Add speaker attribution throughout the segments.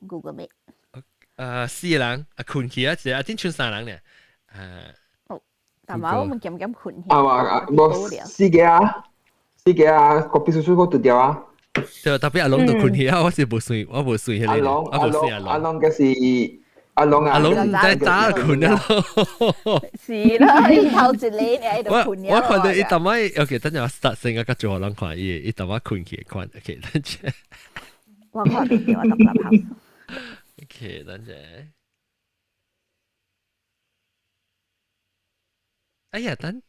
Speaker 1: Google Meet。
Speaker 2: 四個人啊，困去啊，一個啊，頂剩三人呢。啊。
Speaker 1: 哦，但係我們漸漸困去。
Speaker 3: 啊嘛，無四個啊，四個啊，個秘書處個拄掉啊。
Speaker 2: 對，特別阿龍就困去啊，我是無算，我無算彼個。
Speaker 3: 阿龍，阿龍，阿龍嘅是阿龍啊。
Speaker 2: 阿龍在早困啊咯。
Speaker 1: 是啦，伊頭一個你喺度困。
Speaker 2: 我看到伊淡仔，OK，等陣我 start 先啊，較做予人看伊，伊淡仔困去的款，OK，等陣。
Speaker 1: 我看袂著，我讀立校。
Speaker 2: OK，等陣。哎呀，等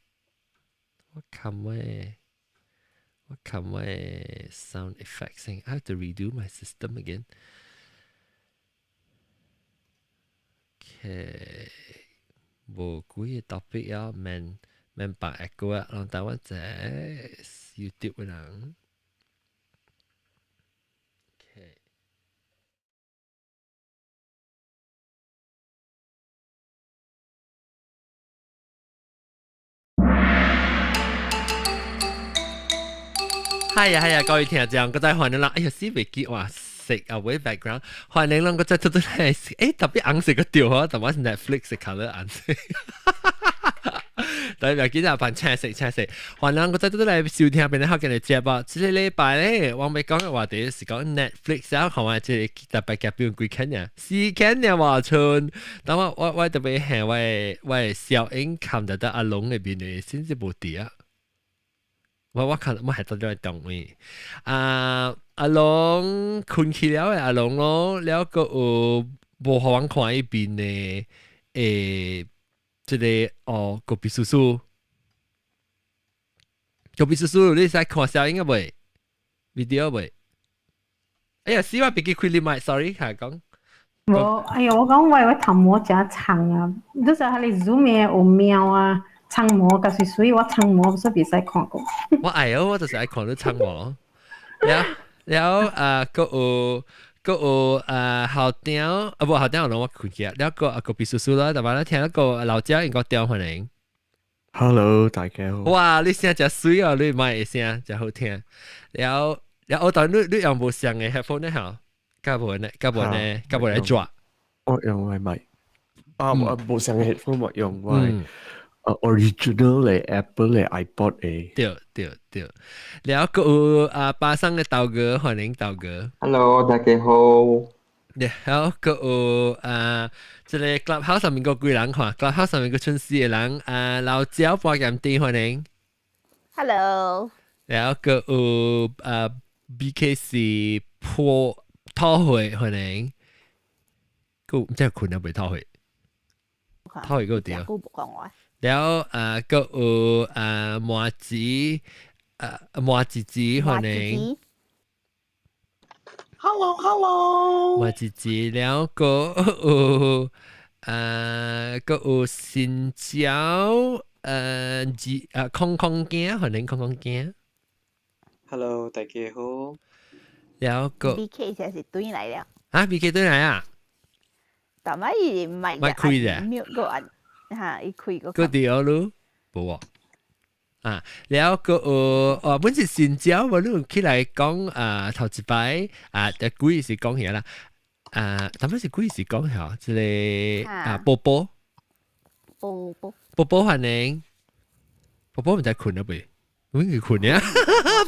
Speaker 2: 我撳我撳我 sound effect 先，I have to redo my system again。OK，無幾個 topic 啊，免免白一個啊，人台灣這 YouTube 的人。OK。係啊係啊，各位聽眾，閣再歡迎啦！哎呀，死袂記哇，色啊，喂 background，歡迎咱閣再出出來，特別紅色個調啊，但係是 Netflix 的 color 紅色。特別今日扮青色青色，歡迎閣再出出來收聽邊個客嘅節目。這個禮拜咧，我欲講嘅話題是講 Netflix 啊，看下這個特別嘉賓幾間呀，四間呀話春。等我特別係我小英看得到阿龍那邊的，甚至無佇啊。我看我係到咗動位，啊阿龍困去了的阿龍咯，了閣有無予阮看伊面的，這個哦，個秘書書，個秘書書，你使看小英啊未？video 未？哎呀，死我別記開你麥，sorry，下講。
Speaker 4: 無，哎呀，我講我頭毛誠長啊，你知影彼個 Zoom 的有貓啊？長毛，可是所以我長毛所以袂使看過。
Speaker 2: 我愛哦，我就是愛看你長毛。了了啊，閣有閣有啊，校長啊，無校長攏我困去啊。了閣啊個秘書書啦，逐擺咧聽一個老蔣應該調歡迎。
Speaker 5: Hello，大家好。
Speaker 2: 哇，你聲誠媠哦，你麥的聲誠好聽。了了，我當你用無相的 headphone 呢？吼，佮無呢？佮無呢？佮無來抓？
Speaker 5: 我用我麥。啊，我無相的 headphone 我用我。original 的 Apple 的 iPod 的。
Speaker 2: 對對對，了閣有啊巴生的豆哥，歡迎豆哥。
Speaker 3: Hello，大家好。
Speaker 2: 然後閣有啊，這個 Clubhouse 上面閣幾人看，Clubhouse 上面閣剩四個人啊，老焦半鹹甜歡迎。
Speaker 1: Hello。
Speaker 2: 然後閣有啊 BKC 破討會歡迎。閣毋知困了未討會？討會閣有對。了啊，閣有啊，麻子啊，麻子子歡迎。
Speaker 6: Hello，Hello。
Speaker 2: 麻子子了，閣有啊，閣有新椒，字啊，空空鏡歡迎空空鏡。
Speaker 7: Hello，大家好。
Speaker 2: 了閣。
Speaker 1: BK 現是轉來了。
Speaker 2: 啊，BK 轉來啊？
Speaker 1: 但係伊唔係。
Speaker 2: 咪開嘅。
Speaker 1: mute 個按。嚇，伊開個。
Speaker 2: 閣佇咯，無啊。啊，了閣有哦，本是新椒，無你有起來講啊，頭一擺啊，就幾時講起啦？啊，頭擺是幾時講起？這個啊，波波。
Speaker 1: 波波。
Speaker 2: 波波歡迎。波波毋知睏了未？阮去睏啊！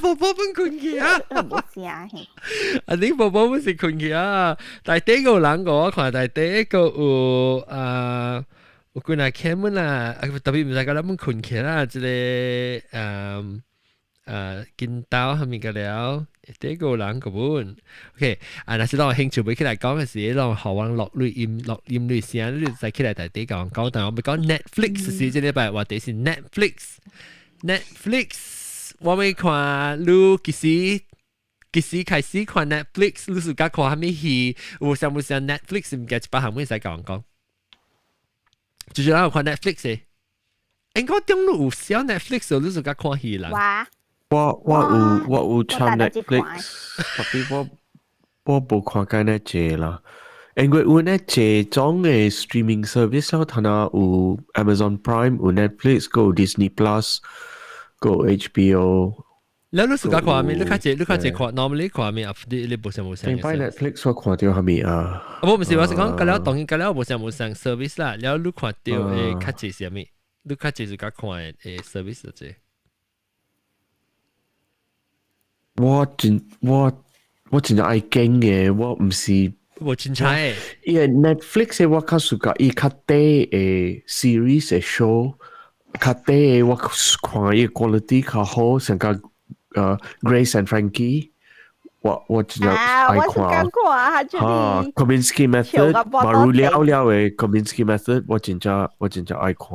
Speaker 2: 波波本睏去啊！
Speaker 1: 無聲嘿。
Speaker 2: 啊，你波波本是睏去啊？但第一個人我看，但第一個有啊。有幾若開門啦，啊特別毋知甲咱們睏起啦，這個金刀啥物個了，第一個人個本，OK，啊，若是咱有興趣欲起來講的時，攏予阮錄錄音錄音錄聲，你再起來台底共阮講。但我欲講 Netflix 是這禮拜話題是 Netflix，Netflix 我欲看你幾時幾時開始看 Netflix，你是佮看啥物戲？有啥物啥 Netflix 物件一百項會使共阮講。就是咱有看 Netflix 的，應該中路有小 Netflix，你是佮看戲啦。
Speaker 5: 我有參 Netflix，特別我無看過那濟啦，因為有那濟種的 streaming service 咯，睇下有 Amazon Prime、有 Netflix、閣有 Disney Plus、閣有 HBO。
Speaker 2: 你你自家看咩？你較濟看，normally 看咩？你無上無上。
Speaker 5: 頂擺 Netflix 我看著啥物啊？
Speaker 2: 啊，無毋是，我是講，佮了當然佮了無上無上 service 啦。了你看著會較濟是啥物？你較濟自家看的 service 就這。
Speaker 5: 我真正愛揀的，我毋是。
Speaker 2: 無凊彩的。
Speaker 5: 伊個 Netflix 的我較 suka 伊較短的 series 的 show，較短的我看伊 quality 較好，像個Grace and Frankie，我真正愛看。
Speaker 1: 啊，Kominsky
Speaker 5: Method，嘛有了了的 Kominsky Method，我真正愛看。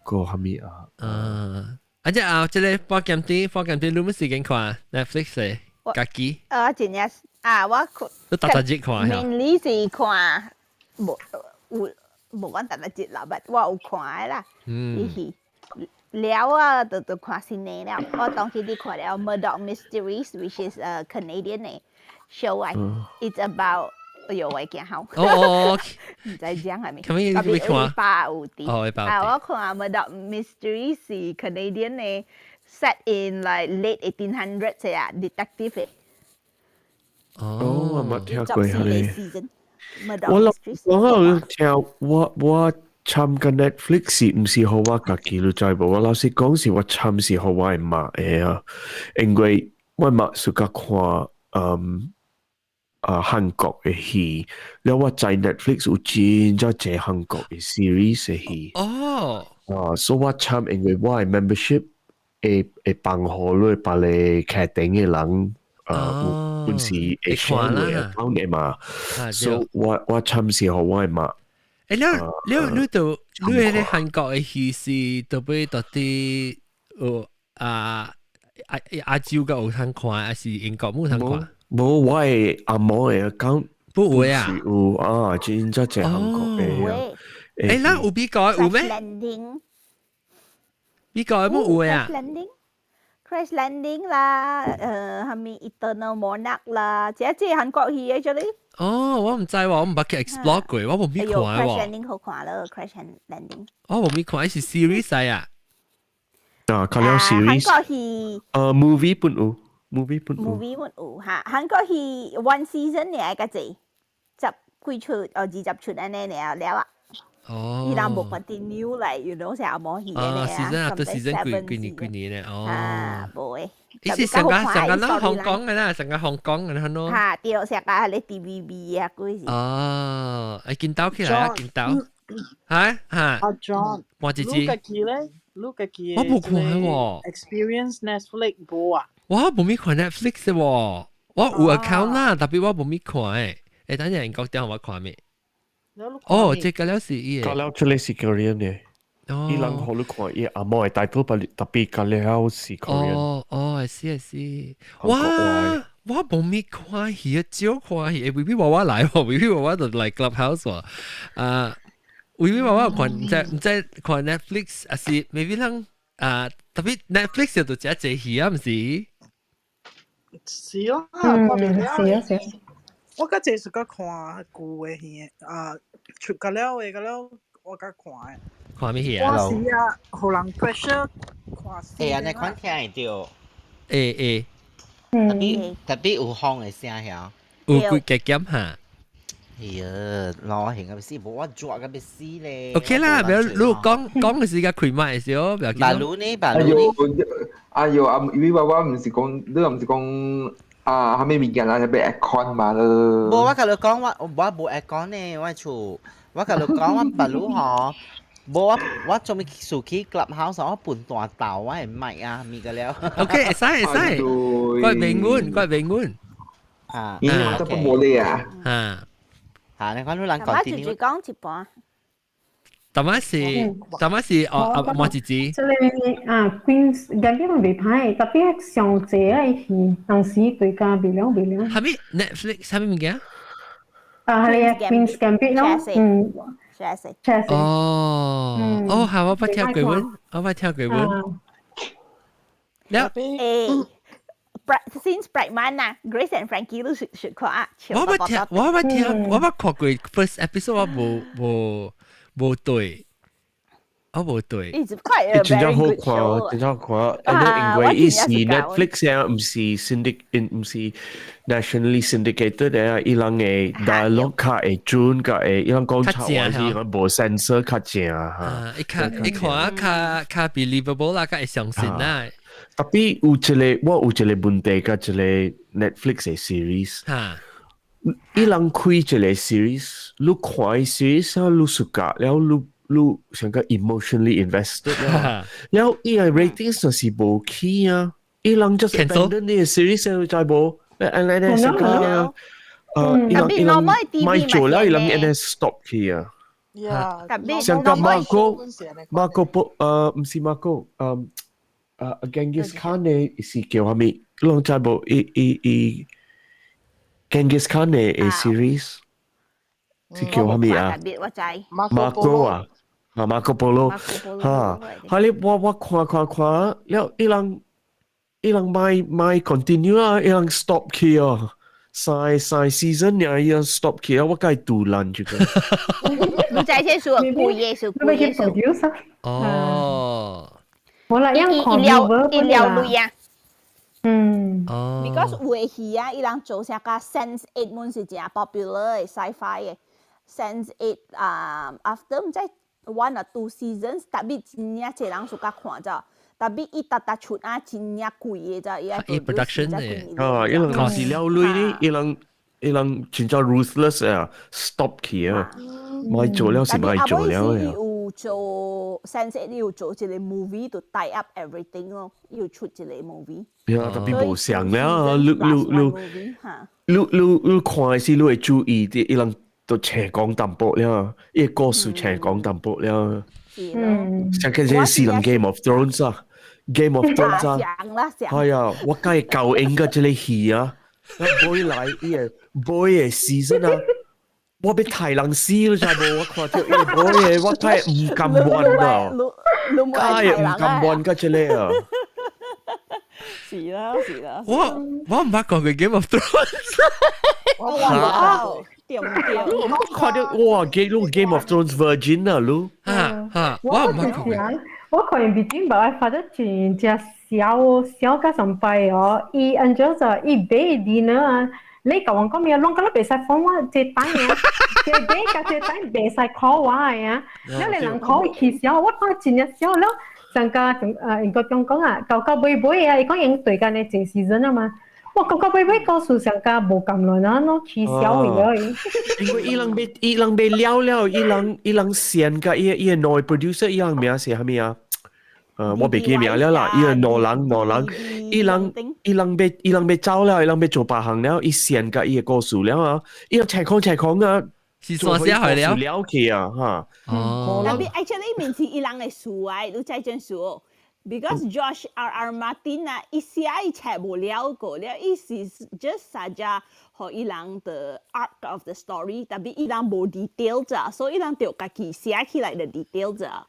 Speaker 5: 個啥物啊？
Speaker 2: 啊，啊這啊，這个報檢點報檢點，你有時間看 Netflix 的家己？
Speaker 1: 真正啊，我看。
Speaker 2: 你逐逐日看
Speaker 1: ？Mainly 是看，無有無講逐逐日啦，but 我有看的啦。嗯。了啊，就看新的了。我當時佇看了《Murdoch Mysteries》，which is a Canadian 的 show 啊。It's about 哎喲，我驚好。
Speaker 2: 哦，
Speaker 1: 毋知講係咪？
Speaker 2: 咁你你看？
Speaker 1: 百有啲。
Speaker 2: 哦，百。
Speaker 1: 啊，我看《Murdoch Mysteries》是 Canadian 的，set in like late 1800s 啊，detective 的。
Speaker 5: 哦，我冇聽過係你。我諗我有聽我參加 Netflix 是毋是予我家己你知無？我老實講是我參是予我的媽的啊，因為我媽 suka 看韓國的戲，了我知 Netflix 有真正濟韓國的 series 的戲。
Speaker 2: 哦。
Speaker 5: 啊，所以我參因為我的 membership 會放予你別个客頂的人，有本是會 share 你 account 的嘛，所以我參是予我的媽。
Speaker 2: 你都你迄個韓國的戲是特別到底啊亞洲嘅有通看，還是英國無通看？
Speaker 5: 無，我的阿嬤的 account
Speaker 2: 不會啊？
Speaker 5: 有啊，真正濟韓國的。
Speaker 2: 咱有美國有咩？美國有冇有啊
Speaker 1: ？Crash Landing 啦，係咪 Eternal Monarch 啦？這這韓國戲嘅這裡。
Speaker 2: 哦，我毋知喎，我毋捌去 explore 過，我無咪看喎。
Speaker 1: Crash Landing 好看咯，Crash Landing。
Speaker 2: 我無咪看，是 series 啊。
Speaker 5: 啊，看了 series。
Speaker 1: 韓國戲。
Speaker 5: Movie 本有，movie 本有。
Speaker 1: movie 本有嚇，韓國戲 one season 爾較濟，十幾出哦，20出按呢爾了啊。
Speaker 2: 哦。
Speaker 1: 伊人無 continue 來，you know 成日無戲
Speaker 2: 啊，season 啊，都 season 幾幾年幾年咧，哦。
Speaker 1: 啊，無誒。
Speaker 2: 伊是上個上個咱香港的啦，上個香港的啷咯。
Speaker 1: 嚇，對，上個係咧 TVB 啊，幾時？
Speaker 2: 哦，愛見到起來啊，見到。嚇嚇。
Speaker 6: 阿 John，
Speaker 2: 我姐姐。
Speaker 6: 你家己咧？你家己
Speaker 2: 我無看喎。
Speaker 6: Experience Netflix 無啊？
Speaker 2: 我無咪看 Netflix 喎，我有 account 啦，但係我無咪看誒。誒，等陣英國電話看咩？哦，這個了是伊
Speaker 5: 個了出來是 Korean 的。伊人予你看伊阿嬤的 title，特別個了是 Korean。
Speaker 2: 哦哦，係是。哇！我無咪看戲，少看戲。未必話我來喎，未必話我就來 Clubhouse 喎。啊，未必話我看，毋知看 Netflix，還是 maybe 人啊，特別 Netflix 就真濟戲啊，毋是？
Speaker 6: 是啊，看袂了。
Speaker 4: 是啊是啊。
Speaker 6: 我較濟是較看舊的戲啊，出個了的個了，我較看的。
Speaker 2: 看咩戲啊？
Speaker 6: 我是啊，予人 pressure 看。
Speaker 8: 欸，按呢款聽會著。
Speaker 2: 會會。
Speaker 8: 特別特別有風的聲曉。
Speaker 2: 有幾加減哈？
Speaker 8: 哎呀，老型個死，無我抓個欲死咧。
Speaker 2: OK 啦，不要你講講嘅時間開麥嘅時候，不要緊。
Speaker 8: 馬路呢？馬
Speaker 3: 哎喲
Speaker 8: 路呢？
Speaker 3: 哎喲，啊，因為我毋是講，你毋是講啊，啥物物件啦，欲 aircon 嘛咯。
Speaker 8: 無，我共你講，我無 aircon 呢，我厝。我共你講，我別路吼，無我做咩數去 clubhouse，我笨大頭，我會麥啊，咪個了。
Speaker 2: OK，會使會使，怪平穩，怪平穩。
Speaker 8: 啊，
Speaker 3: 咦，我得不無理啊。
Speaker 2: 啊，
Speaker 8: 嚇！你看你人
Speaker 1: 我就只講一半。
Speaker 2: 淡仔是哦，阿馬姐姐。
Speaker 4: 這個啊，Queen's Gambit 袂歹，特別上濟個戲，當時對家袂了袂了。
Speaker 2: 係咪 Netflix 啥物物件？
Speaker 4: 啊，係啊，Queen's Gambit 咯，嗯。
Speaker 1: Chess。
Speaker 4: Chess。
Speaker 2: 哦，哦，好，我捌聽過阮，我捌聽過阮。了。
Speaker 1: 誒。Since Brightman 啊，Grace and Frankie 都熟熟看啊。
Speaker 2: 我捌聽，我捌聽，我捌看過 first episode，我無無無對。我無對。
Speaker 1: It's quite a
Speaker 5: 真正
Speaker 1: very
Speaker 5: 好
Speaker 1: good
Speaker 5: 看，
Speaker 1: show。
Speaker 5: 真正好看。
Speaker 1: 啊，
Speaker 5: 因為伊是
Speaker 1: 我真正是
Speaker 5: Netflix 啊，毋是 syndicate，毋是 nationally syndicated 的，伊人的 dialogue 較會準，較會伊人講錯話是無 censor 較正嚇。
Speaker 2: 啊，伊較伊看較較 believable 啦，較會相信啦。
Speaker 5: Tapi 有一個我有一個問題，佮一個 Netflix 的 series。伊人開一個 series，你看 series 啊，你 suka 了，你像個 emotionally invested 了，了伊個 ratings 就是無起啊，伊人 just abandon 呢個 series 你知無？按呢呢成個伊人伊人賣做了，伊人按呢 stop 去啊。像個 Marco Marco 波，毋是 Marco，Genghis Khan 呢是叫啥物？你攏知無？伊伊伊 Genghis Khan 的 series 是叫啥物啊？
Speaker 1: 我知。
Speaker 5: Marco 啊，啊 Marco Polo，哈，哈你我看看看，了伊人伊人賣賣 continue 啊，伊人 stop 去哦，三三 season 爾伊人 stop 去啊，我該賭爛這個。
Speaker 1: 你知這是故意是故意是。
Speaker 2: 哦。
Speaker 4: 冇啦，因
Speaker 1: 伊了伊了鐳啊。
Speaker 2: 哦。
Speaker 1: Because 有的戲啊，伊人做啥個 Sense Eight 滿是誠 popular 的 sci-fi 的 Sense Eight 啊，after 毋知 one or two seasons，特別真正濟人 suka 看咋，特別伊逐逐出啊真正貴的咋，伊
Speaker 2: 伊 production 的。
Speaker 5: 啊，伊人是了鐳呢，伊人伊人真正 ruthless 啊，stop 去啊，賣做了是賣做了
Speaker 1: 伊有做 Sense Eight 有做一個 movie to tie up everything 咯，有出一個 movie。
Speaker 5: 呀，特別無相了，你你你你你你看時你會注意啲，伊人都斜講淡薄了，伊個故事斜講淡薄了。
Speaker 1: 嗯。
Speaker 5: 像佢這是人 Game of Thrones 啊，Game of Thrones 啊，係啊，我梗係舊應嘅這個戲啊，尾來伊個尾的 season 啊，我欲刣人死了，知無？我看著伊個尾的，我梗係毋甘願啊，梗係毋甘願甲這個啊。
Speaker 1: 是啦，是啦。
Speaker 2: 我毋捌看過 Game of Thrones。
Speaker 1: 哇！對唔對？
Speaker 5: 我看著哇，Game of Thrones Virgin 啊，你。
Speaker 2: 哈哈，我毋捌看過。
Speaker 4: 我看完畢竟，我發覺真正笑笑甲上擺哦，伊按怎就伊買 dinner 啊，你甲我講咩？攏甲你袂使放我這等啊，這買甲這等袂使 call 我的啊，了你人 call 起笑，我當真正笑了。上個應該講講啊，到到尾尾啊，伊講用對間的這時陣啊嘛，哇，到到尾尾故事上加無咁亂啊，攏起笑去了。
Speaker 5: 因為伊人欲伊人欲了了，伊人伊人先甲伊伊個內 producer 伊人名是啥物啊？我袂記名了啦，伊個兩人兩人，伊人伊人欲伊人欲走了，伊人欲做別項了，伊先甲伊個故事了啊，伊人斜講斜講啊。
Speaker 2: 是刷寫去了
Speaker 5: 了去啊，嚇。
Speaker 2: 哦。
Speaker 1: Tapi actually 毋是伊人的事啊，你知種事？Because George R R Martin 啊，伊寫伊冊無了過了，伊是 just suggest 予伊人 the arc of the story，tapi 伊人無 detail 咋，所以伊人就家己寫起來的 detail 咋。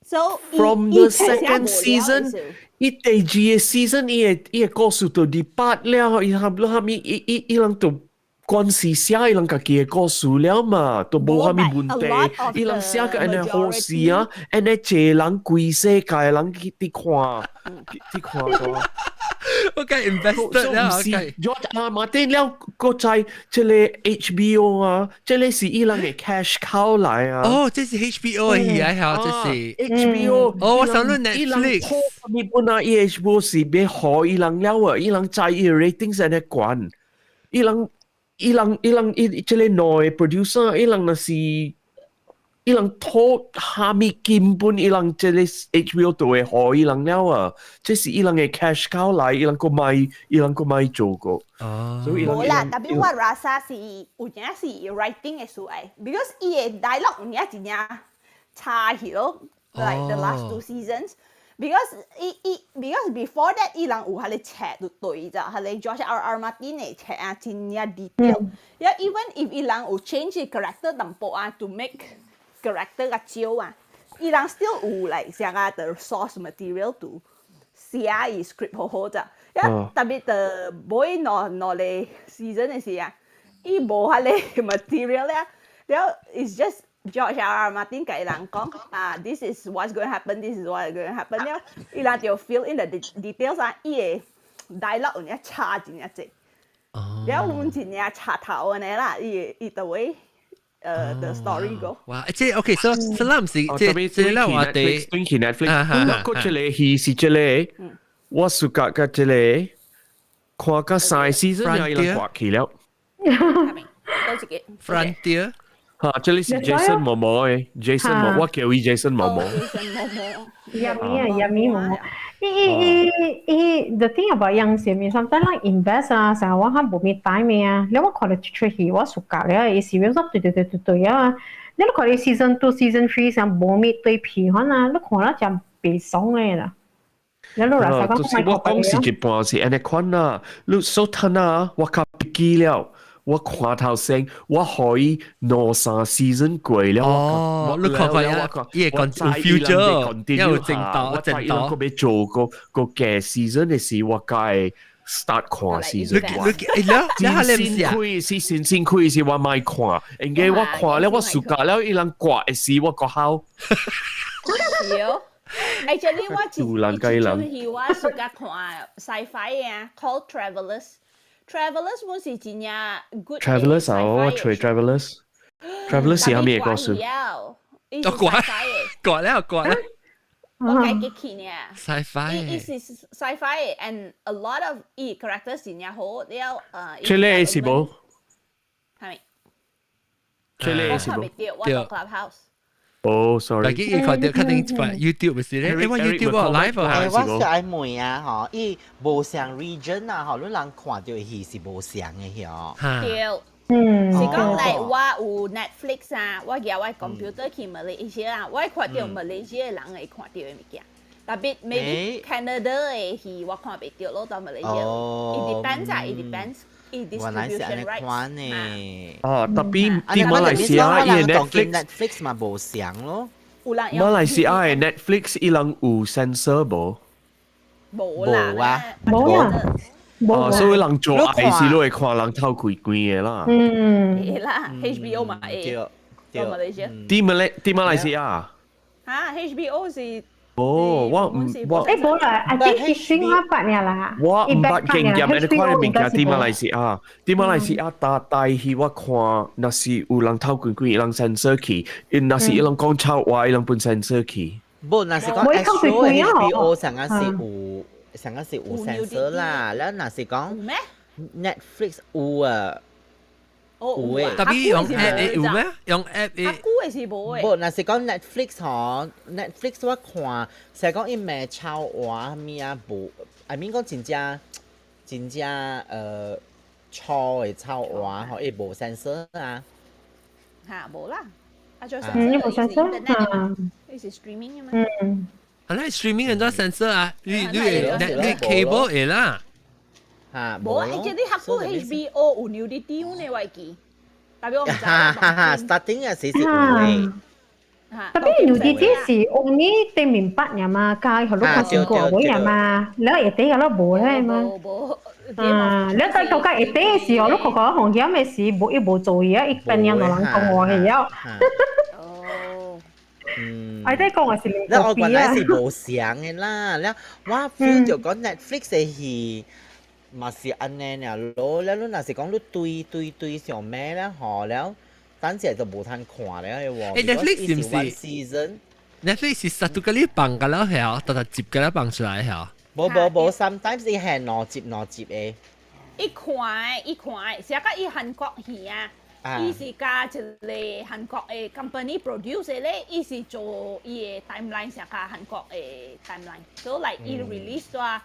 Speaker 1: So
Speaker 5: From the second season，伊第二個 season 伊個伊個故事就 depart 了，伊含哈咪伊伊伊人就關係寫伊人家己的故事了嘛，都無啥物問題。伊人寫個按呢好事啊，按呢濟人規世界人去佇看，佇看個。
Speaker 2: 我梗 invested 了，
Speaker 5: 我 George R. Martin 了，閣在這個 HBO 啊，這個是伊人的 cash cow 來啊。
Speaker 2: 哦，這是 HBO 的戲啊，這是
Speaker 5: HBO。
Speaker 2: 哦，我想論 Netflix。
Speaker 5: 你本來 HBO 是欲予伊人了啊，伊人知伊 rating 按呢懸，伊人。伊人伊人伊這個內 producer，伊人若是伊人討蝦米根本伊人這個 HBO 都會予伊人了啊！這是伊人的 cash cow 來，伊人閣賣，伊人閣賣做過。
Speaker 2: 哦，
Speaker 5: 所以
Speaker 1: 無啦，特別我 rasa 是有影是 writing 的事來，because 伊的 dialogue 有影真正差去咯，like the last two seasons。Because 伊伊 because before that 伊人有彼個冊就對咋，彼個 George R R Martin 的冊啊，真正 detail。呀，even if 伊人有 change character 淡薄啊，to make character 較少啊，伊人 still 有 like 啥個 the source material to 寫伊 script 好好咋。呀，特別 the 尾兩兩個 season 的時啊，伊無彼個 material 咧，了 it's just George R. R. Martin 共人講啊，this is what's going to happen，this is what's going to happen 了，伊人就 fill in the details 啊，伊个 dialogue 有影差真正濟，了阮真正插頭按呢啦，伊伊就會the story go。
Speaker 2: 哇！這 OK，所以所以咱毋是這這咱話題。
Speaker 5: 轉去 Netflix，我這個戲是這個，我暑假甲這個看甲三個 season 伊人掛去了。
Speaker 1: 多一個。
Speaker 2: Frontier。
Speaker 5: 嚇，這裡是 Jason Momoa 的，Jason Momoa，我叫伊 Jason Momoa。
Speaker 1: Jason Momoa。
Speaker 4: Yummy 啊，yummy 毛毛。伊伊伊伊，the thing about 樣式面，sometimes 咱 invest 啊，成日我較無咩 time 啊，你我看到一出戲，我暑假了，伊是說對對對對對啊，你看你 season 2、season 3 上無咩對皮可啊，你看了真袂爽的啦。你老實講，
Speaker 5: 就是我講是一半是按呢款啊，你所睇啊，我較記了。我看頭先，我可以兩三 season 過了。
Speaker 2: 哦，你看看啊，伊會講有 future，有正道，
Speaker 5: 我知伊人閣欲做個個嘅 season 的時，我該 start 看 season。
Speaker 2: 你你你，
Speaker 5: 先開是先先開是我莫看，因為我看了我暑假了，伊人掛的時我閣好。
Speaker 1: 是哦。Actually 我一出戲我暑假看 sci-fi 啊，called Travelers。Travelers 本是真正 good。
Speaker 5: Travelers 啊，我揣 Travelers。Travelers 是啥物故事？
Speaker 2: 都掛掛了掛了。
Speaker 1: 我解記起呢。
Speaker 2: Sci-fi。
Speaker 1: 伊是 sci-fi and a lot of 伊 characters 真正好了。
Speaker 5: 這個是無？
Speaker 1: 係咪？
Speaker 5: 這個是無？
Speaker 1: 我 Clubhouse。
Speaker 5: 哦，sorry。
Speaker 2: 大家伊看到肯定 YouTube 是咧，因為 YouTube live
Speaker 8: 啊。我是愛問啊，吼，伊無相 region 啊，吼，你人看著戲是無相的嗬。
Speaker 1: 對。嗯，是講來我有 Netflix 啊，我舉我 computer 去馬來西亞，我看著馬來西亞人會看著的物件。特別 maybe Canada 的戲我看袂著咯，到馬來西亞。It depends 啊，it depends。
Speaker 8: 原來是按呢款呢。
Speaker 5: 啊，特別佇馬來西亞伊的 Netflix
Speaker 8: Netflix 嘛無相咯。
Speaker 5: 馬來西亞的 Netflix 伊人有 censor 無？
Speaker 1: 無啦，
Speaker 4: 無啊。
Speaker 5: 哦，所以人做愛是你會看人頭開關的啦。
Speaker 4: 嗯。
Speaker 1: 會啦，HBO 嘛會。
Speaker 8: 對。
Speaker 1: 對。馬來西亞。
Speaker 5: 佇馬來西亞。
Speaker 1: 哈，HBO 是。
Speaker 5: 哦，我毋我。
Speaker 4: 欸，無啦，啊，這是新華八爾啦。
Speaker 5: 我毋捌經驗，按呢款的物件佇馬來西亞，佇馬來西亞大大戲我看，若是有人頭開開，伊人 censor 去；若是伊人講臭話，伊人本 censor 去。
Speaker 8: 無，若是講 HBO 上個是有，上個是有 censor 啦。了若是講 Netflix 有啊。
Speaker 1: 有
Speaker 8: 誒，
Speaker 2: 特別用 app 有咩？用 app
Speaker 1: 較久的是無誒。
Speaker 8: 無，若是講 Netflix 吼，Netflix 我看，成日講伊罵臭話物啊無，I mean 講真正真正粗的臭話吼，伊無 censor 啊。
Speaker 1: 嚇，無啦，啊就
Speaker 4: 嗯，伊無 censor，
Speaker 1: 伊是 streaming 嘛。
Speaker 4: 嗯。
Speaker 2: 啊，你 streaming 按怎 censor 啊？你你你 cable 會啦。
Speaker 8: 嚇，
Speaker 1: 無啊！伊這你較久 HBO 有 nudity 呢，我會記。特別我毋知。
Speaker 8: 哈哈哈，starting 啊是是有的。
Speaker 4: 特別 nudity 是 only 對面捌爾嘛，加予你看先過會爾嘛，了下底個都無咧嘛。啊，了到到下底的時候，你看看風險的時，無伊無做伊啊，伊變樣兩人講話去了。
Speaker 1: 哦。
Speaker 8: 嗯。
Speaker 4: 下底講的是
Speaker 8: 你我原來是無相的啦，了我 feel 就講 Netflix 的戲。嘛是按呢爾咯，了你若是講你對對對上尾了吼了，等下就無通看了的喎。
Speaker 2: 欸，Netflix 是毋是
Speaker 8: season
Speaker 2: ？Netflix 是實都佮你放個了係，逐逐集佮你放出來係。
Speaker 8: 無無無，sometimes 伊係兩集兩集的。
Speaker 1: 伊看伊看，成個伊韓國戲啊，伊是佮一個韓國的 company produce 的咧，伊是做伊的 timeline 成個韓國的 timeline，所以來伊 release 咗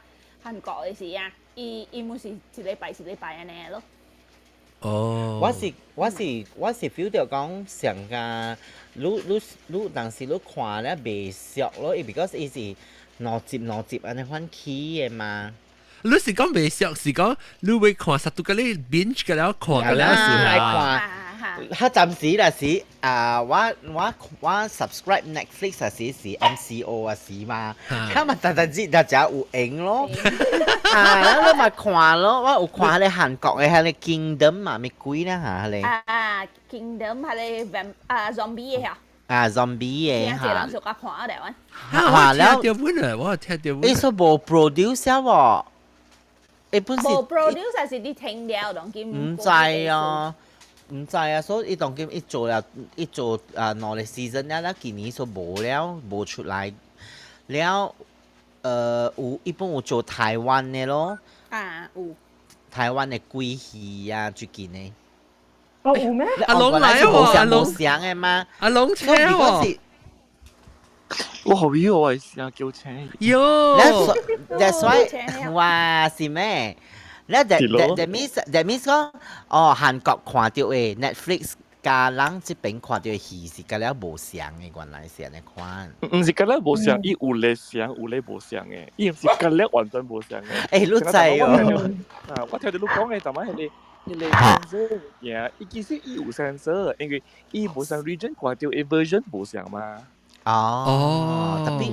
Speaker 1: 韓國的時啊。伊伊毋是一禮拜一禮拜按呢咯。
Speaker 2: 哦，
Speaker 8: 我是 feel 到講上個，你你你當時你看咧袂熟咯，伊 because 伊是兩集兩集按呢款起的嘛。
Speaker 2: 你是講袂熟，是講你會看實都佮你 binge 個了看個了是
Speaker 8: 啊？較暫時啦是啊，我 subscribe Netflix 啊是是 MCO 啊是嘛，他嘛逐逐日大家有閒咯，啊，你嘛看咯，我有看彼個韓國的彼個 Kingdom 嘛，咩鬼啦嚇彼個。
Speaker 1: 啊，啊，Kingdom 係個啊 zombie 嘅嚇。
Speaker 8: 啊，zombie 嘅
Speaker 1: 嚇。人就較看台灣。
Speaker 2: 嚇，我聽到本啊，我聽到。
Speaker 8: 伊說無 produce 喎，伊本是
Speaker 1: 無 produce 還是你停了當今？
Speaker 8: 毋知啊，毋知啊，所以伊當今伊做了，伊做啊兩個 season 了，了今年說無了，無出來了。有一般有做台灣的咯。
Speaker 1: 啊，有。
Speaker 8: 台灣的鬼戲啊，最近的。
Speaker 4: 哦，有咩？
Speaker 2: 阿龍來喎，阿龍
Speaker 8: 想的嗎？
Speaker 2: 阿龍車喎。
Speaker 3: 我好以我係成叫請。
Speaker 2: 喲。
Speaker 8: That's why，哇，是咩？咧，that means 講，哦，韓國看著的 Netflix 佮人這邊看著的戲是佮了無相的，原來是按呢款。
Speaker 3: 毋是佮了無相，伊有咧相，有咧無相的，伊毋是佮了完全無相的。
Speaker 8: 欸，你知哦？
Speaker 3: 啊，我聽著你講的，逐擺彼個 sensor 物件，伊其實伊有 sensor，因為伊無相 region 看著的 version 無相嘛。
Speaker 8: 哦，特別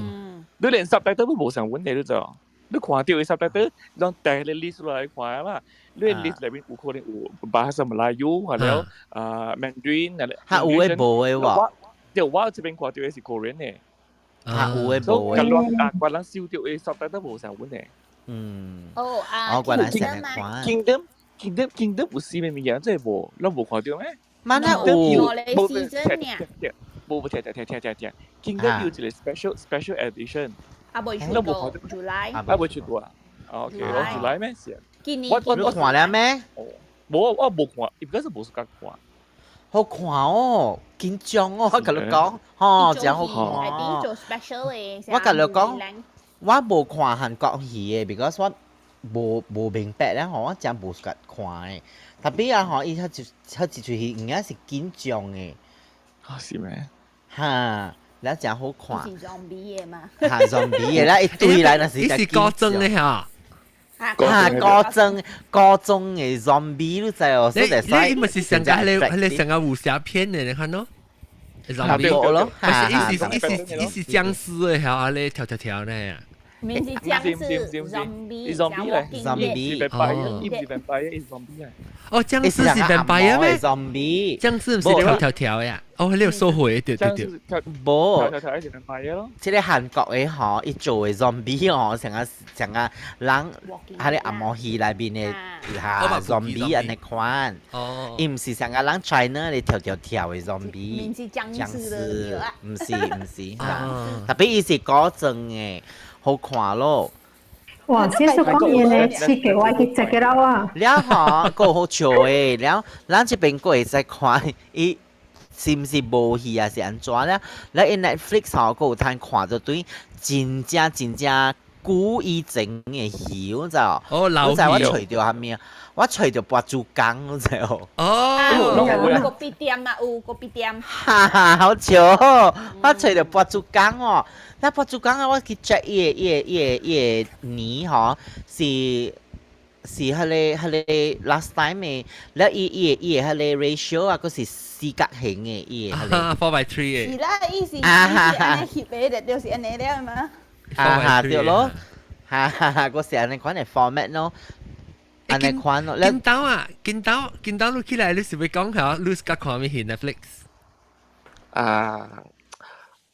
Speaker 3: 你連 subtitle 都無相問題，你知無？你看著的 subtitle，攏帶個 list 落來看啦。你 list 內面有可能有 Bahasa Melayu，或者啊 Mandarin，
Speaker 8: 較有的無的喎。
Speaker 3: 對，我這邊看著的是 Korean 的。
Speaker 8: 較有的無的。
Speaker 3: 啊，個人收著的 subtitle 無相問題。
Speaker 1: 哦啊，
Speaker 8: 哦，原來是按呢款。
Speaker 3: Kingdom 有四面物件，這無，咱無看著咩？
Speaker 8: 嘛那有。
Speaker 1: 無 season
Speaker 3: 無無聽聽聽聽聽聽，Kingdom 有一個 special edition。
Speaker 1: 啊，未出過，July。
Speaker 3: 啊，未出過啊？OK，我 July 咩事？
Speaker 1: 今年
Speaker 3: 我我
Speaker 8: 你看了咩？
Speaker 3: 無，我無看，伊本身無時間看。
Speaker 8: 好看哦，緊張哦，我共你講，吼，真好看。
Speaker 1: 做 special 的。
Speaker 8: 我共你講，我無看韓國戲的，because 我無明白咧吼，我真無時間看的。特別啊吼，伊彼一齣戲應該是緊張的。
Speaker 3: 啊，是咩？
Speaker 8: 哈，了真好看。
Speaker 1: 是 zombie 的嘛？
Speaker 8: 哈，zombie 的啦，一堆來那是
Speaker 2: 伊是古裝的嚇。
Speaker 8: 哈，古裝古裝的 zombie 你知哦？
Speaker 2: 你你毋是上個彼個上個武俠片的，你看喏。
Speaker 8: zombie 咯，
Speaker 2: 不是，伊是僵屍的，嚇，啊咧跳跳跳呢。
Speaker 1: 毋是僵屍，zombie，
Speaker 3: zombie 咧
Speaker 8: ，zombie，
Speaker 3: 伊毋是 vampire，伊是 zombie 啊。
Speaker 2: 哦，僵屍是 vampire 咩
Speaker 8: ？zombie，
Speaker 2: 僵屍毋是跳跳跳呀？哦，你有收回，對對對。
Speaker 8: 無，
Speaker 3: 跳跳跳是 vampire 咯。
Speaker 8: 這個韓國的吼，伊做的 zombie 吼，像個像個人喺個紅毛戲內面的哈 zombie 按呢款。
Speaker 2: 哦。
Speaker 8: 伊毋是像個人 China 咧跳跳跳的 zombie。
Speaker 1: 毋是僵屍，
Speaker 8: 毋是毋是，特別伊是古裝的。好看咯！
Speaker 4: 哇，這是講嘢呢，刺激我去食個啦啊！
Speaker 8: 了吼，閣好笑的，了咱這邊閣會使看，伊是毋是無戲啊？是按怎了？了伊 Netflix 吼，閣有通看著對真正真正古以前的戲，你知無？
Speaker 2: 哦，老
Speaker 8: 戲。我揣著啥物？我揣著跋珠江，你知無？
Speaker 2: 哦，
Speaker 1: 有咖啡店啊，有咖啡店。
Speaker 8: 哈哈，好笑！我揣著跋珠江哦。那跋珠江啊，我去 check 伊個年吼，是彼個 last time 的，了伊個彼個 ratio 啊，閣是四角形的，伊個彼個。
Speaker 2: 4 by 3
Speaker 1: 是啦，伊是伊是按呢翕的，就是按呢了嘛。
Speaker 8: 哈哈，對咯，哈哈哈，閣是按呢款的 format 咯，按呢款咯。
Speaker 2: 見到啊，見到見到你起來，你是欲講下，你是看咩戲 Netflix？
Speaker 7: 啊。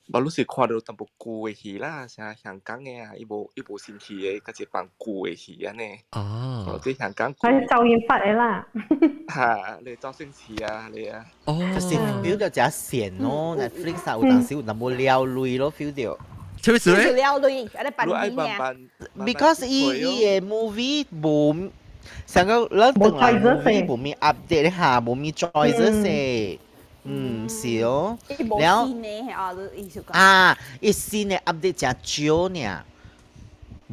Speaker 7: 無你是看著淡薄舊的戲啦，像香港的啊，伊無新戲的，佮一放舊的戲按呢。
Speaker 2: 哦。
Speaker 7: 對香港。
Speaker 4: 係周潤發的啦。
Speaker 7: 哈，你周星馳啊，你啊。
Speaker 2: 哦。
Speaker 8: 就是 feel 到真閒咯，Netflix 有當時有淡薄撩淚咯，feel 到。
Speaker 2: 什麼事咧？
Speaker 1: 撩淚，按呢扮演啊。
Speaker 8: Because 伊的 movie 無，上個咱轉來 movie 無咩 update 哈，無咩 choices。嗯，是哦。
Speaker 1: 了。
Speaker 8: 啊，伊新的 update 真少呢，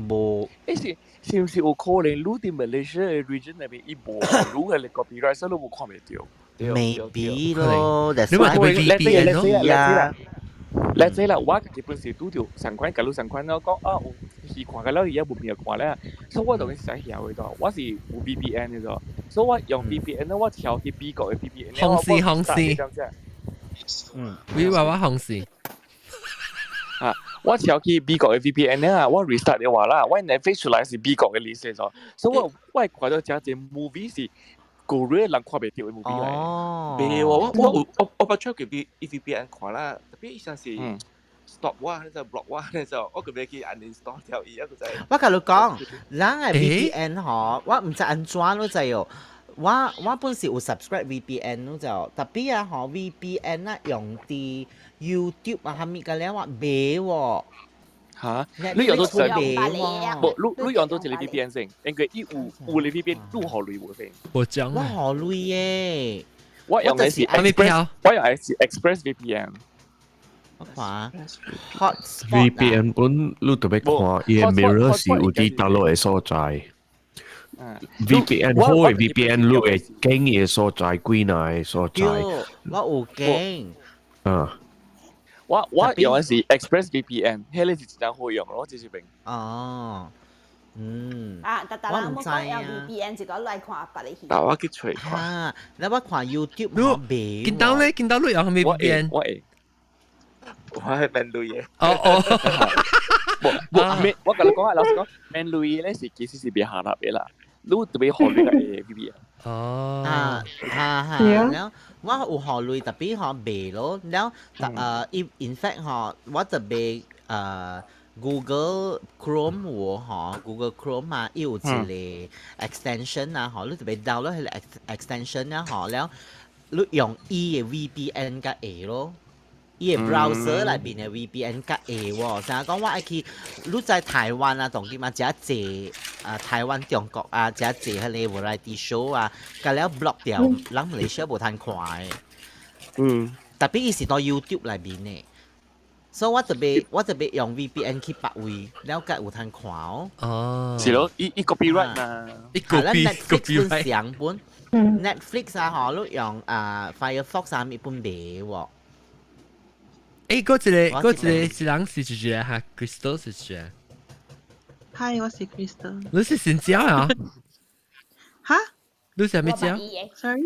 Speaker 8: 無。
Speaker 3: 欸，是毋是有可能你佇 Malaysia 的 region 內面伊無，你的 copyright 所以你無看袂著。
Speaker 8: Maybe 咯，
Speaker 2: 你話 VPN
Speaker 3: 咯？啊。Let's say 啦，我家己本身拄著相款，佮你相款咯，講啊有戲看個了，伊也無片看咧，所以我就去使曉的咗，我是有 VPN 的咗，所以我用 VPN 咧，我跳去美國的 VPN。
Speaker 2: 紅線紅線。你話我紅線。
Speaker 3: 啊！我跳去美國的 VPN 咧啊，我 restart 的話啦，我 Netflix 出來是美國的 list 咗，所以我會看到真濟 movie 是幾 Korea 人看袂著的 movie 來。
Speaker 8: 哦。
Speaker 7: 袂，我捌 try 過 VPN 看啦，特別伊像是 stop 我，你就 block 我，你就我個欲去 uninstall 掉伊，一個就。
Speaker 8: 我共你講，人的 VPN 嗬，我毋知按怎你知哦。我本是有 subscribe VPN 你知哦，特別啊嗬 VPN 啊用佇 YouTube 啊，啥物個了我袂喎。
Speaker 3: 嚇？你用到
Speaker 8: 袂喎。
Speaker 3: 無，你用到一个 VPN 先，因為伊有個 VPN 你予鐳無先？
Speaker 2: 無講。
Speaker 8: 我予鐳的。
Speaker 3: 我用的是 Express，我用的是 Express VPN。
Speaker 8: 我看 Hotspot
Speaker 5: VPN 本你特別看，伊的 mirror 是有佇大陸的所在。VPN 好的 VPN 你會經伊的所在，幾若的所在。
Speaker 8: 我有經。
Speaker 5: 啊。
Speaker 3: 我用的是 Express VPN，彼个是真正好用咯，這是邊。
Speaker 8: 哦，嗯。
Speaker 1: 啊，但但我冇講用 VPN 是講來看別个戲。
Speaker 7: 但我去揣看。
Speaker 8: 啊，你我看 YouTube 我袂。
Speaker 2: 見到咧，見到你用啥物 VPN？
Speaker 3: 我會。
Speaker 7: 我係免鐳的。
Speaker 2: 哦哦。
Speaker 3: 無無免，我共你講啊，老實講，免鐳咧是其實是袂下納的啦。你特別予鐳個 VPN。
Speaker 2: 哦。
Speaker 8: 啊啊哈！然後我有予鐳，特別予袂咯。然後in fact 嗬，我特別Google Chrome 有嗬，Google Chrome 啊，伊有一个 extension 啊，嗬，你特別 download 彼个 extension 啊，嗬，然後你用伊的 VPN 較會咯。伊的 browser 內面的 VPN 較會喎，成日講我愛去，你在台灣啊，當今嘛誠濟啊，台灣、中國啊，誠濟彼个 variety show 啊，共了 block 掉，人馬來西亞無通看的。特別伊是佇 YouTube 內面的，所以我特別用 VPN 去別位，了才有通看哦。
Speaker 2: 哦，
Speaker 3: 是咯，伊 copyright 嘛，
Speaker 2: 伊 copy
Speaker 8: Netflix 本上本 Netflix 啊，嗬，你用啊 Firefox 啊，伊本袂喎。
Speaker 2: 欸，嗰一個是人是住住哈，Crystal 是住。
Speaker 9: Hi，我是 Crystal。
Speaker 2: 你是新椒啊？
Speaker 9: 哈？
Speaker 2: 你是啥物椒
Speaker 9: ？Sorry。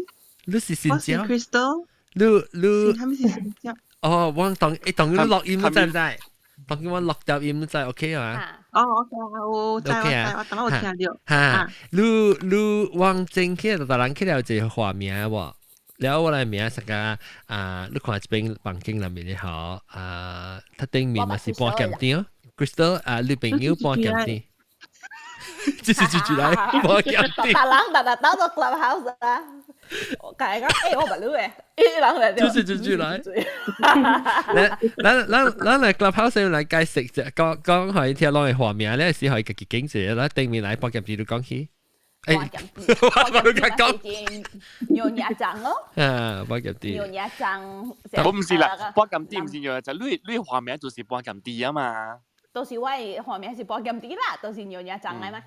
Speaker 2: 你是新椒
Speaker 9: ？Crystal。
Speaker 2: 你你。
Speaker 9: 啥物是新椒？
Speaker 2: 哦，我當當你錄音，你知唔知？當我錄掉音，你知 OK 啊？
Speaker 9: 哦，我知，我知，我等我聽著。
Speaker 2: 哈，你往前去就人去了一個畫面喎。了我來名啥個啊？你看這邊房間內面的吼啊，它頂面嘛是半鹹甜，Crystal 啊，你朋友半鹹甜，這是住住來半鹹甜。
Speaker 1: 大人逐逐兜到 clubhouse 啊！我共伊講，欸，我捌你的，伊人來
Speaker 2: 就是住住來。咱咱咱咱來 clubhouse 來解釋者，講講予伊聽攏會畫面，你是予伊家己經一下，咱頂面來半鹹甜你講起。欸，我冇講
Speaker 1: 娘惹粽咯。
Speaker 2: 啊，半鹹甜。
Speaker 1: 娘惹粽。
Speaker 3: 我毋是啦，半鹹甜毋是娘惹粽，你畫名就是半鹹甜啊嘛。
Speaker 1: 都是我的畫名是半鹹甜啦，都是娘惹粽來嘛。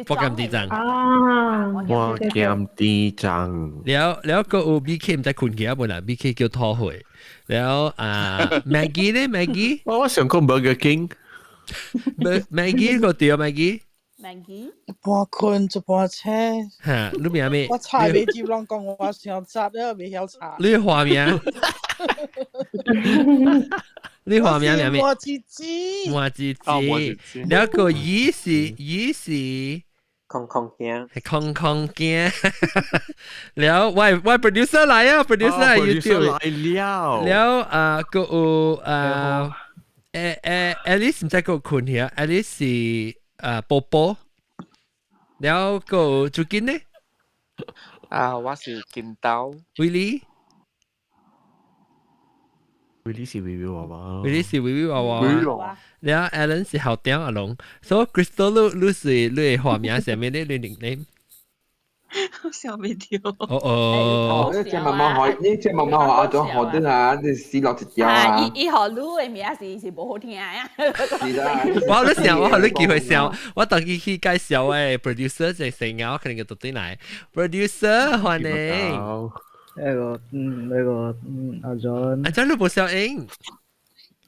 Speaker 2: 半鹹甜粽。
Speaker 4: 啊，
Speaker 5: 半鹹甜粽。
Speaker 2: 了了個有 BK 毋知睏去啊無啦，BK 叫討會。了啊，Maggie 咧，Maggie。
Speaker 5: 我想講 Burger King。
Speaker 2: Maggie 個對 Maggie。
Speaker 1: Maggie。
Speaker 6: 一半睏一半醒。
Speaker 2: 哈，你名咩？
Speaker 6: 我猜袂入，攏講我傷雜了，袂曉查。
Speaker 2: 你化名？你化名名咩？
Speaker 6: 莫子子。
Speaker 2: 莫子子。了個伊是伊是。
Speaker 10: 空空驚。
Speaker 2: 空空驚。了，我 producer 來啊，producer
Speaker 5: YouTube 來了。
Speaker 2: 了啊，閣有啊，欸 Alice 毋知閣睏去啊，Alice 是啊波波。了閣有朱金呢？
Speaker 7: 啊，我是金刀。
Speaker 2: Willie。
Speaker 5: Willie 是微微娃娃。
Speaker 2: Willie 是微微娃娃。了 Alan 是校長阿龍，所以 Crystal 你是你的化名啥物？你 nickname？
Speaker 9: 我想袂著。
Speaker 2: 哦哦。
Speaker 10: 你隻媽媽學，你隻媽媽學阿種學得啊，你死落一條啊。
Speaker 1: 伊伊學女的名是無好聽啊。
Speaker 10: 是啦。
Speaker 2: 我咧想，我予你機會想，我當佢去介紹誒 producer 就成日我肯定就對來，producer 歡迎。
Speaker 11: 那個阿 John。
Speaker 2: 阿 John 你無笑應。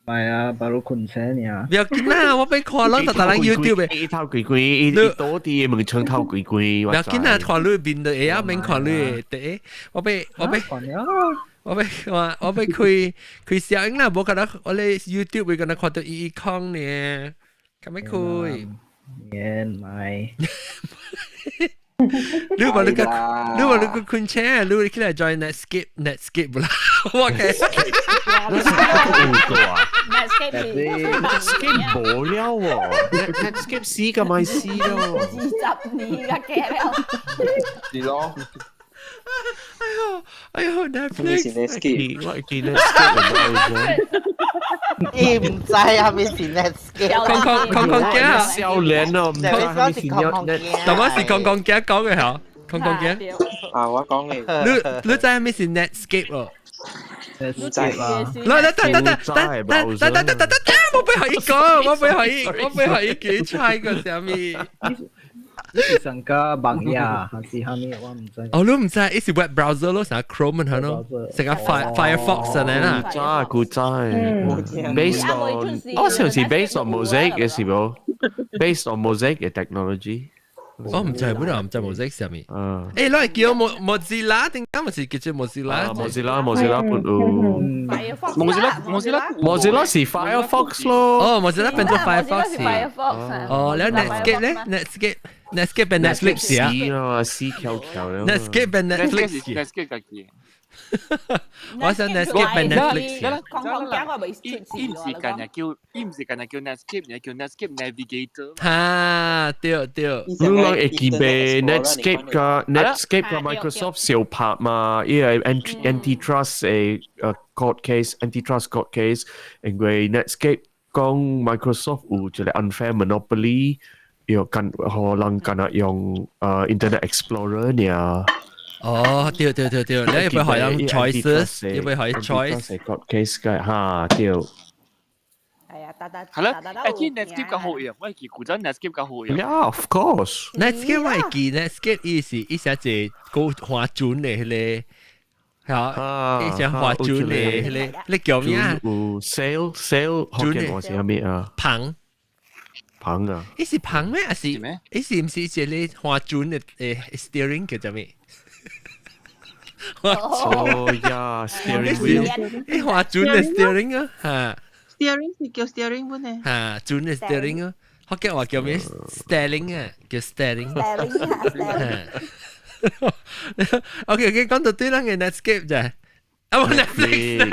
Speaker 11: 唔係啊，baru 睏醒爾。
Speaker 2: 不要緊啦，我欲看攏逐逐人 YouTube
Speaker 5: 的。頭鬼鬼，伊多佇門窗頭鬼鬼。
Speaker 2: 不要緊啦，看你面就會曉，免看你的第。我欲我欲看，我欲開開小影啦，無可能我咧 YouTube 會敢若看著伊伊空呢，較欲開。
Speaker 11: 免買。
Speaker 2: 你話你個，你話你個困車，你起來 join Netscape Netscape 啦，我嘅。
Speaker 5: Netscape 無了喎，Netscape 死個咪死咯。
Speaker 1: 20年嘅嘅了。
Speaker 10: 是咯。
Speaker 2: 哎呦，哎呦，Netflix，
Speaker 5: 我記 Netscape
Speaker 8: 伊唔知係咪是 Netscape？
Speaker 2: 空空空空驚，
Speaker 5: 少年哦，唔知係咪是 Netscape。
Speaker 2: 但我是空空驚講嘅嚇，空空驚。
Speaker 3: 啊，我講你。
Speaker 2: 你你知係咪是 Netscape 哦？
Speaker 11: 唔知啊！
Speaker 2: 來來，等等等等等等等等等等，我俾可以講，我俾可以，我俾可以記猜個啥物？
Speaker 11: 你是上個網頁還是啥物？我唔知。
Speaker 2: 哦，你唔知，伊是 web browser 咯，成個 Chrome 係咯，成個 Firefox 咁樣啦。
Speaker 5: 知古知，based on，我上次 based on Mosaic 嘅是無？based on Mosaic 嘅 technology。
Speaker 2: 我唔知，本來唔知 Mosaic 啥物。嗯。誒，攞嚟叫 Mozilla，點解咪是叫做 Mozilla？
Speaker 5: Mozilla Mozilla 本有。
Speaker 3: Mozilla Mozilla
Speaker 5: Mozilla 是 Firefox 咯。
Speaker 2: 哦，Mozilla 變做 Firefox。哦，你 Netscape 咧？Netscape Netscape 變 Netflix
Speaker 5: 啊？死翹翹了。
Speaker 2: Netscape 變 Netflix。
Speaker 3: Netscape 家己。
Speaker 2: 我想 Netscape 變 Netflix。
Speaker 1: 講講講我未出
Speaker 3: 伊毋是幹日叫，伊毋是幹日叫 Netscape，而叫 Netscape Navigator。
Speaker 2: 哈，對對。
Speaker 5: 你攏會記得 Netscape 佮 Netscape 佮 Microsoft 相拍嘛？伊個 antitrust 的court case，antitrust court case，因為 Netscape 講 Microsoft 有一個 unfair monopoly，要跟予人干焦用Internet Explorer 爾。
Speaker 2: 哦，對對對對，你要不要用 choices？要不要 choice？
Speaker 5: court case 嘅哈對。
Speaker 1: 係啊，打打
Speaker 3: 係啦，誒，Netscape 較好用，我記古早 Netscape 較好用。
Speaker 5: Yeah, of course.
Speaker 2: Netscape 我會記 Netscape 伊是伊是一個高滑準的彼個，嚇，伊是滑準的彼個，你叫咩啊？
Speaker 5: 有 sail sail 福建話是啥物啊？
Speaker 2: 帆。
Speaker 5: 帆啊！
Speaker 2: 伊是帆咩？還是伊是毋是一個滑準的steering 叫做咩？
Speaker 5: 哦呀，steering wheel，
Speaker 2: 伊滑準的 steering 啊，嚇。
Speaker 9: steering 是叫 steering 本呢？
Speaker 2: 嚇，準的 steering 啊，福建話叫咩？steering 啊，叫 steering。
Speaker 1: steering
Speaker 2: OK OK，講到對咱嘅 Netscape 啫，啊冇 Netflix。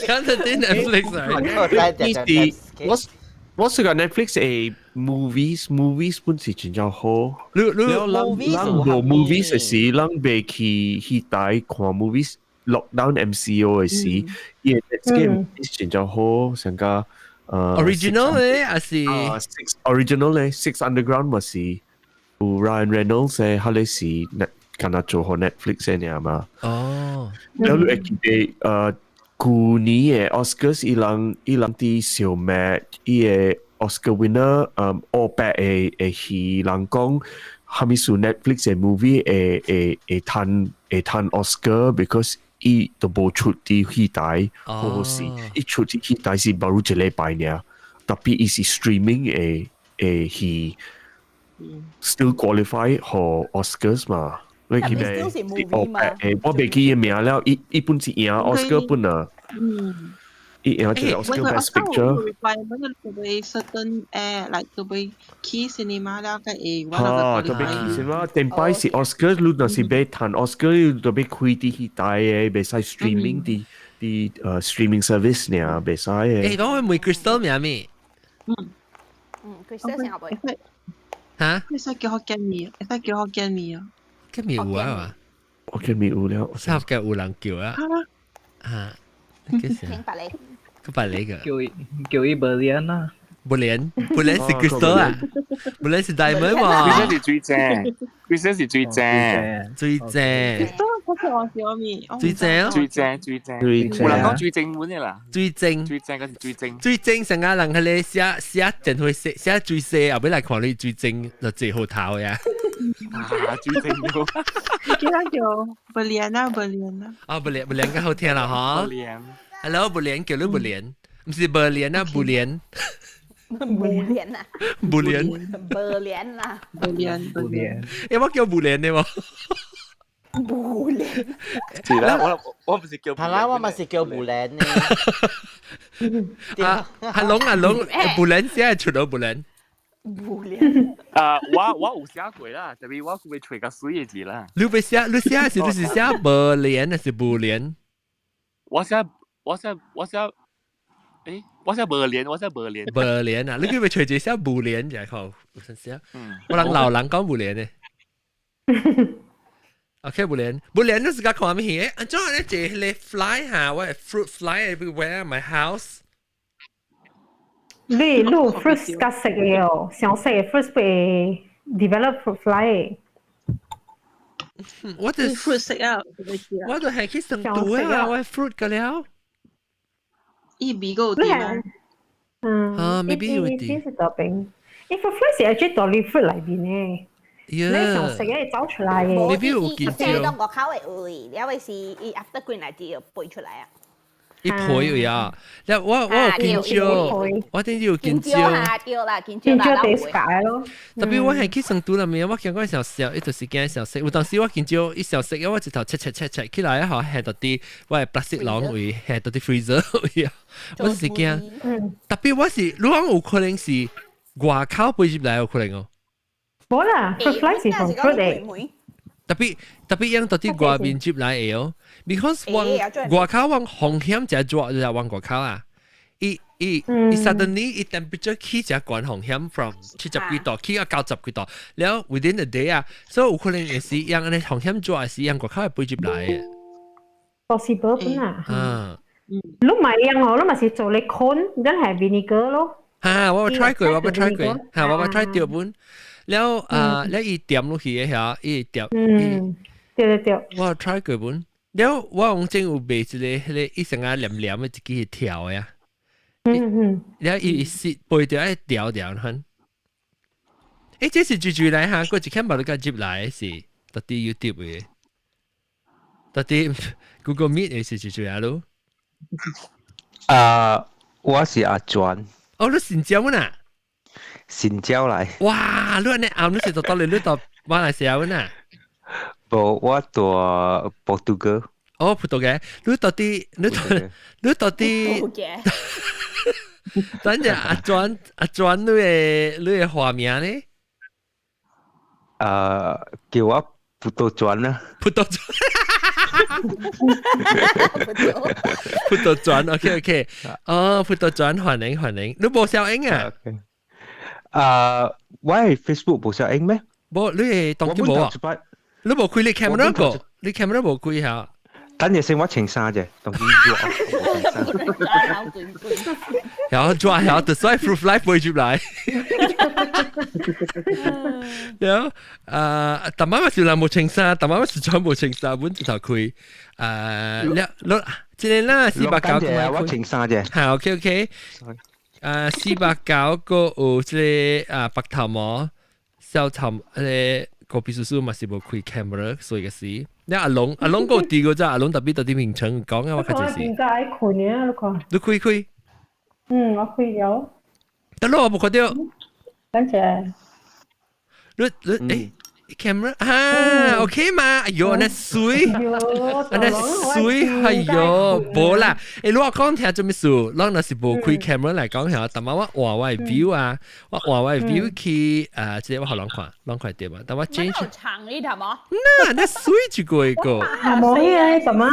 Speaker 2: 講到對 Netflix 啊。
Speaker 5: 我我是講 Netflix 的 movies movies 本是真正好。
Speaker 2: 你你
Speaker 5: 咱咱無 movies 的時，咱袂去戲台看 movies。lockdown MCO 的時，伊個 Netscape 真正好，成個
Speaker 2: original 咧，還是
Speaker 5: Six original 咧，Six Underground 嘛是有 Ryan Reynolds 的，彼個是 net 敢若做予 Netflix 的爾嘛。
Speaker 2: 哦。
Speaker 5: 了你會記得舊年的 Oscars 伊人伊人佇相罵伊個 Oscar winner 烏白的的戲人講，啥物事 Netflix 的 movie 會會會趁會趁 Oscar，because 伊都無出佇戲台，好好勢，伊出佇戲台是無一禮拜爾，tapi 伊是 streaming 的的戲，still qualify for Oscars 嘛？你記得？哦，誒，我袂記伊名了，伊伊本是贏 Oscar 本啊。伊贏一個 Oscar Best Picture。
Speaker 9: requirement 就會 certain 誒，like 就會去 cinema 了，個會
Speaker 5: 嚇，特別去 cinema，頂擺是 Oscar，你若是欲趁 Oscar，你特別開佇戲台的，袂使 streaming 佇佇streaming service 爾，袂使的。
Speaker 2: 誒，講問 Crystal 名咩？
Speaker 9: 嗯
Speaker 1: 嗯，Crystal 先後背。
Speaker 2: 嚇？
Speaker 9: 會使叫福建麵，會使叫福建麵啊？
Speaker 2: 福建麵有啊？
Speaker 5: 福建麵有了。
Speaker 2: 三個有人叫啊？嚇？
Speaker 1: 聽白你。
Speaker 2: 佢白你個。
Speaker 11: 叫叫伊無連啊。
Speaker 2: 無連，無連是 Crystal 啊，無連是 Diamond 嘛。
Speaker 3: Crystal 是最正，Crystal 是最正，
Speaker 2: 最正。
Speaker 9: Crystal 嗰個我小米。
Speaker 2: 最正，
Speaker 3: 最正，最正。
Speaker 5: 最正。
Speaker 3: 有人講最正本的啦。
Speaker 2: 最正。
Speaker 3: 最正嗰是最正。
Speaker 2: 最正成個人彼個寫寫真會寫寫最細，後尾來看你最正就最好頭呀。
Speaker 3: 啊，最正了。
Speaker 9: 叫他叫無連啊，無連啊。
Speaker 2: 啊，無連無連較好聽啦，嗬。
Speaker 3: 無連。
Speaker 2: Hello，無連叫你無連，毋是無連啊，無連。
Speaker 1: 無連啊！
Speaker 2: 無連。
Speaker 1: 無連啦！
Speaker 9: 無連無連。
Speaker 2: 欸，我叫無連的無？
Speaker 1: 無連。
Speaker 7: 是啦，我我毋是叫。
Speaker 8: 係啦，我嘛是叫無連呢。
Speaker 2: 啊，阿龍阿龍，無連寫出到無連。
Speaker 1: 無聊。
Speaker 3: 啊，我有寫過啦，特別我會揣個水嘅字啦。
Speaker 2: 你欲寫，你寫是你是寫無連還是無連？
Speaker 3: 我寫我寫我寫，我寫無連，我寫無連。
Speaker 2: 無連啊！你叫佢揣一寫無連就係好，有陣時啊，我人老人講無連嘅。OK，無連，無連你自家看咩戲？按怎咧？這個 fly 哈，我 fruit fly everywhere in my house。
Speaker 4: 你fruits 較食嘅哦，上食嘅 fruits 會 develop fruit fly。
Speaker 2: 我就
Speaker 9: fruit 食啊，
Speaker 2: 我就係去成都啊，我 fruit 個了。
Speaker 9: 伊味夠啲嗎？
Speaker 4: 嗯。
Speaker 2: 啊，maybe 有啲。
Speaker 4: 是大餅。伊 fruit fly 是係最大粒 fruit 裏邊嘅。你想食嘅走出來嘅。
Speaker 2: maybe 有見
Speaker 1: 招。當外口嘅位，了位是伊 after 過來之後飛出來啊。
Speaker 2: 一皮啊！我有見招，我頂有見招。
Speaker 1: 對啦，見招啦，
Speaker 4: 見招第咯。
Speaker 2: 特別我係去成都那邊，我見過小食，伊就是驚小食。有當時我見招，伊小食，我一頭切切切切起來，後下到啲我係 plastic 籠位，下到啲 freezer 位啊。我就是驚。特別我是，如果有可能是外口飛入來有可能哦。
Speaker 4: 無啦，fruit fly 是從 fruit 嚟。
Speaker 2: 特別特別用到啲外面接來的哦，because 往外口往風險誠熱，就是往外口啊，伊伊伊 suddenly 伊 temperature 起誠懸風險 from 70幾度起到90幾度，了 within the day 啊，所以有可能會是用按呢風險熱，是用外口會飛入來的。
Speaker 4: possible 本啊。
Speaker 2: 嗯。
Speaker 4: 你咪用哦，你咪是做你 cone，咱係 vinegar 咯。
Speaker 2: 哈，我有 try 過，我有 try 過，哈，我有 try 掉本。了啊，了伊點落去的遐，伊點。
Speaker 4: 嗯，對對對。
Speaker 2: 我有 try 過本，了我往前有賣一個彼個伊成啊黏黏的一支條的啊。了伊是背著愛調調款。這是住住來哈，過一間無你甲入來是到底 YouTube 的，到底 Google Meet 的是住住啊咯？
Speaker 10: 啊，我是阿轉。
Speaker 2: 哦，你新椒啊？
Speaker 10: 新椒來。
Speaker 2: 哇！你按呢暗，你是到到你到馬來西亞啊？
Speaker 10: 無，我住葡萄牙。
Speaker 2: 哦，葡萄牙，你到底你到底？等陣阿轉阿轉，你的花名呢？
Speaker 10: 叫我葡萄轉啦。
Speaker 2: 葡萄轉。葡萄轉，OK OK。哦，葡萄轉，歡迎歡迎。你無小英啊？
Speaker 10: 啊，我係 Facebook 無小英咩？
Speaker 2: 無，你係當機無啊？你無開你 camera 個？你 camera 無開下？
Speaker 10: 等陣先，我穿衫啫，當機熱。
Speaker 2: 然後抓，然後就所以 fruit fly 飛入來。然後啊，逐擺嘛是人無穿衫，逐擺嘛是全無穿衫，阮一頭開。啊，了，了，這個啦，489
Speaker 10: 個，我穿衫啫。
Speaker 2: 好，OK OK。啊，489個有這個啊白頭毛，小頭，個高秘書嘛是無開 camera，所以個是。你阿龍阿龍個第個只阿龍特別到啲名稱講啊，我較就是。
Speaker 4: 點解困啊？你看。
Speaker 2: 你開開。
Speaker 4: 嗯，我開了。
Speaker 2: 得咯，我無看到。
Speaker 4: 等陣。
Speaker 2: 你你camera 啊，OK 嘛？哎喲，那水，那水，哎喲，無啦。你我講聽做咩事？咱若是無開 camera 來講嚇，但嘛我換我的 view 啊，我換我的 view 去啊，這個我予人看，人看對嘛？但我 change。
Speaker 1: 長呢頭冇？
Speaker 2: 那那水一個一個。
Speaker 4: 係冇嘢，什麼？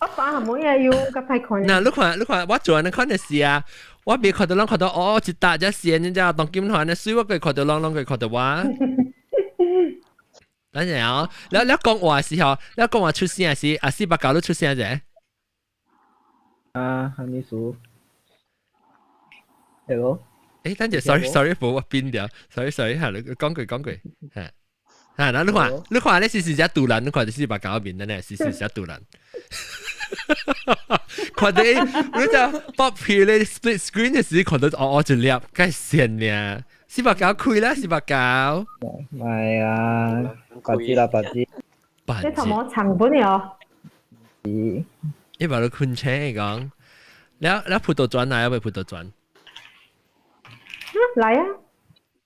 Speaker 4: 我把係冇嘢要個派看。
Speaker 2: 嗱，你看，你看，我做你看的是啊。我未看到人看到哦，一搭只線，你知當今看呢水，我會看到人，人會看到我。等陣啊，你你講話時候，你講話出聲時，啊489都出聲者。
Speaker 11: 啊，哈咪數？Hello。
Speaker 2: 等陣，sorry sorry，冇我變掉，sorry sorry，嚇，你講句講句，嚇嚇，嗱你看，你看你是是只杜蘭，你看就489面的呢，是是只杜蘭。看到你就爆皮咧 split screen 嘅時，看到哦哦一粒，梗係線咧，四百九開啦，四百九。
Speaker 11: 唔係啊，八支啦，八支。
Speaker 4: 你頭毛長本了。
Speaker 11: 是。
Speaker 2: 你把你困車講，你你葡萄轉來，要唔葡萄轉？
Speaker 4: 來啊！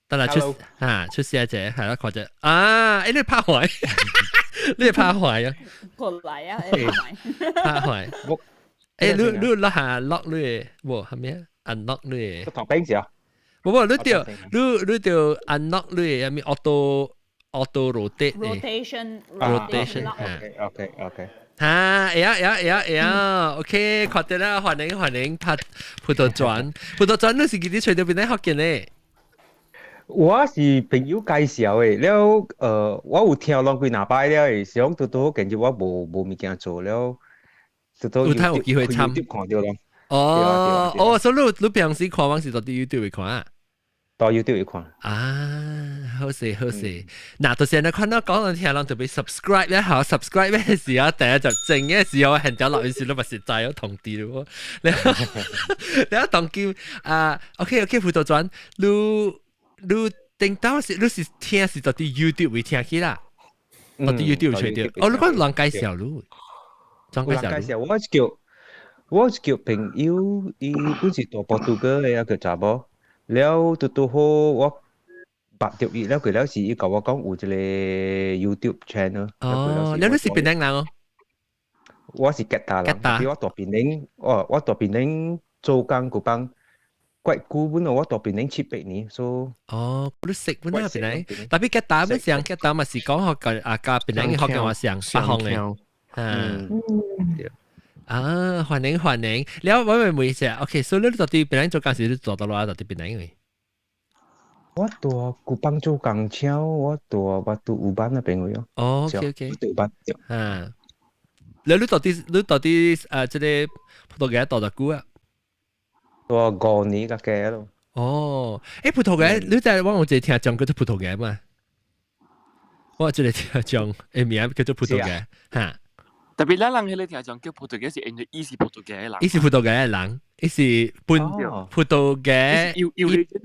Speaker 2: 得啦，出嚇出聲者係啦，看者啊，你拍壞，你拍壞啊！
Speaker 1: 過來啊！
Speaker 2: 拍壞。你你落下 lock 你，無係咩？unlock 你。
Speaker 10: 同邊時啊？
Speaker 2: 無無，你著你你著 unlock 你的啥物 auto rotate
Speaker 1: rotation
Speaker 2: rotation。
Speaker 12: OK。
Speaker 2: 嚇，會啊會啊會啊會啊，OK，看到啦，歡迎歡迎，拍葡萄磚，葡萄磚你是記得揣著邊咧福建咧？
Speaker 12: 我是朋友介紹的，了我有聽攏幾若擺了的，是講拄拄好近日我無物件做了，拄拄
Speaker 2: 有睇有機會參
Speaker 12: 看著咯。
Speaker 2: 哦哦，所以你平時看網是佇 YouTube 會看啊？
Speaker 12: 佇 YouTube 會看。
Speaker 2: 啊，好勢好勢。嗱，到時你看到講人聽人特別 subscribe 咧，好 subscribe 咩時候？第一就正嘅時候，現在落去時都唔是在有同啲咯。你你當叫啊，OK OK，葡萄磚，你你頂到是你是聽是佇 YouTube 會聽起啦，佇 YouTube 揣著。哦，你講人介紹你，人
Speaker 12: 介紹，我叫朋友，伊本是蹛波圖哥的，啊叫查某，了拄拄好我捌著伊，了佢了是伊共我講有一個 YouTube channel。
Speaker 2: 哦，你是檳城人哦？
Speaker 12: 我是吉打人，我蹛檳城，哦，我蹛檳城做工古幫，怪久本我蹛檳城七八年，所
Speaker 2: 以哦，你識本啊檳城，特別吉打本上吉打嘛是講學個啊，佮檳城學嘅話上北方嘅，嗯。啊，歡迎歡迎！了我問問一下，OK，所以你佇檳城做工時，你做到落佇檳城位？
Speaker 12: 我蹛古邦做工廠，我蹛烏班那邊位哦。
Speaker 2: 哦，OK OK。
Speaker 12: 烏班。
Speaker 2: 啊，你佇這個葡萄牙蹛偌久啊？
Speaker 12: 蹛5年較加咯。
Speaker 2: 哦，欸，葡萄牙，你知我有一個聽眾叫做葡萄牙嘛？我有一個聽眾，的名叫做葡萄牙，哈。
Speaker 3: 特別咱人彼個聽眾叫葡萄牙是因為伊是葡萄牙的人，
Speaker 2: 伊是葡萄牙的人，伊是本葡萄牙，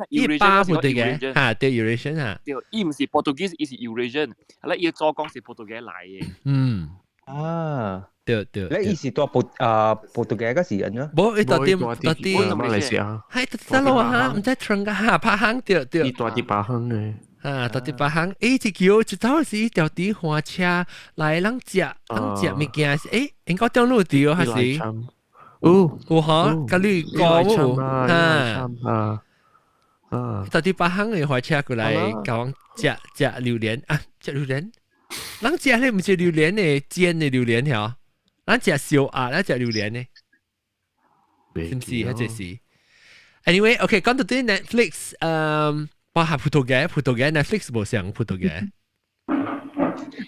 Speaker 2: 一巴葡萄牙，哈，對 Eurasian 哈，
Speaker 3: 對，伊毋是 Portuguese，伊是 Eurasian，啊，伊祖公是葡萄牙來的。
Speaker 2: 嗯，
Speaker 12: 啊，
Speaker 2: 對對，
Speaker 12: 你伊是蹛葡萄牙個時人啊？
Speaker 2: 無，伊佇佇
Speaker 5: 馬來西亞，
Speaker 2: 係佇啥路啊？毋知春個哈，拍行對對，
Speaker 5: 伊蹛佇巴亨的。
Speaker 2: 啊，佇巴亨，欸，這叫一走是伊條佇火車來人食，人食物件是，欸，應該中路對還是？
Speaker 5: 有
Speaker 2: 有吼，佮你講有，
Speaker 5: 啊啊啊！
Speaker 2: 佇巴亨的火車過來，共阮食食榴蓮啊，食榴蓮，人食彼毋是榴蓮的煎的榴蓮吼，咱食燒鴨，咱食榴蓮的，是毋是？彼這是？Anyway，OK，講到對 Netflix，嗯。我係葡萄牙，葡萄牙 Netflix 無上葡萄牙。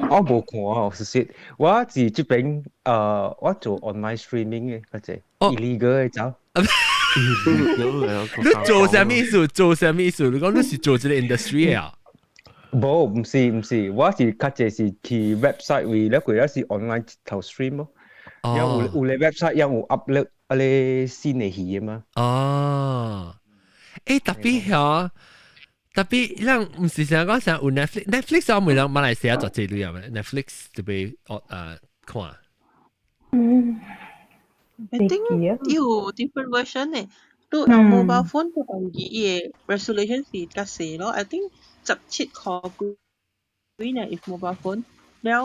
Speaker 12: 我無看哦，事實我是這邊我做 online streaming 的，嗰隻 illegal 的走。
Speaker 2: 你做啥物意思？做啥物意思？你講你是做這個 industry 啊？
Speaker 12: 無，毋是毋是，我是較濟是去 website 位，了佢也是 online 頭 stream 咯。有有咧 website 有 upload 啊咧新的戲嘛。
Speaker 2: 哦，欸，特別嚇。特別，咱毋是成日講啥有 Netflix，Netflix 我每人馬來西亞做這類啊，Netflix 特別哦看。
Speaker 4: 嗯
Speaker 9: ，I think 有 different version 呢。都用 mobile phone 都容易，伊的 resolution 是較細咯。I think 17箍幾呢，if mobile phone。了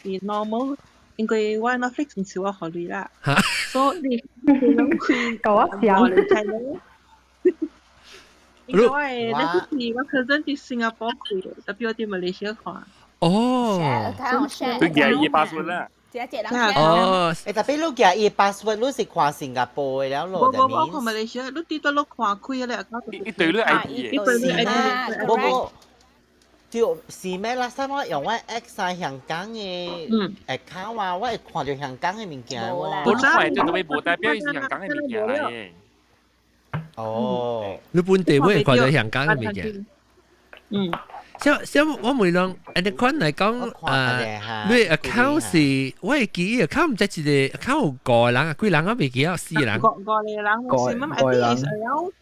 Speaker 9: 是 normal，因為我 Netflix 毋是我予鐳啦，所以你攏開
Speaker 4: 夠我想。
Speaker 9: 因為我的 Netflix 是我 cousin 佇新加坡開的，特別我佇馬來西亞看。
Speaker 2: 哦，
Speaker 3: 你寄伊 password 啦。
Speaker 2: 哦，
Speaker 8: 欸，特別你寄伊 password，你是看新加坡的了咯？
Speaker 9: 無無，我看馬來西亞，你佇佗落看開咧，
Speaker 3: 伊對你 IP
Speaker 9: 伊對你 IP。
Speaker 8: 無無，對，是咩？last time 我用我 ex 喺香港的 account 啊，我會看著香港的物件喎。
Speaker 3: 無你看著都無代表伊是香港的物件來的。
Speaker 8: 哦，
Speaker 2: 你本地會看著香港的物件。
Speaker 9: 嗯。
Speaker 2: 像像我問人，按呢款來講，啊，你 account 是，我會記 account 毋知一個 account 有五個人啊，幾人我袂記得，四個人。
Speaker 9: 五個人，是乜？I think is around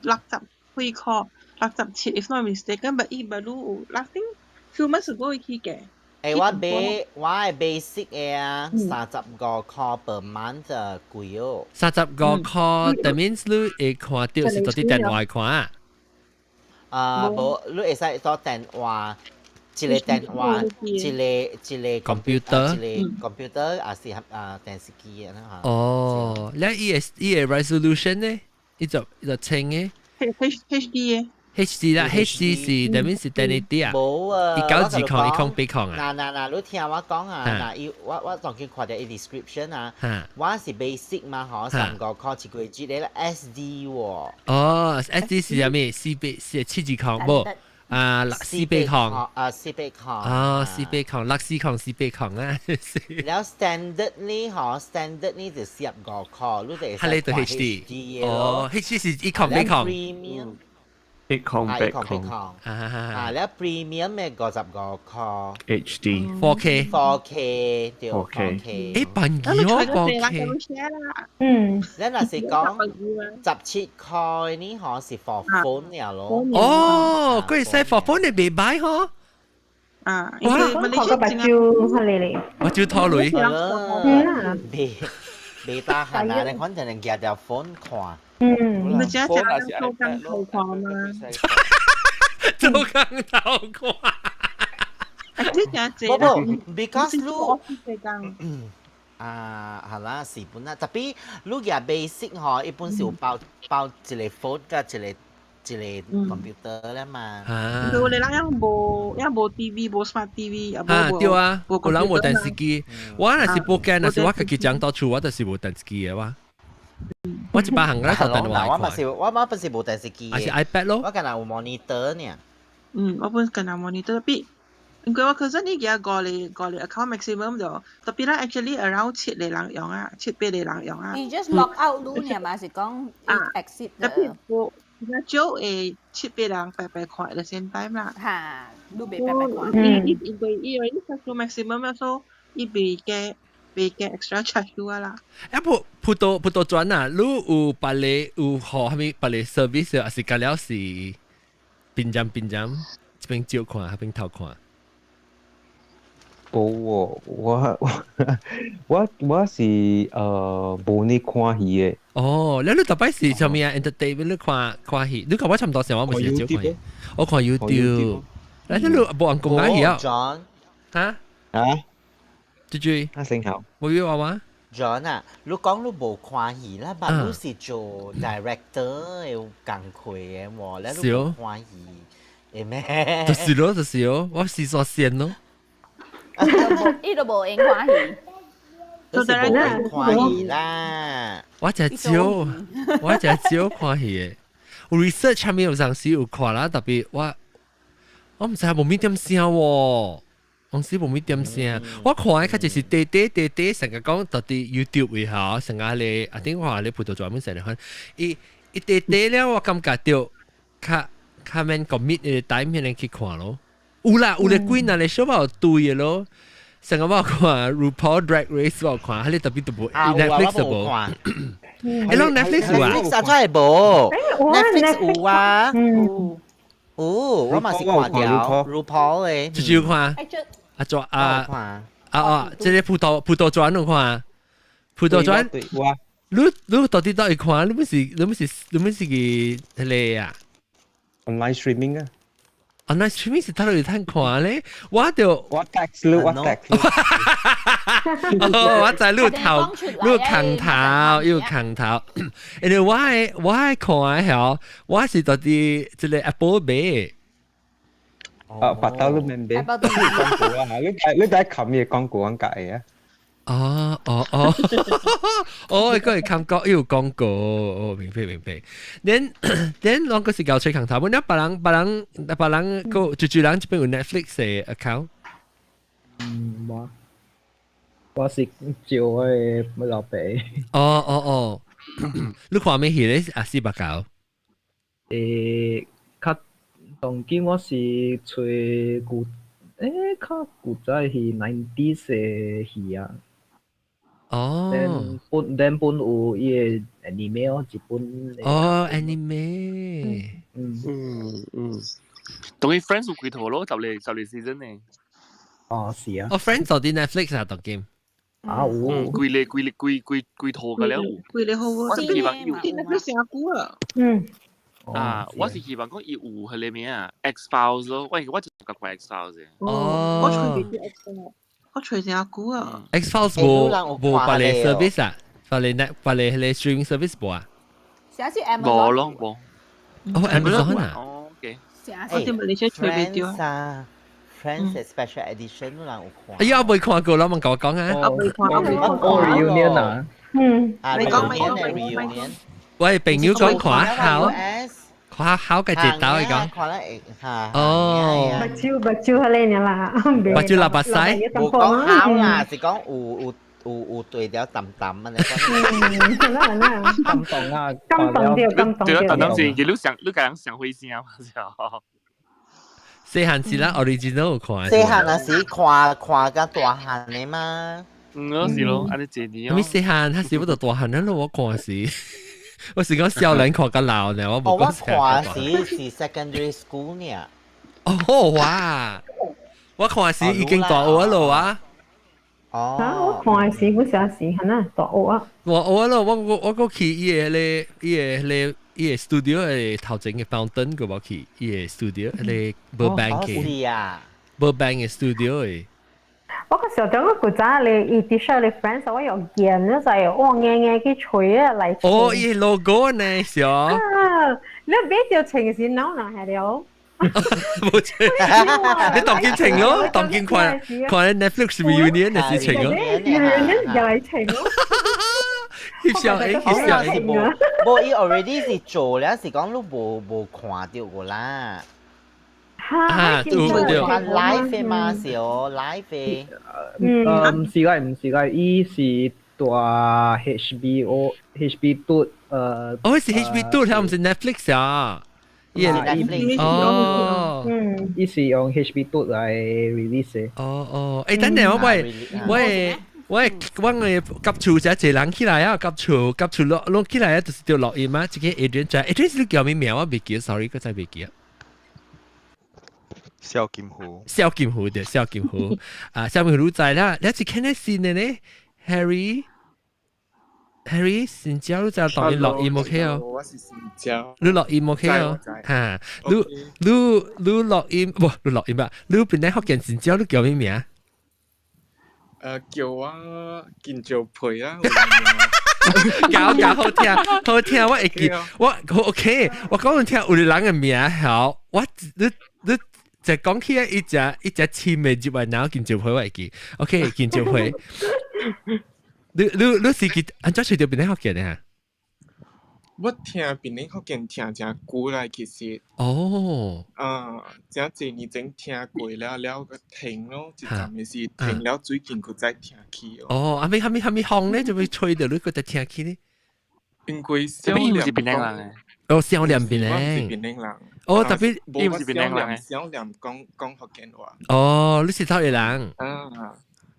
Speaker 9: 60幾箍，67，if not mistaken，but 伊 baru 有，last thing few months ago 伊起價。
Speaker 8: 欸，我買我的 basic 的啊，35箍 per month 貴哦。
Speaker 2: 35箍，that means 你會看著是佇電話看啊？
Speaker 8: 啊，無，你會使做電話，一個電話，一個一個
Speaker 2: computer，
Speaker 8: 一個 computer，也是啊電視機啊。
Speaker 2: 哦，了伊的伊的 resolution 呢？伊就伊就清的。
Speaker 9: H H D 嘅。
Speaker 2: HD 啦，HD 是等於是1080啊，
Speaker 8: 無啊，
Speaker 2: 1920 1080啊。
Speaker 8: 嗱嗱嗱，你聽我講啊，嗱，伊我當見看著伊 description 啊，我是 basic 嘛，嗬，3個塊一個 G 咧 SD 喎。
Speaker 2: 哦，SD 是啥物？四百四七二空無？啊，四百空。
Speaker 8: 啊，四百空。
Speaker 2: 啊，四百空，六四空，四百空啊。
Speaker 8: 了 standard 呢，嗬，standard 呢就45塊，你就會
Speaker 2: 使看 HD 哦，HD 是1080。
Speaker 8: Premium。
Speaker 5: 一空
Speaker 8: 八
Speaker 5: 空，
Speaker 8: 啊，了 premium 嘅55塊
Speaker 5: ，HD
Speaker 2: 4K
Speaker 8: 4K 對 4K，
Speaker 2: 誒，便宜哦 4K，
Speaker 4: 嗯，
Speaker 8: 你若是講17塊呢，嗬是 for phone 爾咯。
Speaker 2: 哦，佢係 for phone 你袂買嗬？
Speaker 9: 啊，
Speaker 4: 哇，看個目睭係嚟嚟，
Speaker 2: 目睭拖雷，
Speaker 4: 嗯，
Speaker 8: 袂袂得閒啊，你反正能夾條 phone 看。
Speaker 4: 嗯，
Speaker 9: 你只只做工頭看嘛？
Speaker 2: 做工頭看。
Speaker 9: 你只
Speaker 8: 不不，because 你啊，係啦，是本啦，特別你夾 basic 嗬，一般是有包包一個 phone 佮一個一個 computer 咧嘛。
Speaker 9: 對，你人也無也無 TV，無 smart TV，也無。
Speaker 2: 對啊，有人無電視機，我若是無驚，若是我家己講到厝，我就是無電視機的我。我一百行咧，頭電話。
Speaker 8: 我嘛是，我嘛不是無電視機。
Speaker 2: 還是 iPad 咯。
Speaker 8: 我敢若有 monitor 呢。
Speaker 9: 嗯，我本敢若 monitor 比，因為我可是你而家五個 account maximum 就，特別啦，actually around 七個人用啊，七八個人用啊。
Speaker 1: 伊 just log out 攏爾嘛，是講 exit
Speaker 9: 特別我較少會七八人白白看 at the same time 啦。
Speaker 1: 嚇，你袂白白看。
Speaker 9: 伊因為伊伊做 maximum 所以伊袂加袂加 extra charge 我啦。
Speaker 2: 啊不，葡萄葡萄磚啊，你有別个有予啥物別个 service，還是甲了是邊針邊針，這邊照看，彼邊偷看？
Speaker 12: 無喎，我是無呢看戲的。
Speaker 2: 哦，你你特別是啥物啊？entertainment 你看看戲，你講我差唔多時我咪是照看戲，我看 YouTube。你你無人講下戲啊？
Speaker 8: John，
Speaker 2: 嚇
Speaker 12: 啊？
Speaker 2: 豬豬，
Speaker 12: 啊，成後，
Speaker 2: 冇要話嗎？
Speaker 8: John 啊，你講你無看戲啦，但你是做 director 有工課的喎，你無看戲，會咩？
Speaker 2: 就是咯，就是咯，我是煞線咯。
Speaker 1: 伊都無閒看戲，
Speaker 8: 都是無閒看戲啦。
Speaker 2: 我真少，我真少看戲的。有 research 下面有陣時有看啦，特別我毋知無物點聲喎，當時無物點聲。我看的較濟是短短短短，成日講到底 YouTube 位吼，成日咧啊頂話咧葡萄專門成日看，伊伊短短了，我感覺著較較免 commit 的 time 彼去看咯。有啦，有咧幾若咧小可有對的咯。成日我看 RuPaul Drag Race 我看，彼個特別都無 Netflix 都無。欸，攏 Netflix 有啊
Speaker 8: ？Netflix 啊，真係無。Netflix 有啊。有，我嘛是看著 RuPaul 的。
Speaker 2: 就就看。啊，做啊啊啊！這個葡萄葡萄磚有看？葡萄磚。你你到底佗會看？你毋是你毋是你毋是去彼個啊
Speaker 12: ？Online streaming 啊？
Speaker 2: Online streaming 是佗落會通看咧？我就
Speaker 12: 我 text 你，我 text
Speaker 2: 哦，我知你有頭，你有空頭，有空頭。因為我愛我愛看的吼，我是到底這個 Apple 買。
Speaker 12: 啊，白豆你免買，廣告啊！你你第一琴嘢廣告咁解啊？
Speaker 2: 哦哦哦，哦，個係感覺有廣告，哦，明白明白。then then 攏個是搞吹空頭，阮別人別人別人個就就人這邊有 Netflix 的 account。
Speaker 11: 嗯，我我是照嘅老爸。
Speaker 2: 哦哦哦，你看咩戲咧？啊，四百九。
Speaker 11: 較當今我是揣古，較古早是 nineties 的戲啊。
Speaker 2: 哦。
Speaker 11: 本本本有伊個 anime 哦，日本。
Speaker 2: 哦，anime。
Speaker 11: 嗯
Speaker 3: 嗯嗯。當佢 Friends 有幾套咯，十嚟十嚟 season 呢。
Speaker 11: 哦，是啊。
Speaker 2: 哦，Friends 到底 Netflix 啊，當今。
Speaker 11: 啊有。
Speaker 3: 規個規個規規規套個了有。
Speaker 9: 規個好啊。
Speaker 3: 我是希望有。
Speaker 9: Netflix 成久啊。
Speaker 4: 嗯。
Speaker 3: 啊，我是希望講伊有彼個名啊，X Files 咯，我我就較看 X Files 嘅。
Speaker 2: 哦。
Speaker 9: 我揣袂著 X Files，我揣成久啊。
Speaker 2: X Files 無無別個 service 啊，別個 net 別個彼個 streaming service 無啊？
Speaker 1: 啥是 Amazon？
Speaker 3: 無咯無。
Speaker 2: 哦，Amazon 啊。
Speaker 3: 哦，OK。
Speaker 9: 我佇馬來西亞揣袂著。
Speaker 8: Friends 啊，Friends special edition 你人有看？
Speaker 2: 哎呀，我未看過啦，問我講啊。
Speaker 9: 我未看，我未看
Speaker 11: 過。reunion 啊。
Speaker 4: 嗯。
Speaker 8: 啊，
Speaker 9: 你講咪講
Speaker 8: reunion。
Speaker 2: 喂，朋友講看好，看好嘅節奏嚟講。
Speaker 8: 看啦，嚇。
Speaker 2: 哦。
Speaker 4: 目睭目睭彼個啦。
Speaker 2: 目睭流目屎。
Speaker 8: 無講好啦，是講有有有有對了淡淡啊！你講。
Speaker 4: 啦啦。
Speaker 11: 感動啊！
Speaker 4: 感動著，感動
Speaker 3: 對啊，
Speaker 4: 著。
Speaker 3: 等等先，佢你想你個人想回聲嘛？
Speaker 2: 細漢時啦，original 有看。
Speaker 8: 細漢那時看看甲大漢的嘛。
Speaker 3: 嗯，是咯，按呢這年。
Speaker 2: 咩細漢？他是不就大漢了咯？我看時，我是講少年看較老呢，我無
Speaker 8: 我
Speaker 2: 講
Speaker 8: 看時是 secondary school 呢。
Speaker 2: 哦哇！我看時已經大學咯啊！
Speaker 8: 哦。
Speaker 4: 啊！我看時嗰時是係呐大學啊。
Speaker 2: 我我咯，我我我去伊個咧，伊個咧，伊個 studio 的頭前嘅 fountain 個無去，伊個 studio 咧 Burbank
Speaker 8: 嘅。是啊。
Speaker 2: Burbank 嘅 studio 的。
Speaker 4: 我個時候講個古仔咧，伊啲小咧 friends 我有見咧就係我硬硬去吹啊嚟。
Speaker 2: 哦，伊 logo 呢，小。
Speaker 4: 啊！你別就情是腦哪係了？
Speaker 2: 冇錯，你當見情咯，當見看看 Netflix reunion 嘅事情咯。
Speaker 4: reunion 又係情咯。
Speaker 2: 翕相誒，翕相
Speaker 8: 是無無伊 already 是做了，是講你無無看著過啦。
Speaker 2: 啊，對對。
Speaker 8: 看 live 的嘛是哦，live 的。
Speaker 11: 嗯，毋是個，毋是個，伊是大 HBO HB 嘟
Speaker 2: 哦，是 HB 嘟，佢毋是 Netflix 啊。
Speaker 8: 伊是 Netflix。
Speaker 2: 哦，
Speaker 11: 伊是用 HB 嘟來 release 的。
Speaker 2: 哦哦，誒，等陣我喂喂喂，我嘅夾厝只一個人起來啊，夾厝夾厝落落起來啊，就是條錄音啊，這個 Adrian 在，Adrian 是叫咩名？我未記，sorry，閣再未記。
Speaker 13: 蕭金虎，
Speaker 2: 蕭金虎對，蕭金虎啊，蕭金虎在啦，你是看得新的呢？Harry。Harry 新椒你知當你錄音 OK 哦？
Speaker 14: 我是新椒。
Speaker 2: 你錄音 OK 哦？嚇，你你你錄音，無你錄音啊？你本來福建新椒，你叫咩名？
Speaker 14: 叫我金蕉皮啦。
Speaker 2: 搞搞好聽，好聽，我會記，我 OK，我講你聽有人嘅名好，我你你就講起來一隻一隻簽嘅入來，然後金蕉皮我會記，OK，金蕉皮。你你你是記按怎揣著檳城福建的哈？
Speaker 14: 我聽檳城福建聽誠久啦，其實。
Speaker 2: 哦。
Speaker 14: 啊，誠濟年前聽過了了，閣停咯，一陣的是停了，最近閣再聽起哦。
Speaker 2: 哦，啊咪啥物啥物風咧，就會吹著你閣再聽起呢？
Speaker 14: 因為
Speaker 3: 小念是檳城人的。
Speaker 2: 哦，小念檳
Speaker 14: 城。是檳城人。
Speaker 2: 哦，特別
Speaker 14: 伊毋是檳城人。小念講講福建話。
Speaker 2: 哦，你是叨位人？
Speaker 14: 啊。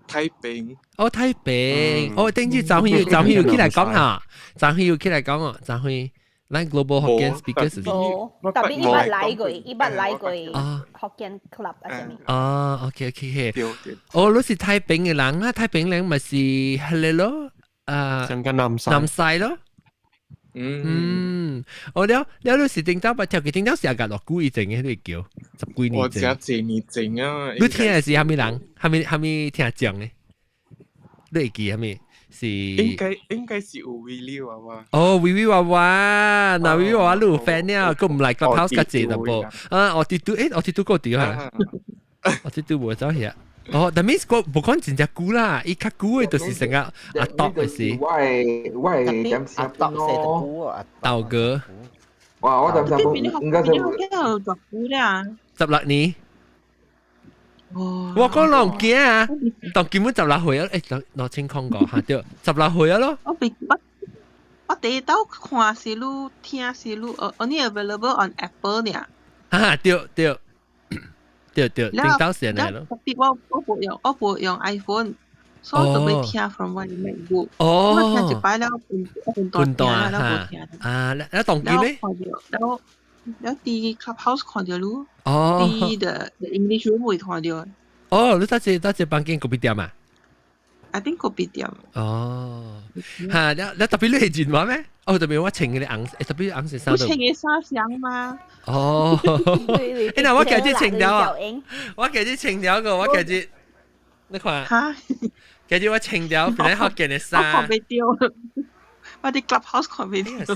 Speaker 14: 太平。
Speaker 2: 哦，太平。哦，頂次張輝張輝有起來講哈，張輝有起來講哦，張輝，咱 Global Hokkien Speakers。
Speaker 1: 特別伊捌來過，伊捌來過 Hokkien Club 啊啥物。
Speaker 2: 哦，OK OK OK。哦，你是太平的人啊？太平人咪是彼个咯，啊，
Speaker 5: 上緊南西。
Speaker 2: 南西咯。嗯，哦了了，你是頂早捌聽過，頂早是阿個偌久以前的彼個叫十幾年前。
Speaker 14: 我誠濟年前啊。
Speaker 2: 你聽的是啥物人？啥物啥物聽眾呢？你會記啥物？是
Speaker 14: 應該應該是有威利娃娃。
Speaker 2: 哦，威威娃娃，那威威娃娃你有 fan 了，閣毋來 Clubhouse 較濟淡薄。啊，我啲都，誒，我啲都過掉啊。我啲都無走去啊。哦，但 means 我無講真正久啦，伊較久的就是成個阿篤的是。
Speaker 10: 我係我係點
Speaker 8: 阿篤
Speaker 10: 咯？
Speaker 2: 豆哥。
Speaker 10: 哇！我點知應該是。
Speaker 9: 有偌久啦？
Speaker 2: 16年。我講攏驚啊，當基本16歲啊，誒，2005嚇對，16歲啊咯。
Speaker 9: 我別我我第一道看是你聽是你，only available on Apple 呢。
Speaker 2: 啊對對對對，頂到時嚟咯。
Speaker 9: 特別我我無用我無用 iPhone，所以就欲聽 from 我的 MacBook。
Speaker 2: 哦。
Speaker 9: 我聽一擺了，
Speaker 2: 分
Speaker 9: 段了無聽。
Speaker 2: 啊，你當機咩？
Speaker 9: 了了佇 Clubhouse 看著你。
Speaker 2: 哦。
Speaker 9: 佇 the English room 會看著。
Speaker 2: 哦，你佗一佗一房間咖啡店啊？
Speaker 9: I think 咖啡店。
Speaker 2: 哦，嚇！你你特別你係人話咩？哦，特別我穿個紅，特別紅色衫。
Speaker 9: 我穿个衫像嗎？
Speaker 2: 哦，欸，那我今日穿了啊！我今日穿了個，我今日你看。
Speaker 9: 嚇！
Speaker 2: 今日我穿了本來福建的衫。
Speaker 9: 我看袂著，我佇 Clubhouse 看袂著。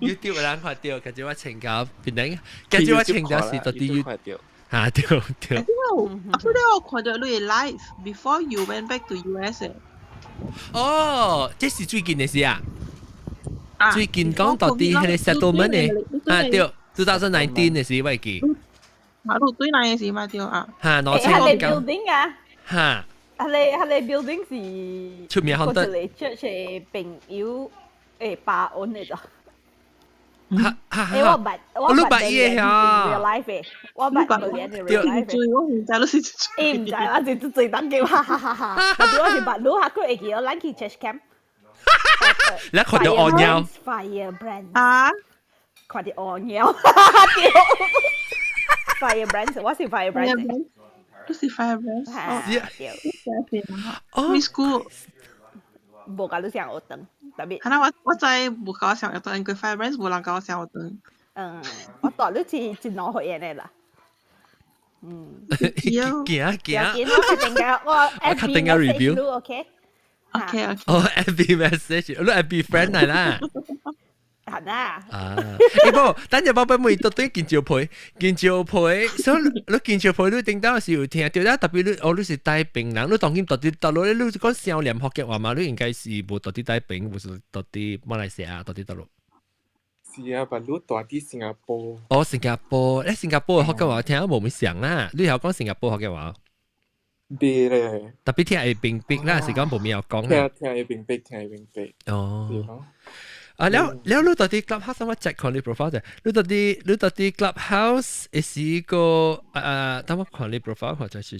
Speaker 2: YouTube 有人看到，跟住我請教變等，跟住我請教是到底 YouTube 嚇對對。
Speaker 9: I think 我 after that 我看到你 live before you went back to US 誒。
Speaker 2: 哦，這是最近的事啊。最近講到底彼個 settlement 呢？啊對，2019的時我會記。
Speaker 9: 啊，你對哪個時嘛對啊？
Speaker 2: 嚇，兩千
Speaker 1: 係 building 啊。
Speaker 2: 嚇。
Speaker 1: 彼個 building 是
Speaker 2: 出名好多。
Speaker 1: 一個 church 的朋友誒巴恩的咋。
Speaker 2: 哈哈
Speaker 1: 欸，我捌，我捌
Speaker 2: 伊的
Speaker 1: real life 的，我捌無連的 real life 的。
Speaker 9: 我毋知你是
Speaker 1: 伊毋知，我是最當叫，哈哈哈哈！特別我是捌你，下佢會記得咱去 church camp。
Speaker 2: 你看到烏貓
Speaker 1: ？Fire brand
Speaker 9: 啊！
Speaker 1: 看到烏貓，對。Fire brand，我是 fire brand。
Speaker 9: 你是 fire brand？
Speaker 1: 是啊。
Speaker 9: 對。哦。Miss 姑。
Speaker 1: 無共你上學堂，特別。
Speaker 9: 可能我知無共我上學堂，因為 fire brand 無人共我上學堂。
Speaker 1: 嗯，我大你是真老歲的啦。嗯。
Speaker 2: 行行。
Speaker 1: 我確定嘅，我
Speaker 2: 確定嘅 review。
Speaker 1: OK。
Speaker 9: OK OK。
Speaker 2: 哦，FB message，你 FB friend 嚟啦。
Speaker 1: 係啦。
Speaker 2: 啊，欸不，等陣寶貝妹到底見招牌，見招牌，所以你見招牌你頂到是有聽到啦，特別你哦你是帶兵人，你當今到底到落你講少年福建話嘛，你應該是無到底帶兵，無是到底馬來西亞，到底佗落。
Speaker 14: 是啊，但你住佇新加坡。
Speaker 2: 哦，新加坡，咧新加坡的福建話聽無咩像啦，你曉講新加坡福建話？
Speaker 14: 袂咧。
Speaker 2: 特別聽會明白啦，是講無咩曉講
Speaker 14: 啦。聽會明白，聽會明白。
Speaker 2: 哦。啊，了了，你到底 Clubhouse 我 check 看你 profile 者，你到底 Clubhouse 是個等我看你 profile 或者是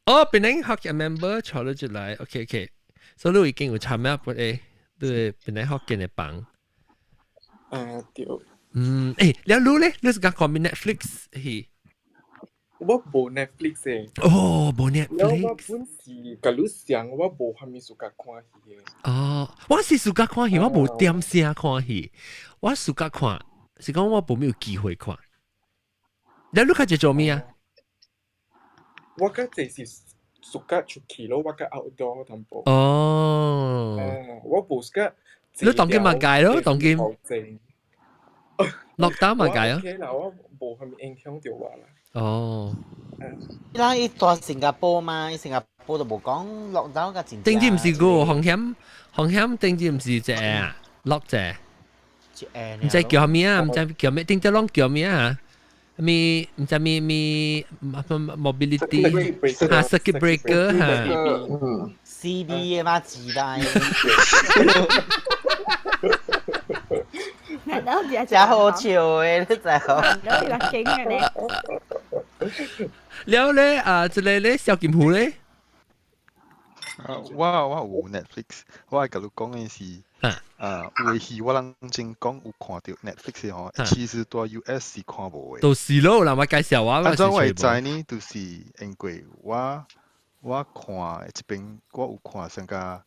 Speaker 2: 哦，變成學嘅 member 坐咗出來，OK OK，所以你已經有參與過誒，你變成學嘅幫。
Speaker 14: 啊對。
Speaker 2: 嗯，欸，了你咧，你是講看 Netflix 係？
Speaker 14: 我無 Netflix 誒。
Speaker 2: 哦，無 Netflix。
Speaker 14: 我本是共你相，我無蝦米 suka 看戲的。
Speaker 2: 哦，我是 suka 看戲，我無點聲看戲，我 suka 看，是講我無咩有機會看。你你較濟做咩啊？
Speaker 14: 我較濟是 suka 出去咯，我較 outdoor 淡薄。
Speaker 2: 哦。
Speaker 14: 我無 suka。
Speaker 2: 你當今嘛戒咯，當今。lockdown 嘛戒啊？
Speaker 14: OK 啦，我無蝦米影響到我啦。
Speaker 2: 哦。
Speaker 8: 啦，伊住新加坡嘛，伊新加坡都無講 lockdown 甲真。
Speaker 2: 頂次毋是個風險，風險頂次毋是一個啊，落一個，毋知叫啥物啊，毋知叫咩，頂次攏叫咩啊？咩毋知咩咩 mobility 啊，circuit breaker 哈。
Speaker 8: CB 的嘛，自帶。真好笑的，你知無？
Speaker 1: 你來勁嘅咧。
Speaker 2: 了咧啊，這個咧小金虎咧。
Speaker 13: 我有 Netflix，我愛共你講的是，啊，有的戲我人真講有看著 Netflix 吼，其實蹛 US 是看無的。
Speaker 2: 就是咯，人咪介紹我。
Speaker 13: 按怎我會知呢？就是因為我看這邊我有看像個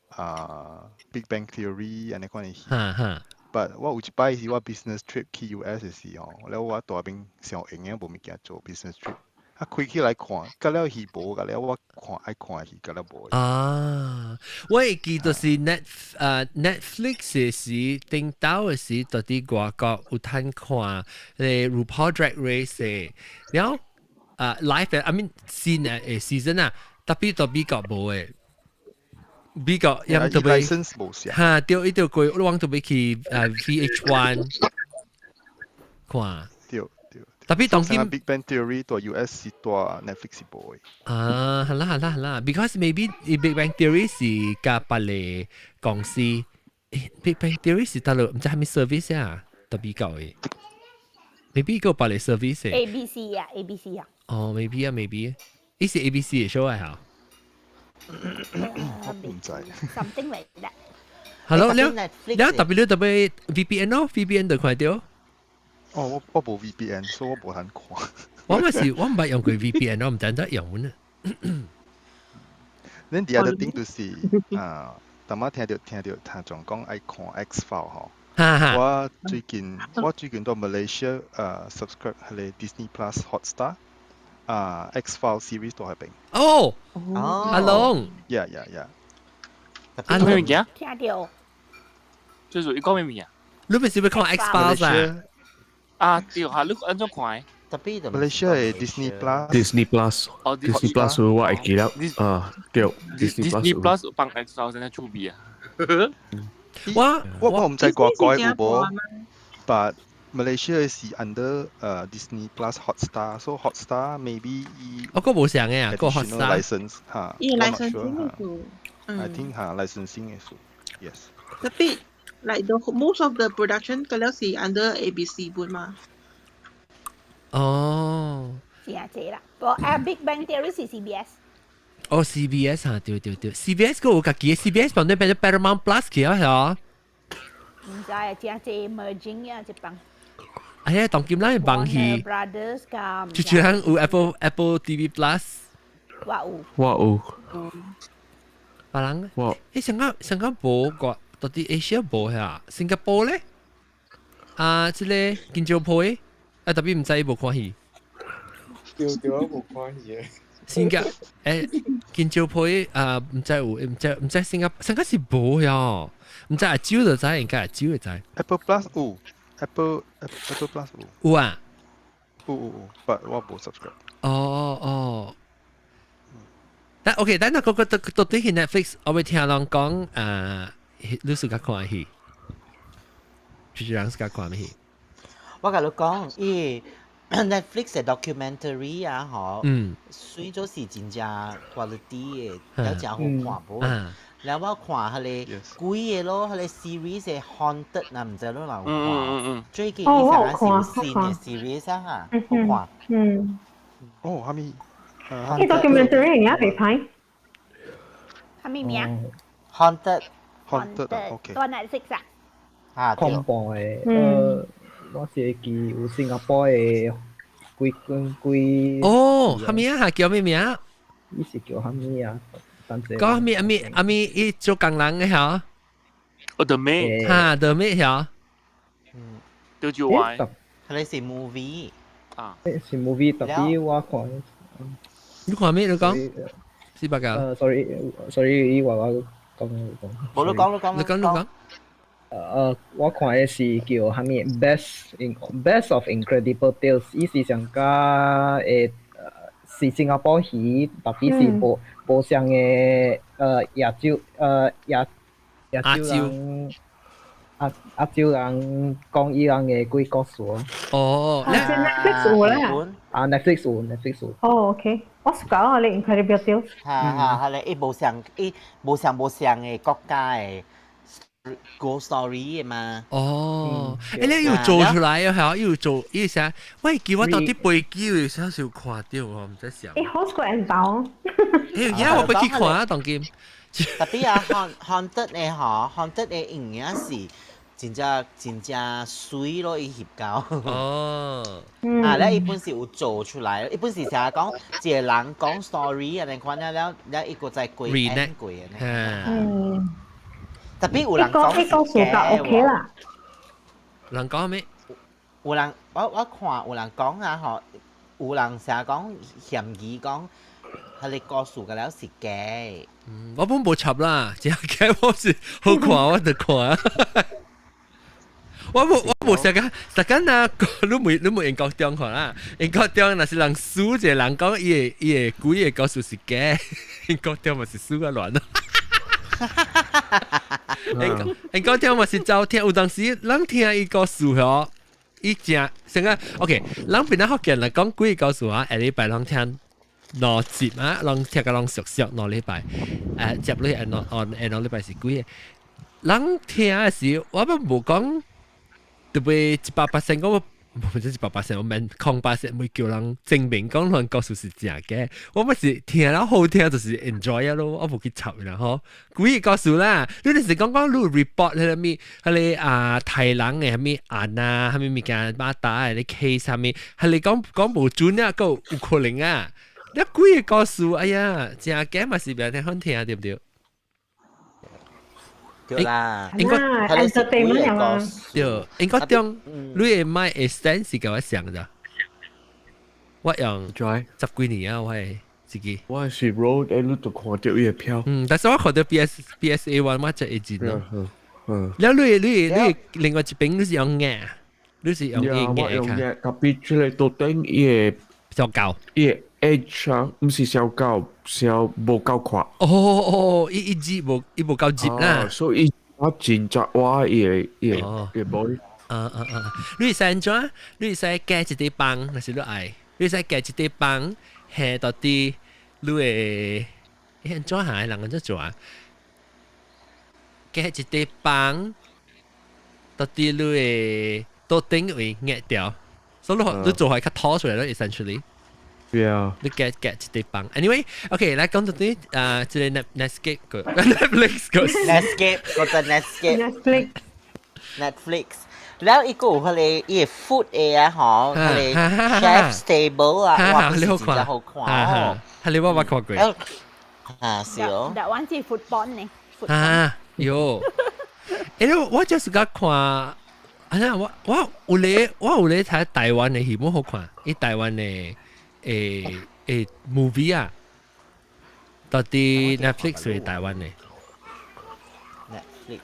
Speaker 13: 啊 Big Bang Theory 按呢款的戲。But 我有一擺是我 business trip 去 US 的時候，了我蹛彼上閒的無物件做 business trip。啊，開起來看，佮了戲無，佮了我看愛看戲，佮了無。
Speaker 2: 啊，我會記就是 Netflix 的時頂頭的時，到佇外國有通看咧 RuPaul Drag Race 的，然後啊 live I mean 新的 season 啊，特別到美國無的。美國也特別哈，對，伊就過，我往特別去VH1 看。
Speaker 13: 對。
Speaker 2: 特別當今
Speaker 13: Big Bang Theory 蹛 US 是蹛 Netflix 是無的。
Speaker 2: 啊，好啦好啦好啦，because maybe Big Bang Theory 是佮別個公司，Big Bang Theory 是佗落毋知啥物 service 啊，特別舊的，maybe 個別個 service。
Speaker 1: ABC 啊，ABC 啊。
Speaker 2: 哦，maybe 啊，maybe，伊是 ABC 的 show 啊，嚇。
Speaker 13: 我毋知。
Speaker 1: Something like that。
Speaker 2: Hello，了了特別你特別 VPN 咯，VPN 就看著。
Speaker 13: 哦，我無 VPN，所以我無通看。
Speaker 2: 我嘛是，我毋捌用過 VPN，我毋知怎用呢。
Speaker 13: Then the other thing 就是啊，逐擺聽著聽眾講愛看 X File 吼。我最近到 Malaysia subscribe 彼個 Disney Plus Hotstar 啊 X File series 都喺邊。
Speaker 2: 哦，阿龍。
Speaker 13: Yeah.
Speaker 2: 阿龍
Speaker 3: 咩物件？
Speaker 1: 聽著。
Speaker 3: 就是伊講咩物件？
Speaker 2: 你咪是欲看 X Files 啊？
Speaker 3: 啊，對嚇，你按怎看？
Speaker 8: Tapi
Speaker 13: Malaysia 嘅 Disney Plus。
Speaker 5: Disney Plus。
Speaker 3: 哦
Speaker 5: Disney Plus 我會記得啊，對。
Speaker 3: Disney Plus 放 X Files 真係趣味啊！
Speaker 2: 我
Speaker 13: 我毋知國國有無，but Malaysia 是 under Disney Plus Hotstar，so Hotstar maybe 伊
Speaker 2: 我個無相嘅啊，個 Hotstar
Speaker 13: license 嚇，
Speaker 9: 伊 licensing 嘅數
Speaker 13: ，I think 嚇 licensing 嘅數，yes。
Speaker 9: Tapi like the most of the production 嗰了是 under ABC 本嘛。
Speaker 2: 哦。
Speaker 1: 是啊，這啦。不過啊，Big Bang Theory 是 CBS。
Speaker 2: 哦，CBS 啊，對對對，CBS 個有家己嘅 CBS 旁邊變咗 Paramount Plus 去啊，係啊。
Speaker 1: 毋知啊，真濟 merging 啊，這幫。
Speaker 2: 哎呀，當今咱網去
Speaker 1: Brothers 咁。
Speaker 2: 就就人有 Apple TV Plus。
Speaker 1: 我有。
Speaker 5: 我有。
Speaker 2: 別人？
Speaker 5: 我。
Speaker 2: 誒，香港無個，到底 Asia 無嚇？新加坡咧？啊，這個新加坡的，啊，tapi 毋知伊無看戲。
Speaker 14: 對對，我無看戲嘅。
Speaker 2: 新加誒，新加坡啊，毋知有，毋知新加是無呀，毋知阿蕉就知，應該阿蕉會知。
Speaker 13: Apple Plus 有，Apple Plus 有。
Speaker 2: 有啊。
Speaker 13: 有有有，but 我無 subscribe。
Speaker 2: 哦哦。但 OK，但那個個到底係 Netflix，我會聽人講啊，你自家看戲，就是人自家看咩戲？
Speaker 8: 我共你講，伊 Netflix 嘅 documentary 啊，嗬，算做是真正 quality 嘅，了真好看無？了我看彼个幾個咯，彼个 series 嘅 Haunted 啊，毋知你有看？最近伊上是有新嘅 series 啊，好看。
Speaker 13: 哦，啥物？
Speaker 4: 呢 documentary 而家未拍。
Speaker 1: 啥物名
Speaker 8: ？Haunted。
Speaker 13: Haunted，OK。
Speaker 1: 多 Netflix 啊？
Speaker 8: 啊，
Speaker 11: 恐怖嘅，我是會記有新加坡嘅幾幾。
Speaker 2: 哦，啥物啊？叫咩名？
Speaker 11: 伊是叫啥物啊？等陣。
Speaker 2: 講啥物？啥物？啥物？伊做工人嘅嚇？
Speaker 3: 哦，The Maid。
Speaker 2: 嚇，The Maid 嚇。
Speaker 8: 嗯。
Speaker 3: 對住話。
Speaker 8: 佢哋是 movie。
Speaker 3: 啊。
Speaker 11: 是 movie，tapi 我看。
Speaker 2: 你看咩？你講？四百九。
Speaker 11: sorry，sorry，伊話我講講。
Speaker 8: 無你講，你講，
Speaker 2: 你講，你講。
Speaker 11: 我看的是叫啥物 Best of Incredible Tales，伊是上加誒，是新加坡戲，tapi 是無相的亞洲人亞洲人講伊人的鬼故事。
Speaker 2: 哦，
Speaker 4: Netflix 有啦。
Speaker 11: 啊，Netflix 有，Netflix 有。
Speaker 4: 哦，OK，我是講你 Incredible Tales。
Speaker 8: 哈哈，係咧，伊無相伊無相的國家的 ghost story 的嘛。
Speaker 2: 哦，欸，你又做出來啊？係又做伊啥？喂，叫我到底飛機有啥時候看到我毋知想。
Speaker 4: 欸，好過人包。
Speaker 2: 欸，而家我欲去看啊，當今。
Speaker 8: Tapi 啊，Haunted 的嗬，Haunted 的影影是真正真正媠咯，伊翕到。啊，咧伊本是有做出來，伊本是成日講一個人講 story 啊，你看了了了，伊閣再過演過啊。Tapi 有人講
Speaker 4: 一個暑假 OK 啦。
Speaker 2: 人講咩？
Speaker 8: 有人我看有人講啊，嗬，有人成日講嫌疑講，彼个故事個了是假。
Speaker 2: 嗯，我本無插啦，真假我是好看我就看。我無時間，時間啊，你無英國中看啦，英國中若是人輸一個人講伊的鬼的故事是假，英國中嘛是輸啊亂咯。英國中嘛是走聽，有當時人聽伊故事嗬，伊正成個 OK，人變得福建來講鬼故事啊，下禮拜攏聽兩集啊，攏聽甲攏熟熟兩禮拜，接落去下下下兩禮拜是幾個？人聽的時，我們無講特別100%講，無是100%，我免0%會叫人證明講人故事是真假。我們是聽了好聽，就是 enjoy 咯，我無去插啦吼。鬼故事啦，你就是講講你 report 彼個物，彼个啊台人的啥物案啊，啥物物件馬打的 case 啥物，彼个講講無準啊，閣有可能啊。你鬼個故事，哎呀，真假嘛是袂聽好聽，對不對？
Speaker 8: 對啦，
Speaker 2: 應該
Speaker 4: entertainment 嘛。
Speaker 2: 對，應該中你會買 extend 是共我上咋？我用十幾年啊，我係自己。
Speaker 5: 我是 road，你都看著伊的票。
Speaker 2: 嗯，但是我看著 PSA one 我才會知咯。
Speaker 5: 嗯。
Speaker 2: 了你另外一邊你是用眼，你是用眼
Speaker 5: 我用眼，特別這個桌頂伊個
Speaker 2: 小高，
Speaker 5: 伊個 edge 啊，毋是小高，小無夠闊。
Speaker 2: 哦哦，伊伊折無伊無夠折啦。
Speaker 5: 所以我真窄我伊個伊個伊個無。
Speaker 2: 啊啊啊！你會使按怎？你會使加一塊棒，若是你愛，你會使加一塊棒，下到底你會按怎下？人按怎做啊？加一塊棒，到底你會桌頂位壓掉，所以你做係較拖出來咯，essentially。
Speaker 5: Yeah。
Speaker 2: 你加加一塊棒。Anyway，OK，來講到底啊，這個 Netscape 個 Netflix 個
Speaker 8: Netscape 個就 Netscape。
Speaker 4: Netflix。
Speaker 8: Netflix。了伊個有彼个伊个 food 的啊吼，彼个 Chef's Table 啊，哇，
Speaker 2: 你好
Speaker 8: 真正好看哦。
Speaker 2: 係你我捌看過。
Speaker 8: 啊，是哦。
Speaker 1: 台灣是 food porn 呢。
Speaker 2: 啊，喲。欸，我就是講看，啊，我我有咧，我有咧睇台灣的戲，無好看。伊台灣的誒 movie 啊，到底 Netflix 是台灣的。
Speaker 8: Netflix。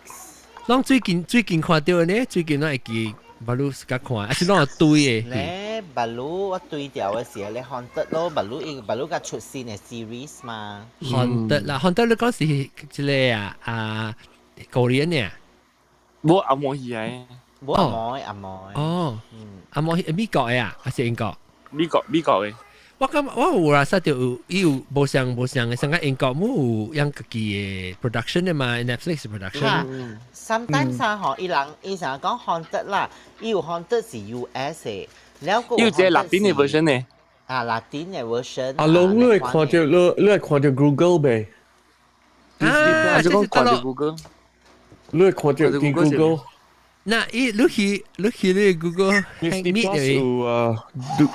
Speaker 2: 攏最近最近看著的呢，最近攏會記，巴魯自家看，還是攏有對的。
Speaker 8: 咧，巴魯我對掉的時候咧，Haunted 咯，巴魯伊巴魯佮出新的 series 嘛。
Speaker 2: Haunted 啦，Haunted 你講是這个啊啊，Korean 的啊？
Speaker 3: 無紅毛戲啊。
Speaker 8: 無紅毛的紅毛的。
Speaker 2: 哦，紅毛戲美國的啊，還是英國？
Speaker 3: 美國美國的。
Speaker 2: 我感覺我有啦，實著有伊有無相無相的，像個英國無有養家己的 production 的嘛，Netflix production。
Speaker 8: Sometimes 啊，吼，伊人伊成日講 haunted 啦，伊有 haunted 是 US 的，了個
Speaker 3: 有這個 Latin 的 version 呢？
Speaker 8: 啊，Latin 的 version。
Speaker 5: 阿龍，你會看著你你會看著 Google 未？
Speaker 2: 啊，
Speaker 3: 這講看著 Google。
Speaker 5: 你會看著 Google？
Speaker 2: 那伊你去你去你 Google
Speaker 5: Disney Plus 有啊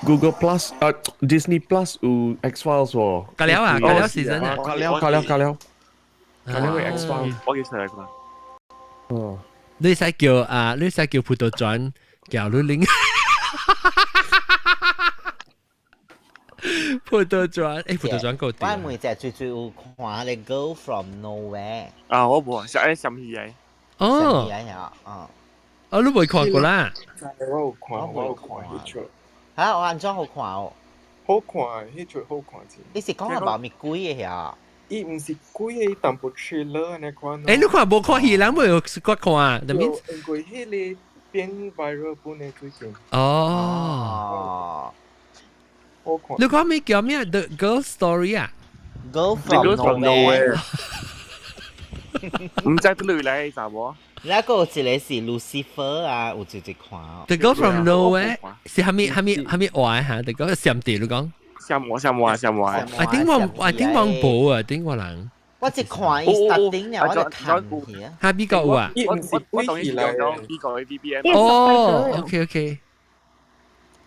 Speaker 5: ，Google Plus 啊，Disney Plus 有 X Files 喎。
Speaker 2: 加了啊，加了 season 啊。
Speaker 5: 加了加了加了，加了 X Files。
Speaker 3: 我記出來看。
Speaker 5: 哦。
Speaker 2: 你使叫啊，你使叫葡萄轉叫你拎。葡萄轉，欸，葡萄轉夠
Speaker 8: 我每隻最最有看咧，Girl from Nowhere。
Speaker 3: 啊，我無，是愛什戲來？
Speaker 2: 哦。
Speaker 8: 哦。
Speaker 2: 哦，你未看過啦？
Speaker 14: 我有看，我有看彼齣。
Speaker 8: 嚇！我按怎好看哦？
Speaker 14: 好看，彼齣好看。
Speaker 8: 你是講係咪鬼的遐？
Speaker 14: 伊毋是鬼的，伊淡薄 thriller 按呢款。
Speaker 2: 欸，你看無看戲，人袂有覺看？因
Speaker 14: 為彼个變 viral 本的最近。
Speaker 2: 哦。
Speaker 14: 好看。
Speaker 2: 你講咩叫咩？The Girl Story 啊
Speaker 8: ？Girl from Nowhere。
Speaker 3: 毋知佗來查某？
Speaker 8: 那個有一個是 Lucifer 啊，有一一看。
Speaker 2: The Girl from Nowhere 是蝦米蝦米蝦米話嚇？The Girl 閃地你講？
Speaker 3: 閃我閃我閃我。
Speaker 2: I think 我 I think 我無啊，think 我人。
Speaker 8: 我只看伊 starting 了，我就看去啊。
Speaker 2: 哈美國有啊？
Speaker 3: 我我當然是用美國的 VPN。
Speaker 2: 哦，OK OK。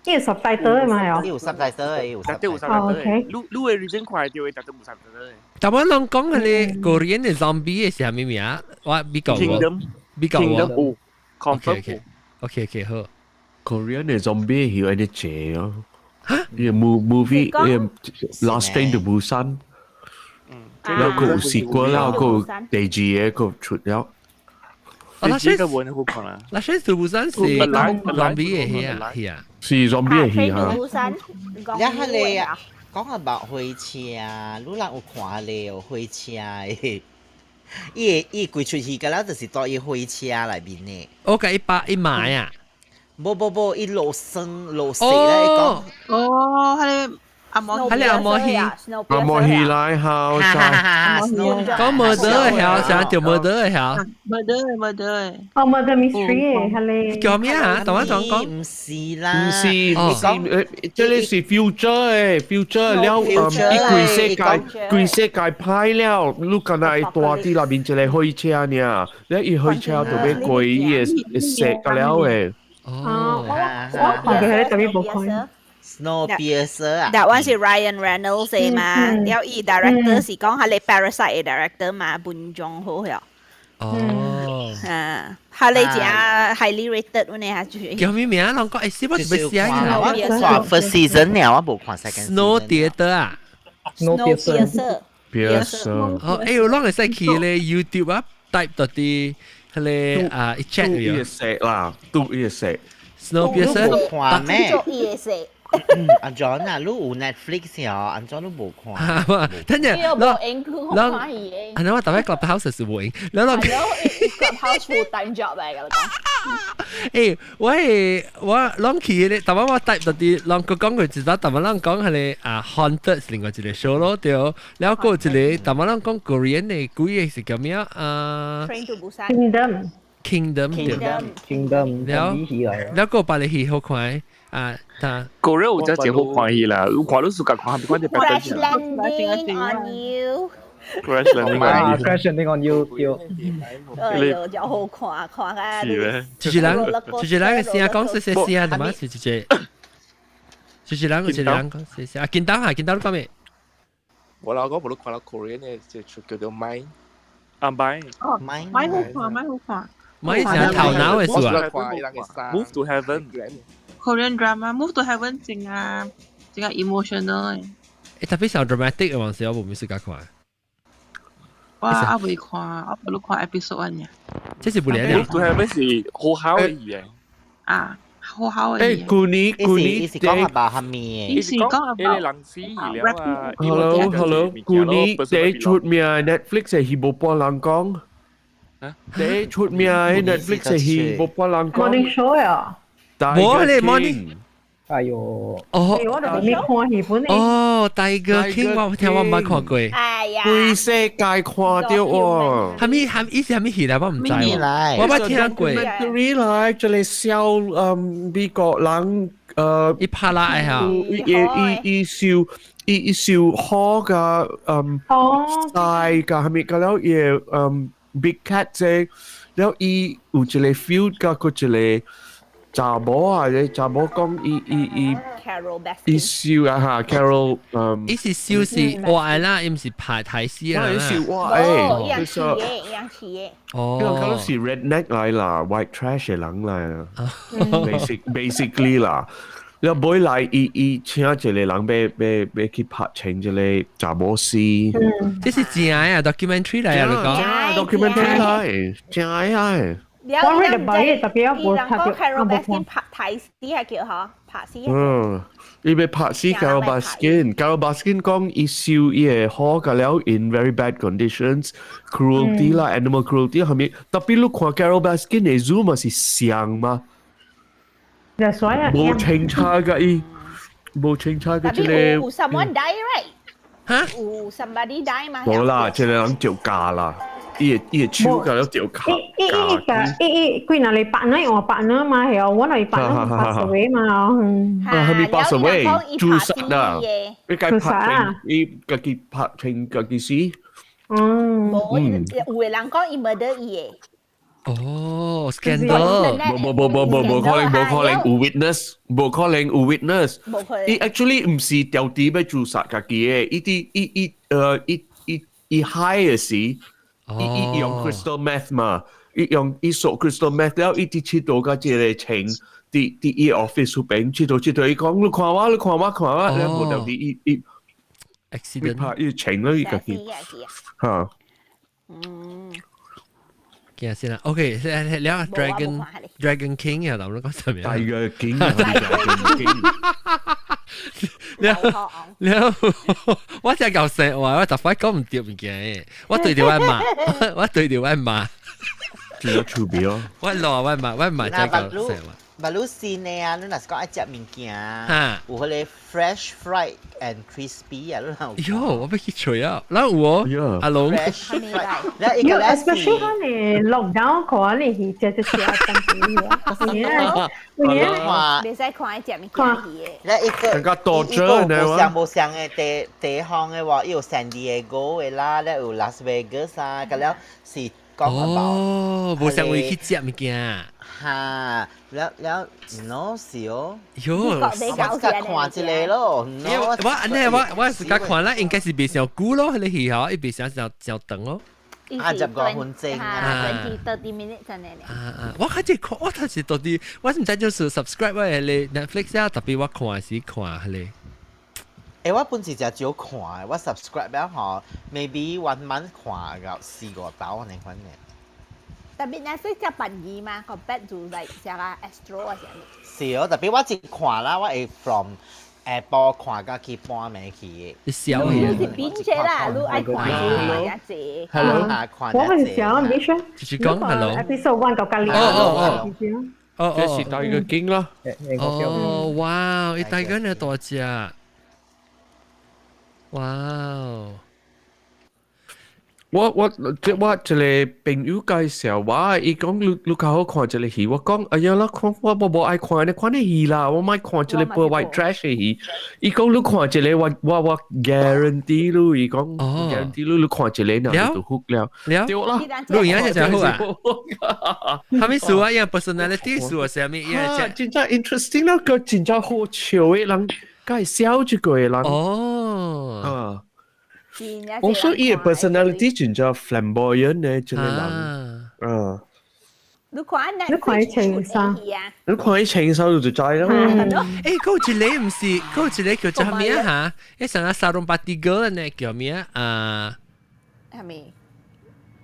Speaker 4: 伊有 subtitle 嘛喲？
Speaker 8: 伊有 subtitle 的，伊有
Speaker 3: 絕對有 subtitle 的。你你的 reason 看會著的，絕對無 subtitle 的。
Speaker 2: 但我攏講彼個 Korean 的 zombie 的是啥物名？我美國無，美國無。
Speaker 3: Confirm。
Speaker 2: OK OK 好。
Speaker 5: Korean 的 zombie 係有啲濟哦。嚇？伊個 movie 伊個 Last Train to Busan。然後佢有試過了，佢第二個佢出了。
Speaker 2: 啊，
Speaker 3: 那這個我好看啦。
Speaker 2: 那先是 Busan 是 zombie 的戲啊，戲啊。
Speaker 5: 是 zombie 的戲哈。
Speaker 8: 一係你啊，講下白火車，你人有看咧？火車的，伊伊規出戲個了，就是坐伊火車內面的。
Speaker 2: 我共伊拍伊買啊！
Speaker 8: 無無無，伊落霜落雪咧，講。
Speaker 9: 哦，彼个紅毛，
Speaker 2: 彼个紅毛戲，
Speaker 5: 紅毛戲來好，
Speaker 2: 講 murder 的曉，想著 murder 的曉。
Speaker 9: murder murder
Speaker 4: 哦，murder mystery 彼个。
Speaker 2: 叫咩啊？同我講講。
Speaker 8: 毋是啦，
Speaker 5: 毋是毋是，誒，這个是 future 的 future 了，伊規世界規世界歹了，你敢若會蹛佇內面一个火車爾，了伊火車就欲過伊的雪個了的。
Speaker 2: 哦，
Speaker 4: 我我看過彼個特別無看。
Speaker 8: Snowpiercer 啊
Speaker 1: That one 是 Ryan Reynolds 的嘛，了伊 director 是講彼个 Parasite 的 director 嘛，奉俊昊呀。
Speaker 2: 哦。
Speaker 1: 啊，彼个真 highly rated 阮的下就。
Speaker 2: 叫咩名？人講誒，是我是欲寫
Speaker 8: 啊。我看 first season 了，我無看 second season。
Speaker 2: Snow Theater 啊。
Speaker 1: Snowpiercer。
Speaker 5: Piercer。
Speaker 2: 哦，欸，有攏會使去咧 YouTube 啊，type 到啲彼個啊，一 chat
Speaker 5: 伊會識啦，都伊會識。
Speaker 2: Snowpiercer
Speaker 8: 看咩？
Speaker 1: 做伊會識。
Speaker 8: 阿 John 啊，你有 Netflix 哦，阿 John 你無看。
Speaker 2: 等陣，
Speaker 1: 伊又無閒去看戲的。
Speaker 2: 啊，我特別 Clubhouse 是無閒，然後
Speaker 1: 係咯，Clubhouse full time job 嚟㗎啦講。
Speaker 2: 欸，我係我攏去咧，但我 type 到啲，攏個講過一擺，但我攏講係個啊 Haunted 是另外一個 show 咯，對。然後過一個，但我攏講 Korean 的鬼的是叫咩啊
Speaker 1: ？Train to Busan。
Speaker 4: Kingdom。
Speaker 2: Kingdom。
Speaker 8: Kingdom。
Speaker 11: Kingdom。
Speaker 2: 然後，然後過別個戲好看啊，他。
Speaker 3: Korea 有隻真好看戲啦，有看你暑假看，別管啲
Speaker 1: Crash Landing on You。
Speaker 3: Crash Landing on
Speaker 11: You。 Crash Landing on You 對。
Speaker 1: 哎呦，就好看看啊！
Speaker 3: 是咩？
Speaker 2: 就是人，就是人嘅聲講細細聲的嘛，是一隻。就是人，就是人講細聲。啊，見到嚇，見到你講咩？
Speaker 7: 我老講無你看到 Korean 嘅，就出叫做 Mine。
Speaker 3: 啊，Mine。
Speaker 9: 哦，Mine 好看，Mine 好看。
Speaker 2: Mine 是頭腦嘅事
Speaker 7: 啊。
Speaker 3: Move to Heaven。
Speaker 9: Korean drama Move to Heaven 正啊，正啊 emotional 嘅。
Speaker 2: 欸，特別上 dramatic 嘅話，時我無咩時間看。
Speaker 9: 我還未看，我無看 episode one 呀。
Speaker 2: 這是不連
Speaker 3: Move to Heaven 是好好嘅嘢。
Speaker 9: 啊，好好嘅。
Speaker 5: 欸，舊年舊年
Speaker 8: 伊是講阿爸係咩？
Speaker 9: 伊是講阿
Speaker 3: 爸。人死了啊
Speaker 5: ！Hello Hello，舊年第一出名 Netflix 係戲無半人講。第一出名 Netflix 係戲無半人講。
Speaker 4: Morning Show 啊！
Speaker 2: 無咧 Morning。
Speaker 11: 哎呦！
Speaker 2: 哦，
Speaker 4: 我就未看戲本。
Speaker 2: 哦，Tiger King 我聽我毋捌看過。
Speaker 1: 哎呀！
Speaker 5: 規世界看到喎。
Speaker 2: 係咪係伊是係咪戲來？我毋知喎。我捌聽過。
Speaker 5: documentary 來，這個笑美國人
Speaker 2: 伊拍拉的嚇。
Speaker 5: 伊伊伊受伊伊受好個曬個係咪個了伊Big Cat 這了伊有一個 feud 甲閣一個。查某啊，你查某講伊伊伊伊燒啊嚇，Carol，
Speaker 2: 伊是燒是活的啦，伊毋是拍刣死啦。
Speaker 5: 伊是活的，
Speaker 1: 伊養飼的，養飼的。
Speaker 2: 哦，
Speaker 5: 因為佢是 redneck 來啦，white trash 的人來啦，basically 啦。你尾來伊伊請一個人欲欲欲去拍成一個查某死。
Speaker 2: 這是真啊，documentary 來啊，你講。
Speaker 5: documentary 來，真啊。
Speaker 4: 我 read about it，特別我無睇到，
Speaker 1: Carol Baskin 拍刣死係叫嗬，拍死。
Speaker 5: 嗯，伊欲拍死 Carol Baskin，Carol Baskin 講伊收伊的好個了 in very bad conditions，cruelty 啦，animal cruelty 係咪？特別你看 Carol Baskin 的 zoo 嘛是像嘛？無清楚個伊，無清楚個這個。
Speaker 1: 有 someone die right？
Speaker 2: 嚇？
Speaker 1: 有 somebody die 嘛？
Speaker 5: 無啦，這個人就嫁啦。伊伊手甲了掉卡。
Speaker 4: 伊伊伊伊伊幾若禮拜呢？我拜呢嘛係我嚟拜呢 pass away 嘛。
Speaker 5: 嗯。啊，係咪 pass away？自殺啦！伊該拍成，伊家己拍成家己死。
Speaker 4: 嗯。
Speaker 1: 無，有的人講伊 murder 伊的。
Speaker 2: 哦，scandal！
Speaker 5: 無無無無無無可能，無可能有 witness，無可能有 witness。伊 actually 毋是調啲欲自殺家己的，伊佇伊伊伊伊伊 high 的時。伊伊用 crystal meth 嘛，伊用伊索 crystal meth 了，伊佇佚佗佮這個情，佇佇伊 office 嗰邊佚佗佚佗，伊講你看我，你看我，看我，了無條佇伊伊
Speaker 2: accident
Speaker 5: 拍伊情了，伊家己嚇。
Speaker 1: 嗯。
Speaker 2: 驚先啦，OK，了 Dragon King 啊，頭先講啥物
Speaker 5: ？Tiger King，Dragon King。
Speaker 2: 了了，我真夠聲話，我特快講毋著物件，我對著我罵，我對著我罵，
Speaker 5: 真有趣味哦。
Speaker 2: 我老我罵，我罵真夠聲話。
Speaker 8: 馬路新的啊，你若是講愛食物件，有彼个 fresh fried and crispy 啊，你若
Speaker 2: 有？喲，我欲去揣啊，咱有哦，阿龍。
Speaker 8: fresh fried，咧伊個咧是
Speaker 4: especially 可能 lockdown 可能是食食食咁樣，
Speaker 8: 看，
Speaker 1: 袂使看愛食物件去的。
Speaker 8: 咧一個
Speaker 5: 更加多
Speaker 8: 伊個無相無相的地地方的話，伊有 San Diego 的啦，咧有 Las Vegas 啊，個了是講
Speaker 2: 哦，無相位去食物件。
Speaker 8: 哈，了了，喏是哦。
Speaker 2: 喲，
Speaker 8: 我自看一個咯。
Speaker 2: 我按呢，我我自家看啦，應該是袂傷久咯，彼个戲嗬，伊袂傷傷傷長咯。
Speaker 8: 25分鐘
Speaker 1: 啊，20-30 minutes 真的。
Speaker 2: 啊啊！我開始看，我頭是到底，我毋知就是 subscribe 我彼个 Netflix 啊，特別我看時看彼
Speaker 8: 個。欸，我本是誠少看的，我 subscribe 了吼，maybe one month 看到四五包按呢款的。
Speaker 1: 特別 Netflix 只便宜嘛，compared to like 啥個 Astro 啊啥物。
Speaker 8: 是哦，特別我一看啦，我會 from 下晡看到去半暝去的。
Speaker 2: 你笑
Speaker 1: 你是邊隻啦？你愛看是看一隻。
Speaker 2: Hello，
Speaker 4: 我係想你說，
Speaker 2: 就是講 hello。
Speaker 4: Episode 1 到隔離。
Speaker 2: 哦哦哦，哦
Speaker 5: 這是大個經啦。
Speaker 2: 哦，哇！伊大個呢大隻，哇！
Speaker 5: 我即我一個朋友介紹我，伊講你你較好看這個戲，我講哎呀啦，看我我無愛看你看的戲啦，我莫看這個播 white trash 的戲。伊講你看這個，我我我 guarantee 你，伊講 guarantee 你，你看這個，你就 hook 了。
Speaker 2: 了，
Speaker 5: 對啦，
Speaker 2: 你而家就好啊。係咪數啊？伊 personality 數啊？啥物？伊
Speaker 5: 真正 interesting 啦，個真正好笑的人，介紹這個的人。
Speaker 2: 哦。
Speaker 5: 啊。我說伊個 personality 真正 flamboyant 呢，這個人，啊。
Speaker 1: 你看
Speaker 4: 你看伊穿衫，
Speaker 5: 你看伊穿衫就知啦。
Speaker 2: 誒，嗰一個唔是，嗰一個叫做咩啊？嚇？誒，上個沙龍巴蒂哥呢叫咩啊？
Speaker 1: 係咪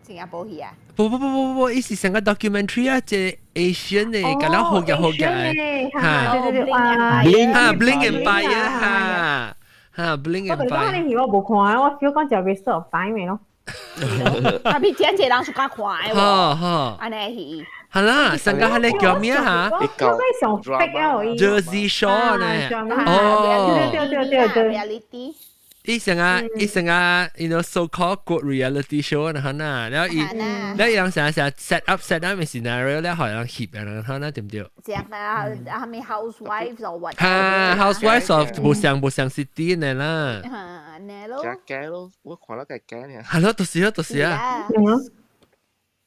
Speaker 1: 新加坡戲啊？
Speaker 2: 不不不不不，伊是成個 documentary 啊，這 Asian 的，搞到好嘅好嘅，
Speaker 4: 嚇，對對對啊，
Speaker 2: 嚇 Bling Empire 嚇。嚇，Bling
Speaker 4: 我講你戲我無看，我 feel 講就 waste of time 咯。
Speaker 1: 特別真濟人喜歡看的喎，按呢戲。
Speaker 2: 係啦，上個係你叫咩嚇？
Speaker 4: 我想 fake 啊
Speaker 2: ，Jersey Shore 呢？哦，
Speaker 4: 對對對對
Speaker 1: ，reality。
Speaker 2: 伊成個伊成個，so called good reality show 呢，哈然後伊，然後伊人成日成日 set up 嘅 scenario 咧，好像翕嘅，哈那對唔對？
Speaker 1: 正啊，係咪 housewives or what？
Speaker 2: 哈，housewives of 無相無相 city 呢啦。
Speaker 1: 嚇，呢咯。
Speaker 7: 假假咯，我看了假假呢。
Speaker 2: 係咯，就是咯，就是啊。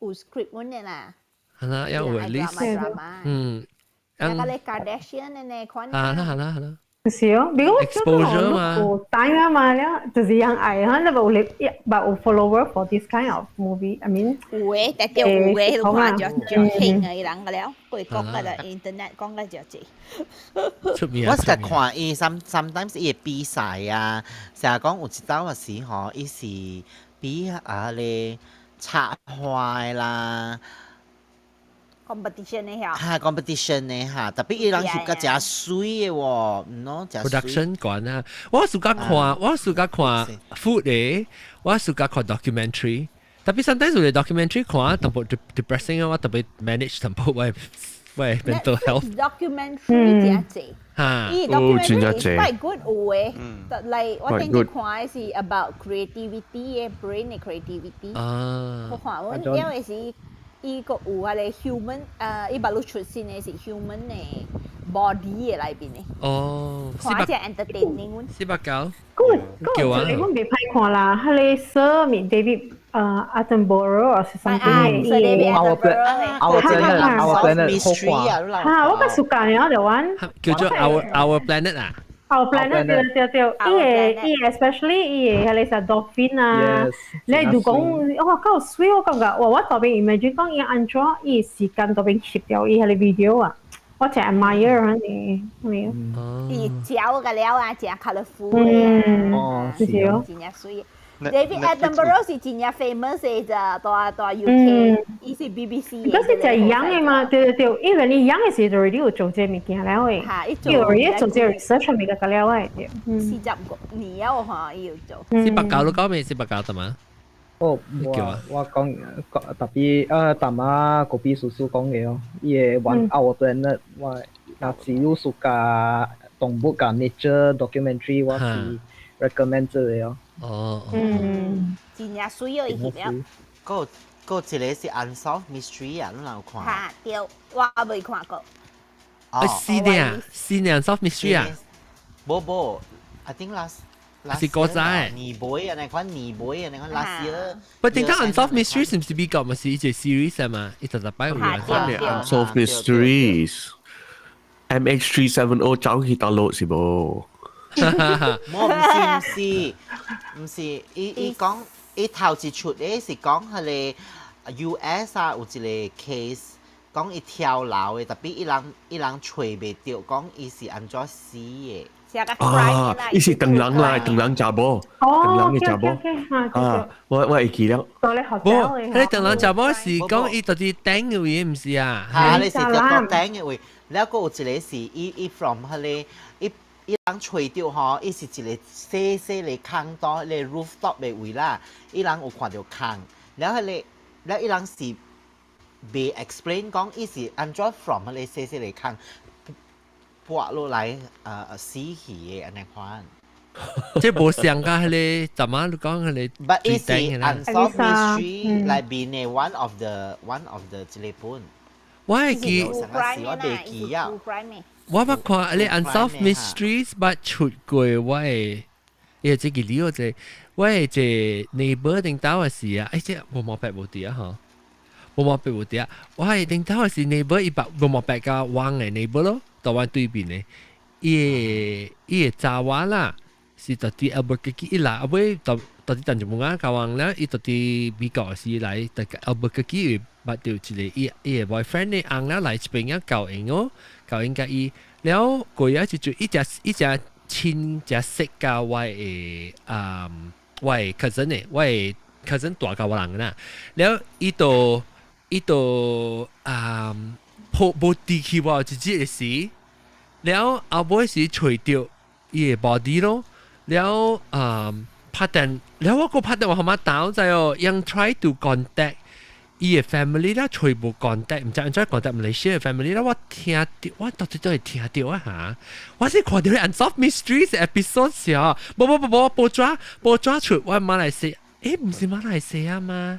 Speaker 1: 有 script 阮的啦。
Speaker 2: 係啦，有 at least。嗯。
Speaker 1: 那個 Kardashian 的呢款。
Speaker 2: 啊啦，係啦，係啦。
Speaker 4: 是哦，比如我
Speaker 2: exposure 嘛，
Speaker 4: 有 time 啊嘛了，就是人愛，可能無你，but 有 follower for this kind of movie。I mean，
Speaker 1: 有誒，特別有誒，看就就興嘅人個了，過講個啦，internet 講個就濟。
Speaker 2: 出名。
Speaker 8: 我實看伊 sometimes 伊會比賽啊，成日講有一走嘅時吼，伊是比啊咧插花啦。
Speaker 1: competition 的嚇，
Speaker 8: 嚇 competition 的嚇，特別伊人翕甲誠媠的喎，毋喏，誠
Speaker 2: production 管啊，我暑假看，我暑假看 food 的，我暑假看 documentary，特別 sometimes 有 documentary 看，淡薄 depressing 啊，我特別 manage 淡薄我我 mental health。
Speaker 1: documentary 真濟，
Speaker 2: 嚇，
Speaker 1: 伊 documentary is quite good 有誒，like 我頂日看的是 about creativity 的 brain 的 creativity，
Speaker 2: 啊，
Speaker 1: 我看我因為是。伊個有啊個 human，伊捌路出現的是 human 的 body 的內邊的。
Speaker 2: 哦，
Speaker 1: 看只 entertaining。
Speaker 2: 489。
Speaker 4: 嗰個嗰個你阮袂歹看啦，彼個 Sir David Attenborough 還是 something
Speaker 1: 嘅。
Speaker 11: Our planet, Our planet, Our planet 好看。
Speaker 4: 嚇，我較 suka 了就玩。
Speaker 2: 叫做 Our Planet 啊。
Speaker 4: Our planet 對對對，伊個伊 especially 伊個彼個啥 dolphin 啊，你就講哇夠媠，我感覺哇我特別 imagine 講伊按怎伊時間特別翕掉伊彼個 video 啊，我真 admire 啊你，咩？
Speaker 1: 伊嚼個了啊，真 colourful 的
Speaker 11: 啊，
Speaker 4: 是哦，
Speaker 1: 真正媠。David Attenborough 是真正 famous 的咋，大大 UK，伊是 BBC。
Speaker 4: 嗰是就樣的嘛，對對對，因為你樣的時就有做這物件了的，伊有做這 research 物件個了的，對。
Speaker 1: 40個年啊，嚇，伊有做。
Speaker 2: 489都講未？四百九得嘛？
Speaker 11: 哦，我我講講特別啊，大媽嗰邊叔叔講嘅哦，伊會玩 Our Planet，我若是有暑假動物佮 nature documentary，我是 recommend 這個哦。
Speaker 2: 哦，
Speaker 4: 嗯，
Speaker 1: 真正媠哦，伊翕了。
Speaker 8: 嗰嗰一個是 Unsolved Mystery 啊，你有看？
Speaker 1: 嚇對，我未看過。
Speaker 2: 啊，是呢，是呢，Unsolved Mystery 啊？
Speaker 8: 無無，I think last
Speaker 2: 是古早的。
Speaker 8: 年尾啊，那款年尾啊，那款 last year。
Speaker 2: 不，定講 Unsolved Mystery 是唔是美國咪是一個 series 啊嘛？一集集擺有啊。
Speaker 5: Unsolved Mysteries。MH370 走去大陸是無？
Speaker 8: 冇，唔是唔是唔是，伊伊講伊頭一出的是講彼個 US 啊，有一個 case 講伊跳樓的，特別伊人伊人揣袂著，講伊是按怎死的。
Speaker 5: 啊，伊是唐人來，唐人查某，唐人嘅查某。啊，我會記了。
Speaker 2: 無，彼個唐人查某是講伊到佇頂嘅位，毋是啊？
Speaker 8: 嚇，你是佇個頂嘅位，了閣有一個是伊伊 from 彼个伊伊人揣著吼，伊是一個細細个空島，彼个 rooftop 的位啦，伊人有看著空，了彼个了伊人是未 explain 講伊是按怎 from 彼個細細个空撥落來死去的按呢款。
Speaker 2: 這無像佮彼个，怎麼你講彼個？
Speaker 8: But 伊是 unsolved mystery 內面的 one of the 一個本。
Speaker 2: 我會記，
Speaker 8: 我袂記啊。
Speaker 2: 我捌看彼個 Unsolved Mysteries 捌出過，我的，伊這個理由就我的這 neighbor 頂頭的時啊，哎，這無毛白無佇啊吼，無毛白無佇啊，我的頂頭的是 neighbor 伊捌無毛白佮汪的 neighbor 咯，台灣對面的，伊的查某啦，是佇 Albuquerque 伊來，後尾到到佇陳一木啊，交往了，伊佇美國時來，佇 Albuquerque 捌著一個伊伊的 boyfriend 的翁了來這邊啊交應哦，交應佮伊，了過一就伊只伊只親只識佮我的啊我的 cousin 的，我的 cousin 大佮我人啦，了伊就伊就啊破無提起我一日的時，了後尾是揣著伊的 body 咯。了啊，拍電，了我閣拍電話予媽打知哦，用 try to contact 伊的 family 啦，揣無 contact，毋知按怎 contact 馬來西亞 family 啦，我聽著，我到底都會聽著啊嚇，我是看著 Unsolved Mysteries episode 時候，無無無無報紙報紙出我馬來西亞，毋是馬來西亞嗎？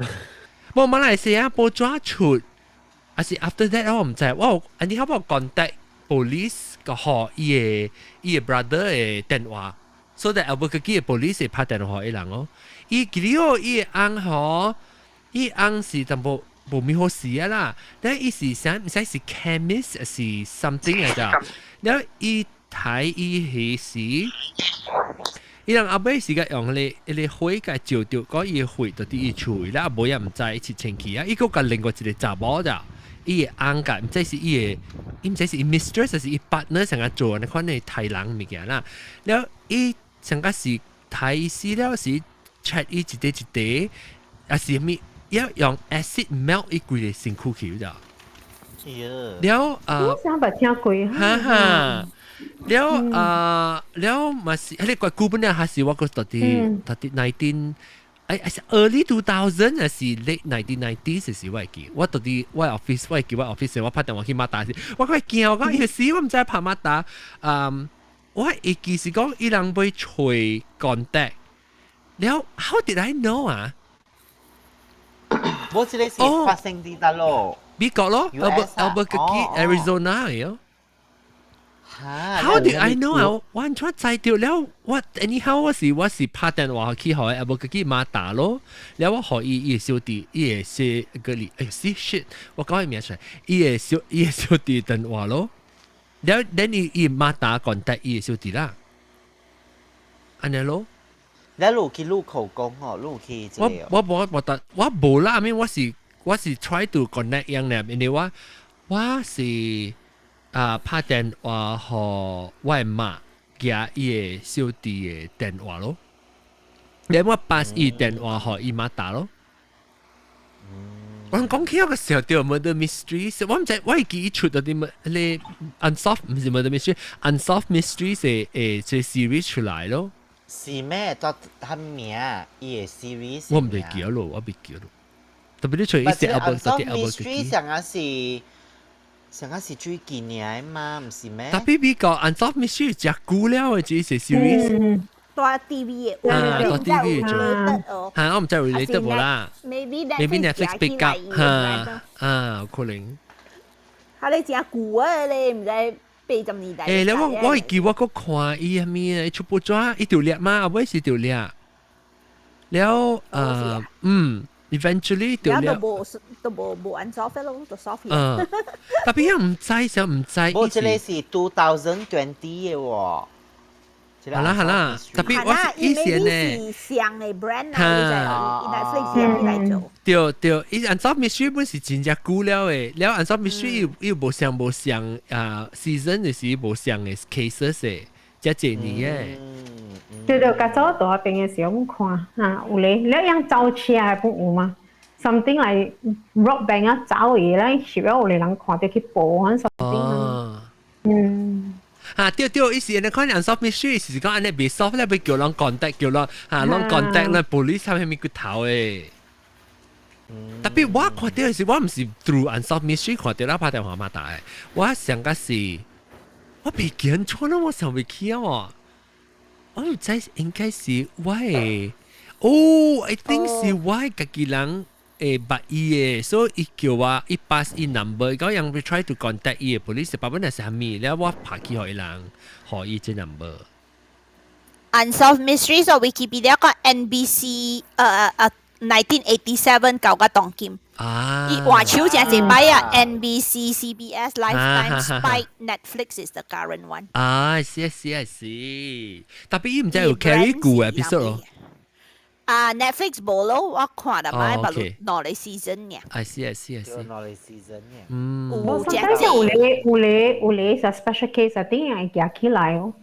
Speaker 2: 無馬來西亞報紙出，還是 after that 我毋知，我有你可無 contact police 個予伊的伊的 brother 的電話。所以 Albuquerque 的 police 會拍電話予伊人哦。伊記得哦，伊的翁吼，伊翁是淡薄無咪好事啊啦。但伊是啥？毋知是 chemist 還是 something 來咋？了伊睇伊彼時，伊人後尾是共用彼个彼个火共照著，講伊的血就佇伊厝，了後尾也毋知是清氣啊。伊閣共另外一個查某咋？伊的翁共，毋知是伊的，伊毋知是伊 mistress 還是伊 partner 成日做按呢款的刣人物件啦。了伊上個是刣死了是 check 伊一塊一塊，還是物要用 acid melt 伊規个身軀去咋？了啊，
Speaker 4: 我想捌聽過，
Speaker 2: 哈哈。了啊，了嘛是，彼個久本了，還是我閣到底到底 nineteen，哎，是 early 2000 還是 late 1990s 時我會記，我到底我 office 我會記我 office 我拍電話去媽打時，我閣驚我講伊死我毋知拍媽打，嗯，我會記是講伊人欲揣 contact，了 how did I know 啊？
Speaker 8: 我這個是發生佇佗咯？
Speaker 2: 美國咯，Albuquerque Arizona 喲。How did I know 啊？完全知著了，我 anyhow 我是拍電話去予 Albuquerque 媽打咯，了我予伊伊的小弟，伊的是個裡，哎死 shit，我講伊名出來，伊的小弟電話咯，了then 伊伊媽打 contact 伊的小弟啦，按呢咯。
Speaker 8: 你有去錄口供哦，你有去這個
Speaker 2: 我我無我我無啦，I mean 我是 try to connect 樣咧，因為我是啊拍電話予我的媽寄伊的小弟的電話咯，然後我 pass 伊電話予伊媽打咯。我講起我個時候對 murder mystery，我毋知我會記出到啲乜你 unsolved 毋是 murder mystery，unsolved mystery 是這 series 出來咯。
Speaker 8: 是咩？做他名伊的 series？
Speaker 2: 我毋記得咯，我袂記咯。特別你出一些
Speaker 8: Unsolved Mystery 上個是最近年的嘛，毋是咩？
Speaker 2: 特別美國 Unsolved Mystery 誠久了的，這是 series。
Speaker 1: 蹛 TV 的，
Speaker 2: 啊，蹛 TV 做。嚇，我毋知 related 無啦。
Speaker 1: Maybe
Speaker 2: Maybe Netflix pick up 嚇，啊，有可能。
Speaker 1: 哈，你誠舊啊，你毋知80年代。
Speaker 2: 欸，你我會記我閣看伊啥物啊？伊出報紙，伊著掠嘛，後尾是著掠。了，eventually 著掠。
Speaker 1: 都無都無無 unsolved 咯，都 solve。
Speaker 2: 嗯，特別毋知，想毋知。
Speaker 8: 無，這个是 2020 的喎。
Speaker 2: 好啦好啦，特別我是以前呢，
Speaker 1: 是上的 brand 啊，你就 Netflix 入來做。
Speaker 2: 對對，伊 Unsolved Mystery 本是真正久了的，了 Unsolved Mystery 又無相無相啊，season 就是無相的 cases 的，這濟年嘅。
Speaker 4: 對對，較早大邊嘅時候，我看啊，有咧，你樣走車係本有嗎？Something like rock band 啊，走嘢咧，翕了有個人看到去報啊，something。嗯。
Speaker 2: 啊，對對，伊是按呢看 unsolved mystery 是講按呢未 solve 咧，欲叫人 contact 叫人嚇，人 contact 咧，police 啥物骨頭的。特別我看到的是，我毋是 through unsolved mystery 看到啦，拍電話嘛打的。我上個是，我袂記錯啦，我想袂起啊！我毋知應該是我的，哦，I think 是我的家己人會捌伊的，所以伊叫我伊 pass 伊 number，講人會 try to contact 伊的 police department 係啥物，了我拍去予伊人，予伊這 number。
Speaker 1: Unsolved Mysteries 或 Wikipedia 講 NBC 1987 舊個當今。
Speaker 2: 啊！
Speaker 1: 伊換手誠濟擺啊，NBC、CBS、Lifetime、Spike、Netflix is the current one。
Speaker 2: 啊，是啊是啊是，特別伊毋知有 carry 舊 episode 咯。
Speaker 1: 啊，Netflix 無咯，我看了擺，白兩個 season 爾。
Speaker 2: 啊是啊是啊是。
Speaker 8: 兩個 season 爾。
Speaker 4: 我上次有咧有咧有咧是 special case 啊，點樣會起來哦？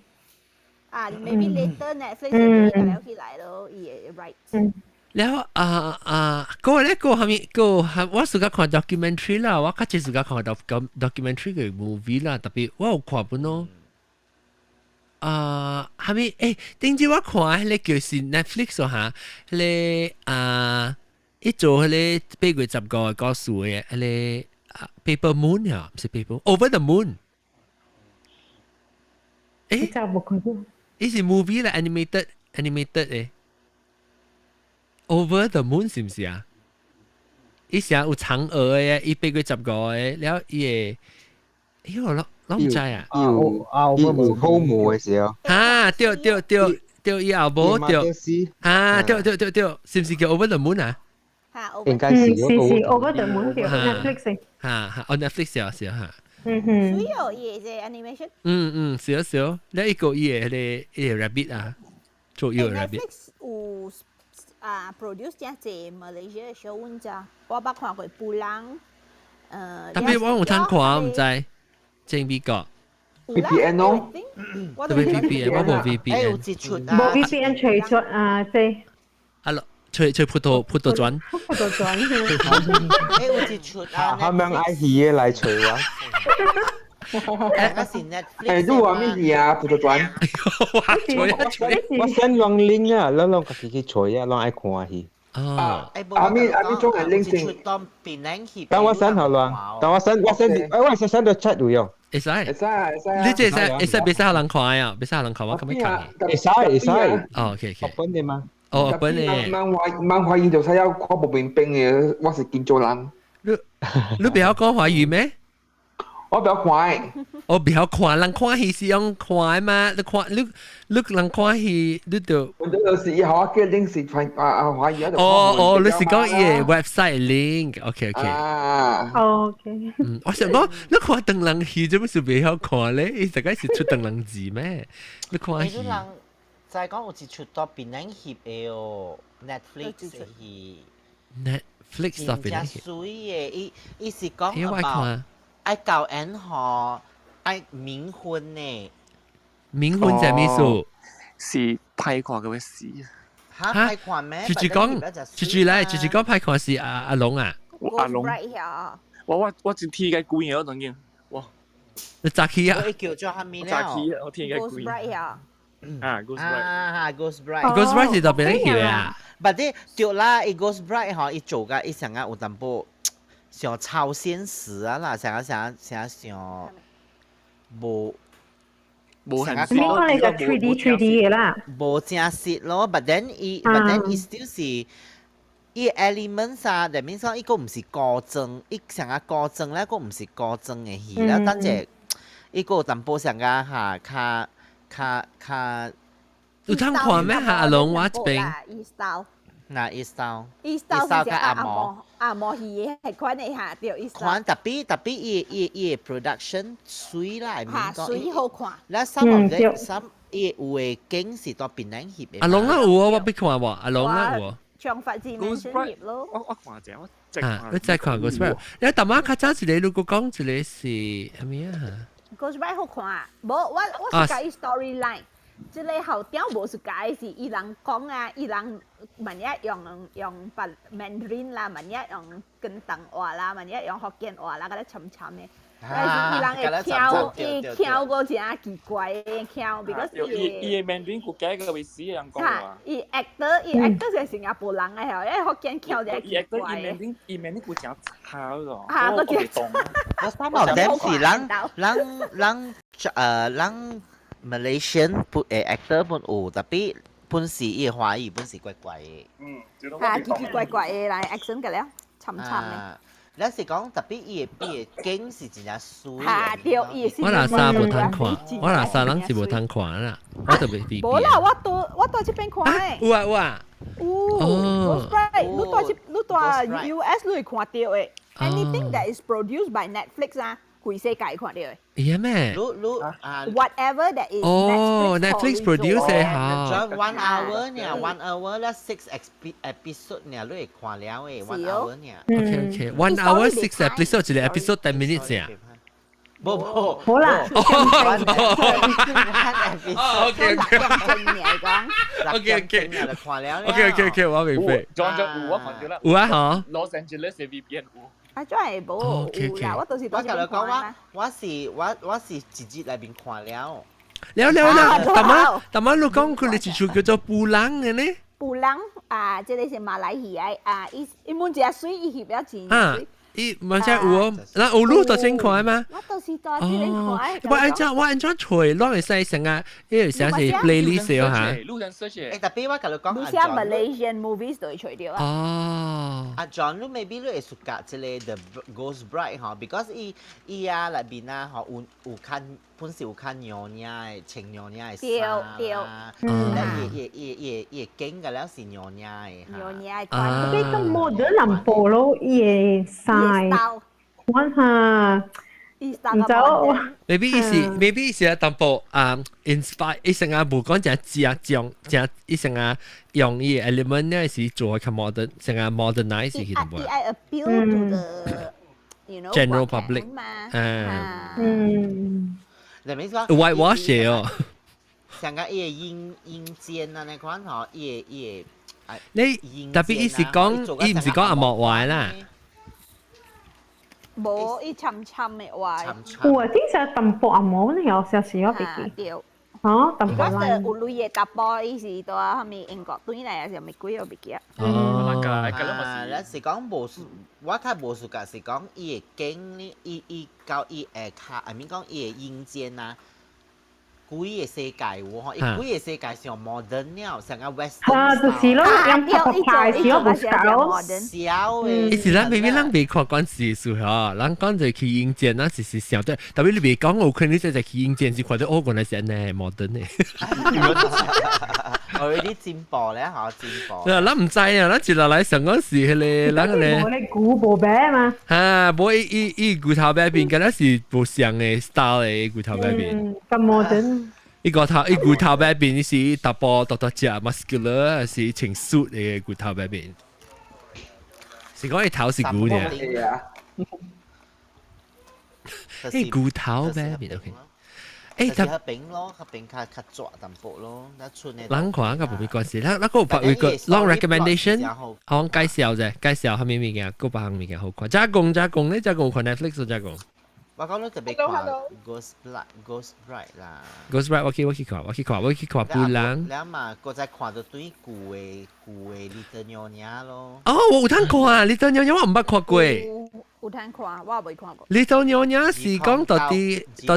Speaker 1: 啊，maybe later Netflix 會夾起來咯，伊的 rights。
Speaker 2: 了啊啊，嗰個咧，嗰個係咪？嗰個我暑假看 documentary 啦，我較濟暑假看 documentary 嘅 movie 啦，特別我有看本咯。啊，係咪？頂次我看彼个叫是 Netflix 嚇，彼个啊，伊做彼個8月15嘅故事嘅，彼個 Paper Moon 啊，毋是 Paper Over the Moon。
Speaker 4: 真無看過。
Speaker 2: 伊是 movie 啦，animated 嘅。Over the Moon 是毋是啊？伊是有嫦娥嘅，伊8月15嘅，了伊會，哎喲，攏毋知啊。
Speaker 12: 有有好毛嘅時候。
Speaker 2: 哈，對對對對，伊後母對。啊，對對對對，是毋是叫 Over the Moon 啊？
Speaker 12: 應該是。
Speaker 4: 是是 Over the Moon 對 Netflix。
Speaker 2: 哈哈，哦 Netflix 啊是啊哈。
Speaker 4: 嗯哼。
Speaker 1: 水哦，伊個 animation。
Speaker 2: 嗯嗯，是啊是啊，你一個伊個彼個伊個 rabbit 啊，做伊個 rabbit。
Speaker 1: Netflix 有啊 produce 誠濟 Malaysia 的 show，阮知，我捌看過布朗。
Speaker 2: 特別我有通看，我毋知，正美國。
Speaker 10: VPN 咯，
Speaker 2: 特別 VPN，我無 VPN。
Speaker 8: 有一出
Speaker 4: 無 VPN 除出啊，這。
Speaker 2: 啊咯，吹吹葡萄葡萄磚。
Speaker 4: 葡萄磚。
Speaker 8: 有一出啊。
Speaker 12: 他們愛戲的來吹我。
Speaker 8: 那是 Netflix。
Speaker 10: 你話咩嘢啊？葡萄磚。
Speaker 2: 吹啊吹！
Speaker 12: 我 send 兩 link 啊，咱攏家己去吹啊，攏愛看戲。
Speaker 2: 哦。
Speaker 10: 阿咪阿咪種係 link 先。
Speaker 12: 等我 send 好啦，等我 send 我 send，我 send 到 chat 有用。
Speaker 2: 會使。
Speaker 10: 會使會使。
Speaker 2: 你這會使會使袂使予人看啊？袂使予人看，我咁樣看。
Speaker 12: 會使會使。
Speaker 2: 哦，OK OK。
Speaker 12: 本的嗎？
Speaker 2: 哦，本的。
Speaker 10: 漫華漫華語就使要看無明白的，我是金州人。
Speaker 2: 你你袂曉講華語咩？
Speaker 10: 我袂曉看。
Speaker 2: 我袂曉看，人看戲是用看嘛？你看你你人看戲，你就。
Speaker 10: 我就是以後我叫 link 是傳啊啊華語。
Speaker 2: 哦哦，你是講伊个 website link？OK OK。
Speaker 10: 啊。
Speaker 4: OK。
Speaker 2: 嗯，我想講，你看唐人戲做咩事袂曉看咧？伊大概是出唐人字咩？你看戲。
Speaker 8: 人就係講有一出到檳城翕的哦，Netflix 的戲。
Speaker 2: Netflix 到檳城翕。
Speaker 8: 水的，伊伊是講 about 愛教人吼愛冥婚呢。
Speaker 2: 冥婚係咩意思？
Speaker 3: 是歹看嘅事。
Speaker 8: 嚇歹看咩？
Speaker 2: 住住講，住住來，住住講歹看是阿阿龍啊。
Speaker 3: 阿龍。我真天嘅鬼我當然，哇！
Speaker 2: 你早起啊？
Speaker 8: 我叫做蝦米了？
Speaker 3: 早起，我天嘅鬼。
Speaker 1: 啊，Ghost
Speaker 3: Bride
Speaker 8: 啊，Ghost Bride。
Speaker 2: Ghost Bride 是特別起啊。
Speaker 8: But 啲對啦，伊 Ghost Bride 吼，伊做甲伊成個有淡薄像超現實啊啦，成個成成像無
Speaker 3: 無很
Speaker 4: 你講你個 3D 嘅啦，
Speaker 8: 無真實咯。But then 伊，but then 伊 still 是伊 elements 啊，that means 講伊個毋是古裝，伊成個古裝咧，個毋是古裝嘅戲啦。等者伊個有淡薄成個嚇較較較。
Speaker 2: 有通看咩？阿龍我這邊。
Speaker 1: 伊 style。
Speaker 8: 嗱，伊 style。
Speaker 1: 伊 style 是阿毛阿毛戲嘅係款的嚇，對伊 style。
Speaker 8: 款特別特別伊伊伊 production 水啦，
Speaker 1: 嚇水好看。
Speaker 8: 嗱，some of them some 伊有的景是到檳城翕的。
Speaker 2: 阿龍啊有啊，我必看無。阿龍啊有啊。
Speaker 1: 長髮字面專業咯。
Speaker 3: 我看者，我
Speaker 2: 啊，你再看 Ghost Bride。你大媽較早一個，如果講一個是啥物啊？
Speaker 1: Ghost Bride 好看，無我是佮 storyline。這個後調無是解是伊人講啊，伊人萬一用白 Mandarin 啦，萬一用廣東話啦，萬一用福建話啦，佮咧摻摻的。但是伊人會腔，伊腔個真奇怪的腔，because
Speaker 3: 伊伊 Mandarin 國家個位死人講話。
Speaker 1: 伊 actor 伊 actor 是新加坡人的吼，因為福建腔真奇怪。
Speaker 3: 伊 Mandarin 伊 Mandarin 古真差咯。
Speaker 1: 嚇，我真
Speaker 3: 懂。
Speaker 8: 我三毛點是人 Malaysian 本誒 actor 本有，tapi 本是伊華語本是怪怪的。
Speaker 1: 嚇，奇奇怪怪的來 accent 個了，摻摻的。
Speaker 8: 你是講特別伊的景是真正媠。
Speaker 1: 嚇，對，伊是。
Speaker 2: 我若啥無通看，我若啥人是無通看啦，我特別比。
Speaker 1: 無啦，我佇這邊看的。
Speaker 2: 有啊有啊。
Speaker 1: 有。Ghost Bride，你佇 US 你會看著的。Anything that is produced by Netflix 啊，規世界看著的。
Speaker 2: 會咩？
Speaker 8: 你你啊
Speaker 1: ，Whatever that is。
Speaker 2: 哦，Netflix produce 的嚇。
Speaker 8: 1 hour 呢，1 hour 咧 six episode 呢，你會看了的，1 hour 呢。
Speaker 2: OK OK，1 hour six episode，一個 episode 10 minutes 啊。
Speaker 8: 無無。
Speaker 4: 好啦。
Speaker 2: 哦，OK OK。OK OK。
Speaker 8: 看了。
Speaker 2: OK OK OK，我明白。
Speaker 3: 裝咗有我看到啦。
Speaker 2: 有啊，嗬。
Speaker 3: Los Angeles 嘅 VPN 有。
Speaker 1: 啊，真係無有啦，我到時
Speaker 8: 我共你講，我是一日內面看了。
Speaker 2: 了了了，大媽大媽，你講佢哋一出叫做布朗嘅呢？
Speaker 1: 布朗啊，這個是馬來戲的啊，伊伊滿一水，伊翕了真
Speaker 2: 啊，伊馬來有哦，那有路到先看嗎？
Speaker 1: 我到時在這邊看。
Speaker 2: 我按怎揣，攏會使成啊，因為成是 playlist 哦嚇。
Speaker 3: 路人 search。
Speaker 8: 欸，特別我共你講，
Speaker 1: 你寫 Malaysian movies 就會揣著啊。
Speaker 2: 哦。
Speaker 8: 阿 John，你 maybe 你會 suka 這個 The Ghost Bride 吼，because 伊伊啊內面啊吼有看本是有看娘娘的穿娘娘的衫啦，伊伊伊伊伊景個了是娘娘的。
Speaker 1: 娘娘的
Speaker 4: 款。特別個 model 淡薄咯，伊的衫，款哈。唔走。
Speaker 2: Maybe 伊是啊淡薄啊 inspire，伊成啊無講正正將正，伊成啊用伊 element 咧是做較 modern，成啊 modernize 去淡薄。
Speaker 1: 伊愛 appeal to the
Speaker 2: general public
Speaker 8: 你咪講
Speaker 2: whitewash 哦。
Speaker 8: 上個伊個陰陰間啊，那款吼，伊個
Speaker 2: 你特別伊是講，伊毋是講紅毛話啦。
Speaker 1: 無，伊摻摻的話。
Speaker 4: 有啊，聽說淡薄紅毛呢，有少少我袂記。
Speaker 1: 對。
Speaker 4: 哦，淡薄。
Speaker 1: 我是有類的淡薄，伊是佇啥物英國轉來，還是啥物鬼我袂記啊。
Speaker 2: 哦，
Speaker 8: 啊，你是講無，我較無 suka 是講伊的景呢，伊伊到伊下跤，I mean 講伊的陰間啊。規個世界有吼，伊規個世界上 modern 了，成個 western。
Speaker 4: 啊，就是咯，用拍拍時我無搞。
Speaker 8: 小的。
Speaker 2: 伊是咱明明咱未看慣事數吼，咱講就去陰間，咱是想得，特別你未講有可能你就去陰間是看到哦，原來是按呢 modern 的。
Speaker 8: 我有啲進步咧，嗬，進步。
Speaker 2: 啊，咱毋知啊，咱一落來上講是彼個，咱個。
Speaker 4: 無咧古無白嘛。
Speaker 2: 哈，無伊伊伊骨頭邊邊，敢若是無相的 style 的骨頭邊邊。
Speaker 4: 咁 modern。
Speaker 2: 伊骨頭邊邊是淡薄大大隻 muscular，是穿 suit 的骨頭邊邊。是講伊頭是牛呢？伊骨頭邊邊 OK。
Speaker 8: 欸，較扁咯，較扁較較抓淡薄咯，那出的。
Speaker 2: 人看個無咩關係，咱咱個有別個 long recommendation，好介紹者，介紹啥物物件，閣別項物件好看。加工加工，你加工看 Netflix 加工。
Speaker 8: 我講你特別看 Ghost Bride，Ghost Bride 啦。
Speaker 2: Ghost Bride 我去看，我去看，我去看布朗。
Speaker 8: 了嘛，閣再看到對舊的舊的 Little Nyonya 咯。
Speaker 2: 哦，我有通看，Little Nyonya 我毋捌看過。
Speaker 1: 有通看，我未看過。
Speaker 2: Little Nyonya 是講到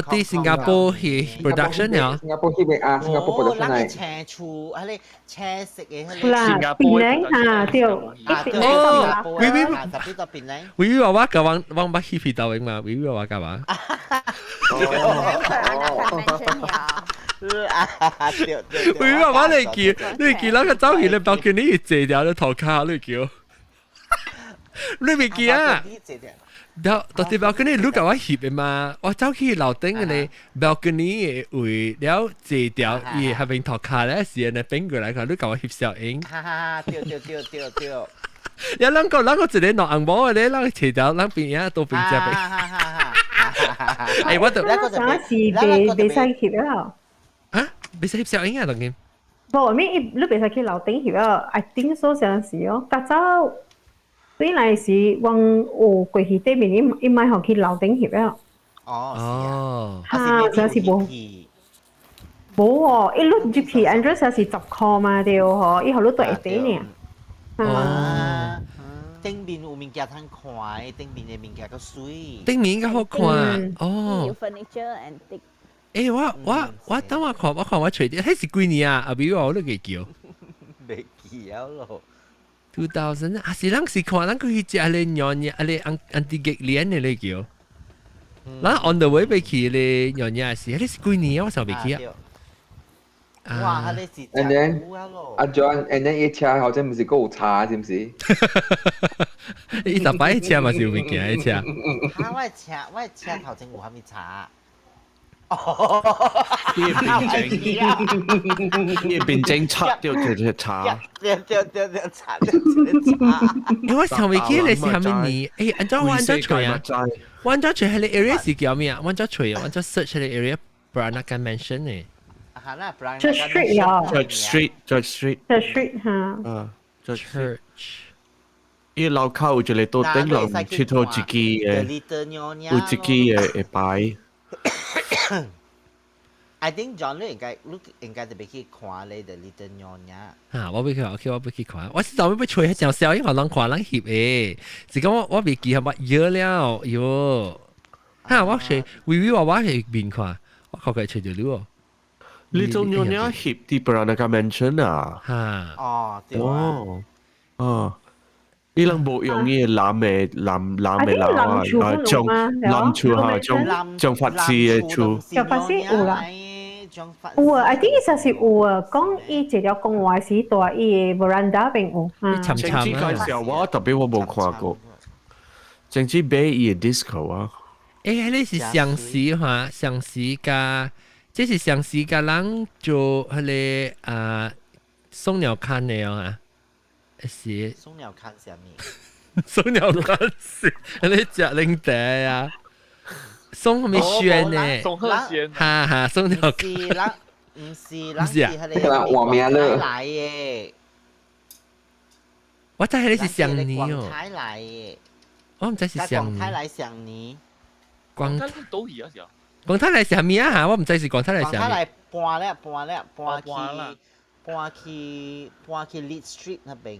Speaker 2: 底新加坡戲 production 啊？
Speaker 10: 新加坡戲啊，新加坡 production
Speaker 8: 嚟。青厝，彼个青色的彼個。
Speaker 4: 新加坡嚇對。
Speaker 2: 哦，微微
Speaker 8: 特別到檳城。
Speaker 2: 微微娃娃甲我我捌去皮豆嘛，微微娃娃甲我。
Speaker 8: 對對。
Speaker 2: 微微娃娃你記，你記咱個走去咧 balcony 坐條咧塗跤你叫。你未記啊？到到底 balcony 你共我翕的嘛？我走去樓頂嘅咧 balcony 的位，了坐條伊下邊塗跤咧，是按呢變過來看，你共我翕小影。
Speaker 8: 哈哈，對對對對對。
Speaker 2: 了咱個咱個一個兩紅毛的咧，咱坐條咱邊仔都邊只邊。
Speaker 8: 哈哈哈！
Speaker 2: 欸，我就
Speaker 4: 啥是袂袂使翕了？
Speaker 2: 啊，袂使翕相影啊，當今。
Speaker 4: 無，I mean 你袂使去樓頂翕了，I think so 上是哦。較早本來是往有過去對面，伊伊莫予去樓頂翕了。
Speaker 8: 哦，
Speaker 4: 哈，真是無。無哦，伊你入去 entrance 是10箍嘛對吼，伊予你蹛下底爾。
Speaker 8: 哦。頂面有物件通看的，頂面的物件較媠。
Speaker 2: 頂面應該好看哦。
Speaker 1: 有 furniture antique。
Speaker 2: 欸，我等我看，我看我揣著，彼是幾年啊？阿比我都袂記。
Speaker 8: 袂記了咯。
Speaker 2: 2000啊，是咱是看咱去食咧娘惹，啊咧安安迪吉蓮的咧叫。咱 on the way 欲去咧娘惹是，彼是幾年啊？我想袂記啊。
Speaker 8: 哇！彼是
Speaker 10: And then 阿 John，and then 伊車好像毋是閣有查，是毋是？
Speaker 2: 伊逐擺車嘛是有物件的車。
Speaker 8: 啊！我的車，我的車頭前有啥物查？
Speaker 5: 伊變整，伊變整拆掉一個查。
Speaker 8: 對對對對，查掉一個查。
Speaker 2: 欸，我想袂記咧是啥物年？欸，按怎我按怎揣啊？我按怎揣彼個 area 是叫咩啊？我按怎揣啊？我按怎 search 彼個 area Peranakan Mansion 呢？
Speaker 4: Church Street 啊
Speaker 5: Church Street，Church Street。
Speaker 4: Church Street 哈。
Speaker 5: 啊，Church。伊樓口有一個桌頂樓，佚佗一支的，有一支的會擺。
Speaker 8: I think John 你應該你應該特別去看咧，The Little Nyonya。
Speaker 2: 啊，我欲去，OK，我欲去看。我是早欲揣彼張相，因為人看人翕的，是講我袂記係乜嘢了，喲。哈，我揣微微娃娃係面看，我靠佢揣著你哦。
Speaker 5: Little Nyonya 翕佇 Peranakan Mansion 啊。
Speaker 2: 哈。
Speaker 8: 哦，對
Speaker 5: 啊。哦，哦。伊人無用伊個男的男男的樓啊，啊，將男厝哈，將將法師的厝。
Speaker 4: 將法師有啦。有啊，I think 伊實是有啊，講伊一條講話是蹛伊的 veranda 邊有。
Speaker 5: 前次介紹我特別我無看過，前次買伊的 disco 啊。
Speaker 2: 欸，彼是相思哈，相思佮，這是相思佮人做彼個啊送鳥看的哦啊。是
Speaker 8: 送鳥看啥物？
Speaker 2: 送鳥看是，你食奶茶啊？宋啥物軒呢？
Speaker 3: 宋鶴軒。
Speaker 2: 哈哈，宋鳥
Speaker 8: 是人，毋是人是彼
Speaker 10: 個換名了。
Speaker 8: 來的。
Speaker 2: 我知彼是雙年哦。
Speaker 8: 廣泰來的。
Speaker 2: 我毋知是雙年。
Speaker 8: 廣泰來雙年。
Speaker 2: 廣
Speaker 3: 泰倒去啊是啊。
Speaker 2: 廣泰來是啥物啊？我毋知是廣泰來啥物。
Speaker 8: 廣泰來搬咧，搬咧，搬去搬去搬去 Lead Street 那邊。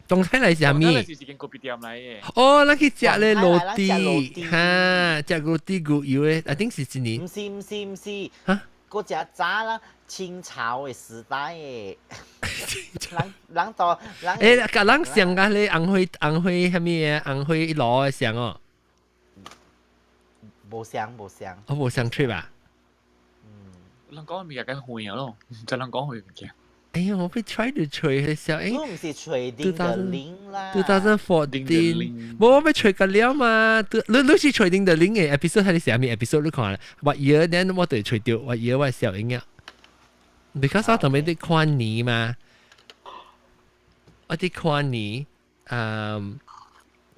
Speaker 2: 廣泰來是啥物？
Speaker 3: 廣泰來是一間咖啡店來的。
Speaker 2: 哦，咱去食咧羅蒂，哈，食羅蒂牛油的，I think 是一年。
Speaker 8: 毋是毋是毋是，
Speaker 2: 哈？
Speaker 8: 閣食早啦，清朝的時代的。人人到人。
Speaker 2: 欸，佮人像佮咧紅花紅花啥物的紅花爐的像哦。
Speaker 8: 無相無相。
Speaker 2: 哦，無相吹吧？
Speaker 3: 嗯，人講物件較遠咯，毋知人講彼物件。
Speaker 2: 哎呀，我欲 try to 揣彼小欸。
Speaker 8: 毋是揣定的零啦。
Speaker 2: 2014，無我欲揣個了嘛？你你是揣定的零的 episode 還是啥物 episode 你看？我year then 我就揣著，我 year 我小英啊。Because 我特別佇看年嘛，我佇看年，嗯，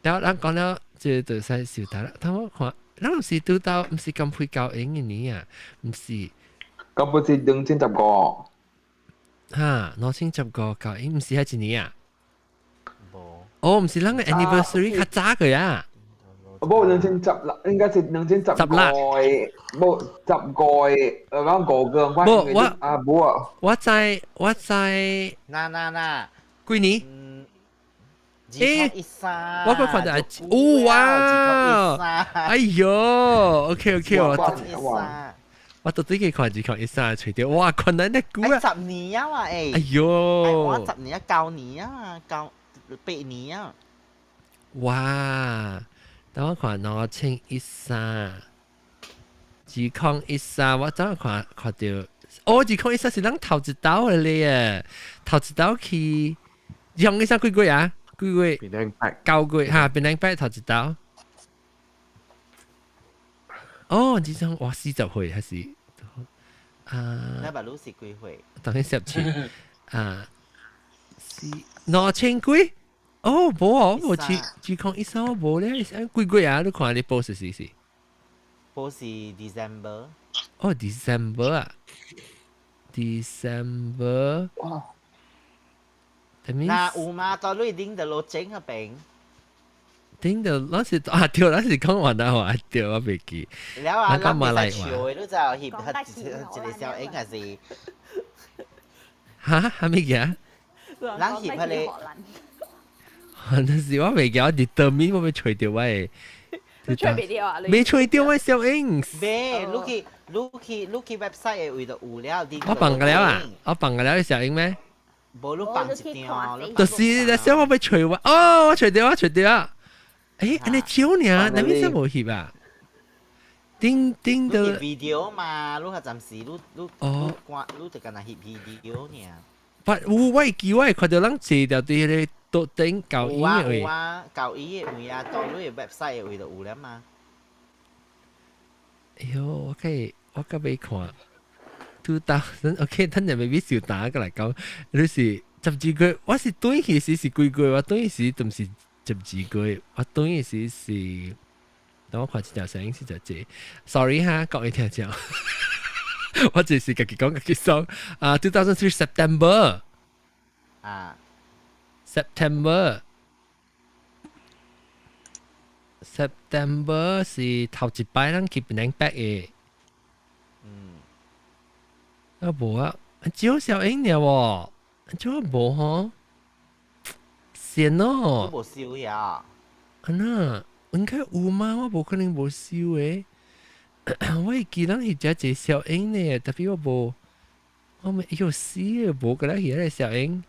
Speaker 2: 然後咱講了，這就使小打啦。他們看，咱毋是拄到，毋是金配交英的年啊，毋是。
Speaker 10: 咁不是2015。
Speaker 2: 哈，2015交英，毋是彼一年啊？無。哦，毋是咱的 anniversary 較早個呀。
Speaker 10: 無兩千十六，應該是2015個，無十五個，講五個。
Speaker 2: 無我
Speaker 10: 啊無啊。
Speaker 2: 我知我知。
Speaker 8: 嗱嗱嗱。
Speaker 2: 幾年？
Speaker 8: 欸，
Speaker 2: 我閣看著，哦哇！哎喲，OK OK，我我到底去看2013揣著，哇，困難得久啊！
Speaker 8: 10年啊嘛，欸！
Speaker 2: 哎喲，
Speaker 8: 我10年啊，9年啊，9、8年啊！
Speaker 2: 哇！等我看2013，2013，我早看看著，哦，2013是咱頭一道的咧，頭一道去，2013幾月啊？幾月？9月哈，檳城拜頭一道。哦，這種哇40歲還是啊？
Speaker 8: 你捌你是幾歲？
Speaker 2: 當然17啊，是兩千幾？哦，無哦，無二2013我無咧，幾月啊？你看你 post 是是？
Speaker 8: 無是 December。
Speaker 2: 哦，December 啊，December。
Speaker 3: 哇！
Speaker 8: 那有嗎？到你頂到落整嗰邊。
Speaker 2: 頂到嗰時啊，對，嗰時講雲南話，對，我袂記。
Speaker 8: 了啊，
Speaker 2: 咱
Speaker 8: 馬來話。你就翕一個小影還是？
Speaker 2: 哈？啥物嘢？
Speaker 8: 人翕彼個。
Speaker 2: 那是我袂記，我 determine 我欲揣著我的。
Speaker 1: 揣袂著啊！
Speaker 2: 未揣著我小影。
Speaker 8: 未，你去你去你去 website 的位就有了。
Speaker 2: 我放過了啊！我放過了小影咩？
Speaker 8: 無你放一張。
Speaker 2: 就是那小我欲揣我，哦，我揣著我揣著啊！欸，按呢少爾，哪物啥無翕啊？頂頂到
Speaker 8: video 嘛，你較暫時你你你關，你就干焦翕 video 爾。
Speaker 2: 不，有我會記，我會看著人坐著佇彼個桌頂交椅的位。
Speaker 8: 有啊，交椅的位啊，到你的 website 的位就有了嘛。
Speaker 2: 哎喲，我可以，我較欲看。2000 OK，等陣 maybe 小打過來講，你是12個月，我是轉去時是幾個月，我轉去時都毋是十二個月，我轉去時是，等我看一條聲音是就這，sorry 哈，各位聽眾，我只是家己講家己講，啊，2003 September，
Speaker 8: 啊
Speaker 2: ，September。September 是頭一擺咱去檳城 back 的，啊無啊，少小英爾喎，少無吼，善哦，
Speaker 8: 無收呀，
Speaker 2: 啊那應該有嗎？我無可能無收的，我會記得是只一小英呢，特別我無，我咪哎喲死啊，無個咧係個小英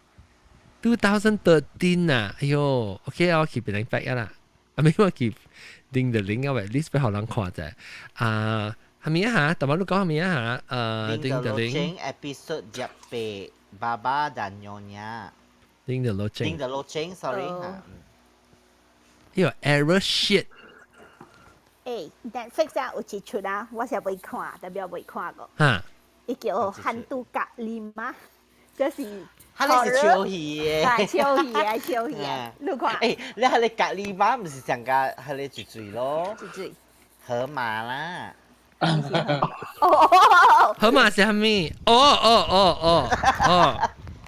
Speaker 2: ，2013啊，哎喲，OK 啊，我去檳城 back 啦，啊沒我去。訂的 link 啊，at least 俾學人看者。啊，係咪啊嚇？頭先你講係咪啊嚇？訂的 link。
Speaker 8: Episode 18 Baba dan Nyonya。
Speaker 2: 訂的 loceng。
Speaker 8: 訂的 loceng，sorry 嚇。
Speaker 2: 呢個 error shit。
Speaker 1: 欸，Netflix 啊有一出啊，我是未看，特別未看過。
Speaker 2: 嚇！
Speaker 1: 伊叫《Hantu Kak Limah》，這是。
Speaker 8: 佢係是笑戲的，
Speaker 1: 係笑戲啊，笑戲啊，你看。
Speaker 8: 欸，你係你咖喱媽唔是上個係你嘴嘴咯？
Speaker 1: 嘴嘴。
Speaker 8: 河馬啦。
Speaker 1: 哦哦哦！
Speaker 2: 河馬是啥物？哦哦哦哦哦。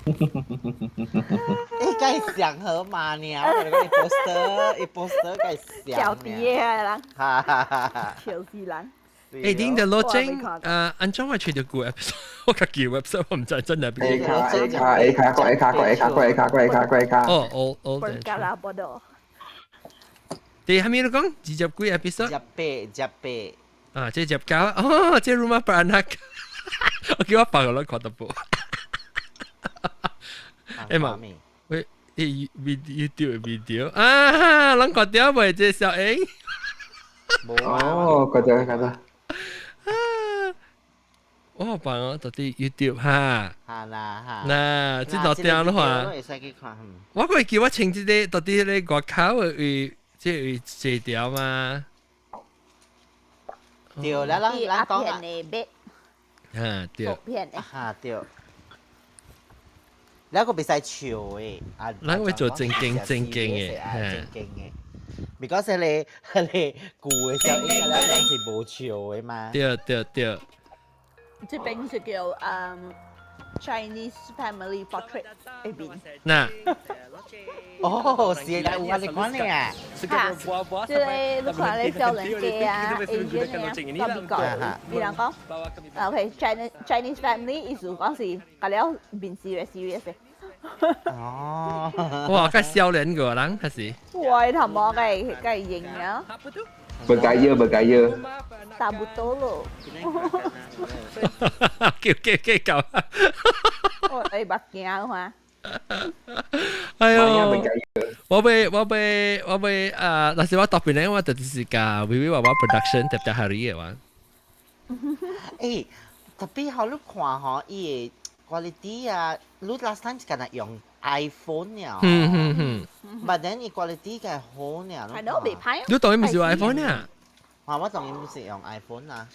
Speaker 8: 欸，該像河馬呢？我講你 poster，伊 poster 該像。
Speaker 1: 小弟的人。
Speaker 8: 哈哈哈哈！
Speaker 1: 笑死人。
Speaker 2: 欸，頂的老精，安怎我揣著舊 episode？我家己 website 我毋知真係邊。
Speaker 10: A 卡 A 卡 A 卡過 A 卡過 A 卡過 A 卡過 A 卡過 A 卡。
Speaker 2: 哦哦哦。
Speaker 1: Perkara bodoh。
Speaker 2: 對，係咪你講二十幾 episode？
Speaker 8: 18 18。
Speaker 2: 啊，這19，哦，這 Rumah Beranak，我叫我爸個來看得無。欸嘛，喂，欸，YouTube video 啊，攏看著未？這小英。
Speaker 10: 哦，看著看著。
Speaker 2: 我辦我到底 YouTube 哈，
Speaker 8: 哈啦哈，
Speaker 2: 嗱，這度聽的話，我會記我穿這個到底咧外口的位，這位坐條嘛？
Speaker 8: 對啦，咱咱講
Speaker 1: 啊，的
Speaker 2: 啊對，
Speaker 1: 片的，
Speaker 8: 哈對，咱個袂使笑的，啊，
Speaker 2: 咱會做正經正經的，
Speaker 8: 正經的。because 彼個彼個舊的小英，咱咱是無笑的嘛。
Speaker 2: 對對對。
Speaker 1: 這邊是叫Chinese Family Portrait 那邊。
Speaker 2: 嗱，
Speaker 8: 哦，是啊，有啊，你看呢啊？
Speaker 1: 哈，這個你看咧少年家啊，Asian 啊，到美國，比如講，OK Chinese family 意思講是，甲了面 serious serious 的。
Speaker 8: 哦，
Speaker 2: 哇，較少年個人還是？
Speaker 1: 哇，頭毛該該型啊！
Speaker 10: Bergaya, bergaya.
Speaker 1: 差不多咯。
Speaker 2: 叫叫叫叫！
Speaker 1: 我會目鏡看。
Speaker 2: 哎喲，我欲我欲我欲啊！若是我特別咧，我就是共微微娃娃 production tiap-tiap hari 的話。
Speaker 8: 欸，特別好你看吼，伊的 quality 啊，你 last time 是敢若用 iPhone 爾。
Speaker 2: 嗯嗯嗯。
Speaker 8: But then 伊 quality 較好爾。
Speaker 1: 係咯，袂歹。
Speaker 2: 你當然毋是用 iPhone 啊？
Speaker 8: 啊，我當然毋是用 iPhone 啊。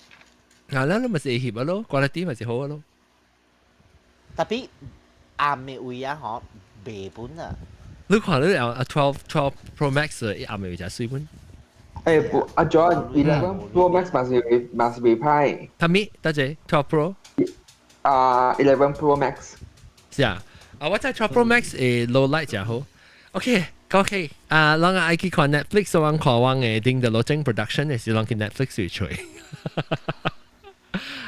Speaker 2: 啊，咱你咪是會翕啊咯，quality 咪是好啊咯。
Speaker 8: 特別暗的位啊，吼，袂本啊。
Speaker 2: 你看你用啊12 Pro Max 伊暗的位誠媠本。
Speaker 10: 欸，不，阿 John 11 Pro Max 嘛是袂歹。
Speaker 2: 啥物？多謝12 Pro。
Speaker 10: 啊，11 Pro Max。
Speaker 2: 是啊，啊我知12 Pro Max 會 low light 誠好。OK，OK，啊，人愛去看 Netflix，我看我嘅頂的羅正 production 的是人去 Netflix 去揣。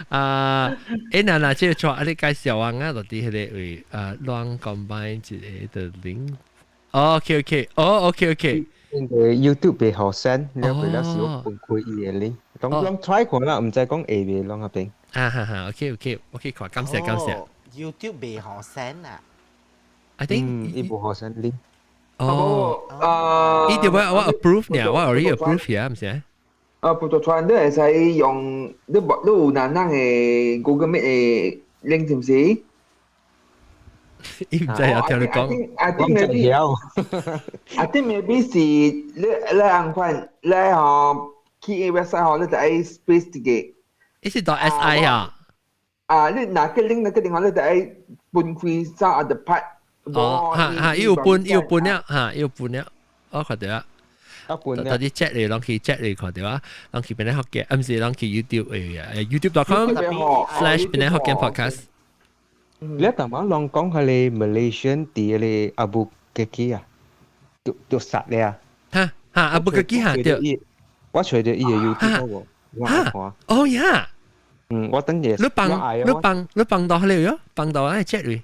Speaker 2: 啊，欸，嗱嗱，這個做啊，你介紹我啊，到底彼个位啊，亂 combine 一个的 link。哦，OK OK，哦，OK OK。
Speaker 12: 因為 YouTube 袂予 send，了佢了是我分開伊个 link，當攏 try 看啦，毋知講會袂攏那邊。
Speaker 2: 啊哈哈，OK OK OK，看，感謝感謝。
Speaker 8: YouTube 袂予 send 啊？
Speaker 2: I think
Speaker 12: 伊無予 send link。
Speaker 2: 哦，啊，伊條我 approve 呢，我 already approve 呀，毋是？
Speaker 10: 啊，葡萄傳你會使用，你無你有哪人的 Google Meet 的 link 是毋是？
Speaker 2: 伊毋知有聽你講。
Speaker 10: I think maybe 是你按款，你吼去 website 吼，你就愛 space 一個。
Speaker 2: 伊是 dot SI 啊？
Speaker 10: 啊，你若個 link 那個電話，你就愛分開三個 part。
Speaker 2: 哦，哈哈，伊有分，伊有分了，哈，伊有分了，我看著啊。
Speaker 12: 啊，分
Speaker 2: 到底 chat 嚟，攏去 chat 嚟看著啊，攏去邊個學嘅，毋是攏去 YouTube 誒，youtube.com/檳城福建 podcast。
Speaker 12: 你頭先攏講彼个 Malaysian 佇彼个 Albuquerque 啊，著殺咧啊！
Speaker 2: 哈哈，Albuquerque 哈對。
Speaker 12: 我揣著伊个 YouTube 喎，我看。
Speaker 2: 哦呀！
Speaker 12: 嗯，我等下。
Speaker 2: 你放你放你放到彼个喲，放到愛 chat 嚟。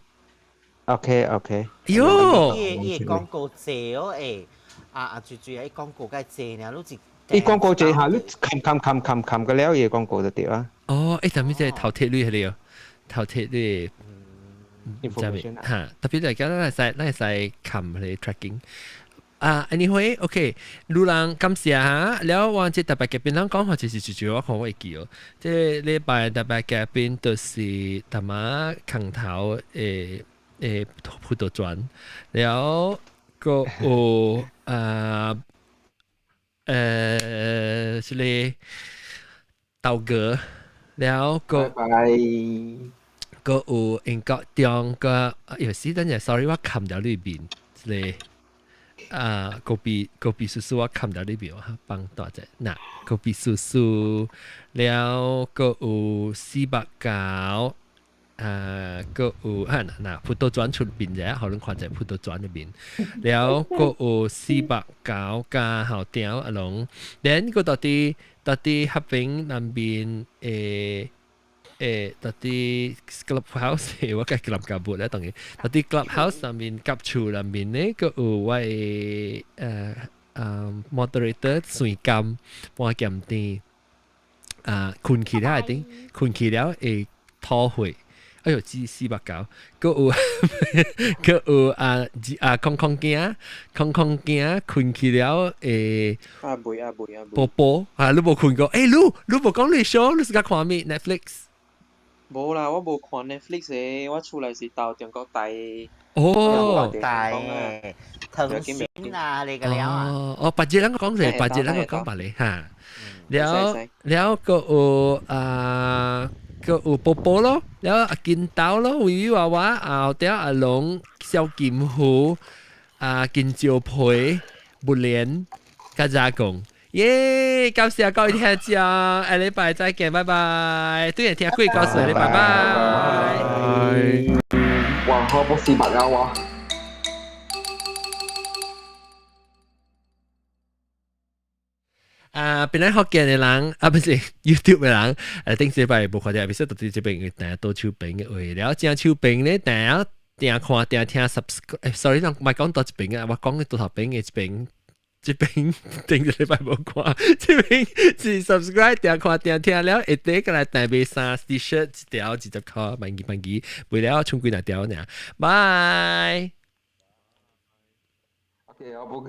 Speaker 12: OK OK。
Speaker 2: 喲。
Speaker 8: 伊伊廣告濟哦，欸，啊啊最最伊廣告較濟呢，你是。
Speaker 12: 伊廣告濟下，你撳撳撳撳撳個了，伊廣告就對啊。
Speaker 2: 哦，欸，啥物這頭鐵鐳彼个，頭鐵鐳。
Speaker 12: information
Speaker 2: 嚇，特別嚟講，咱會使撳彼个 tracking。啊，anyway，OK，路人感謝哈，了我這特別嘉賓，咱講話就是就就我看我會記哦。這禮拜特別嘉賓就是淡仔空頭的葡萄磚，了閣有啊這个豆哥，了閣閣有英國中個，有時等陣，sorry，我冚掉裏邊，這个。啊，高比高比叔叔我冚掉裏邊，我幫大隻。嗱，高比叔叔了，閣有489，啊，閣有哈嗱，葡萄磚出邊者，可能看者葡萄磚裏邊，了閣有489加後條阿龍，連個到底到底合併南邊誒。誒，到底 Clubhouse 我計 Club 夾撥咧，當然，到底 Clubhouse 上面夾厝內面呢，閣有我的moderator 算金半鹹甜，啊，睏去了一定，睏去了會吐血，哎喲，只490，閣有啊啊空空鏡，空空鏡睏去了會。
Speaker 15: 啊袂啊袂啊。
Speaker 2: 波波啊，你無睏過？欸，你無講你 show，你是較看咩 Netflix？
Speaker 15: 無啦，我無看 Netflix 的，我厝內是鬥中國台。
Speaker 2: 哦，
Speaker 8: 台騰訊啊，你個了啊。
Speaker 2: 哦，哦，別隻人講者，別隻人講別咧哈。了了，閣有啊，閣有波波咯，了阿金豆咯，維維娃娃，後底阿龍、小金虎、啊金蕉皮、木蓮、加加貢。耶！感謝各位聽眾，下禮拜再見，拜拜。對，聽鬼故事，拜拜。
Speaker 10: 哇！我冇事物啊我。
Speaker 2: 啊，本來福建的人啊，不是 YouTube 的人，頂禮拜無看著，必須到佇這邊訂多手邊的話，了正手邊咧訂訂看訂聽 subscribe，sorry，人莫講多一邊啊，我講多頭邊的一邊。這邊頂個禮拜無看，這邊是 subscribe 訂看訂聽了，會得過來訂買衫 T-shirt 一條20塊，萬幾萬幾，賣了剩幾若條爾，拜。
Speaker 10: OK，我無。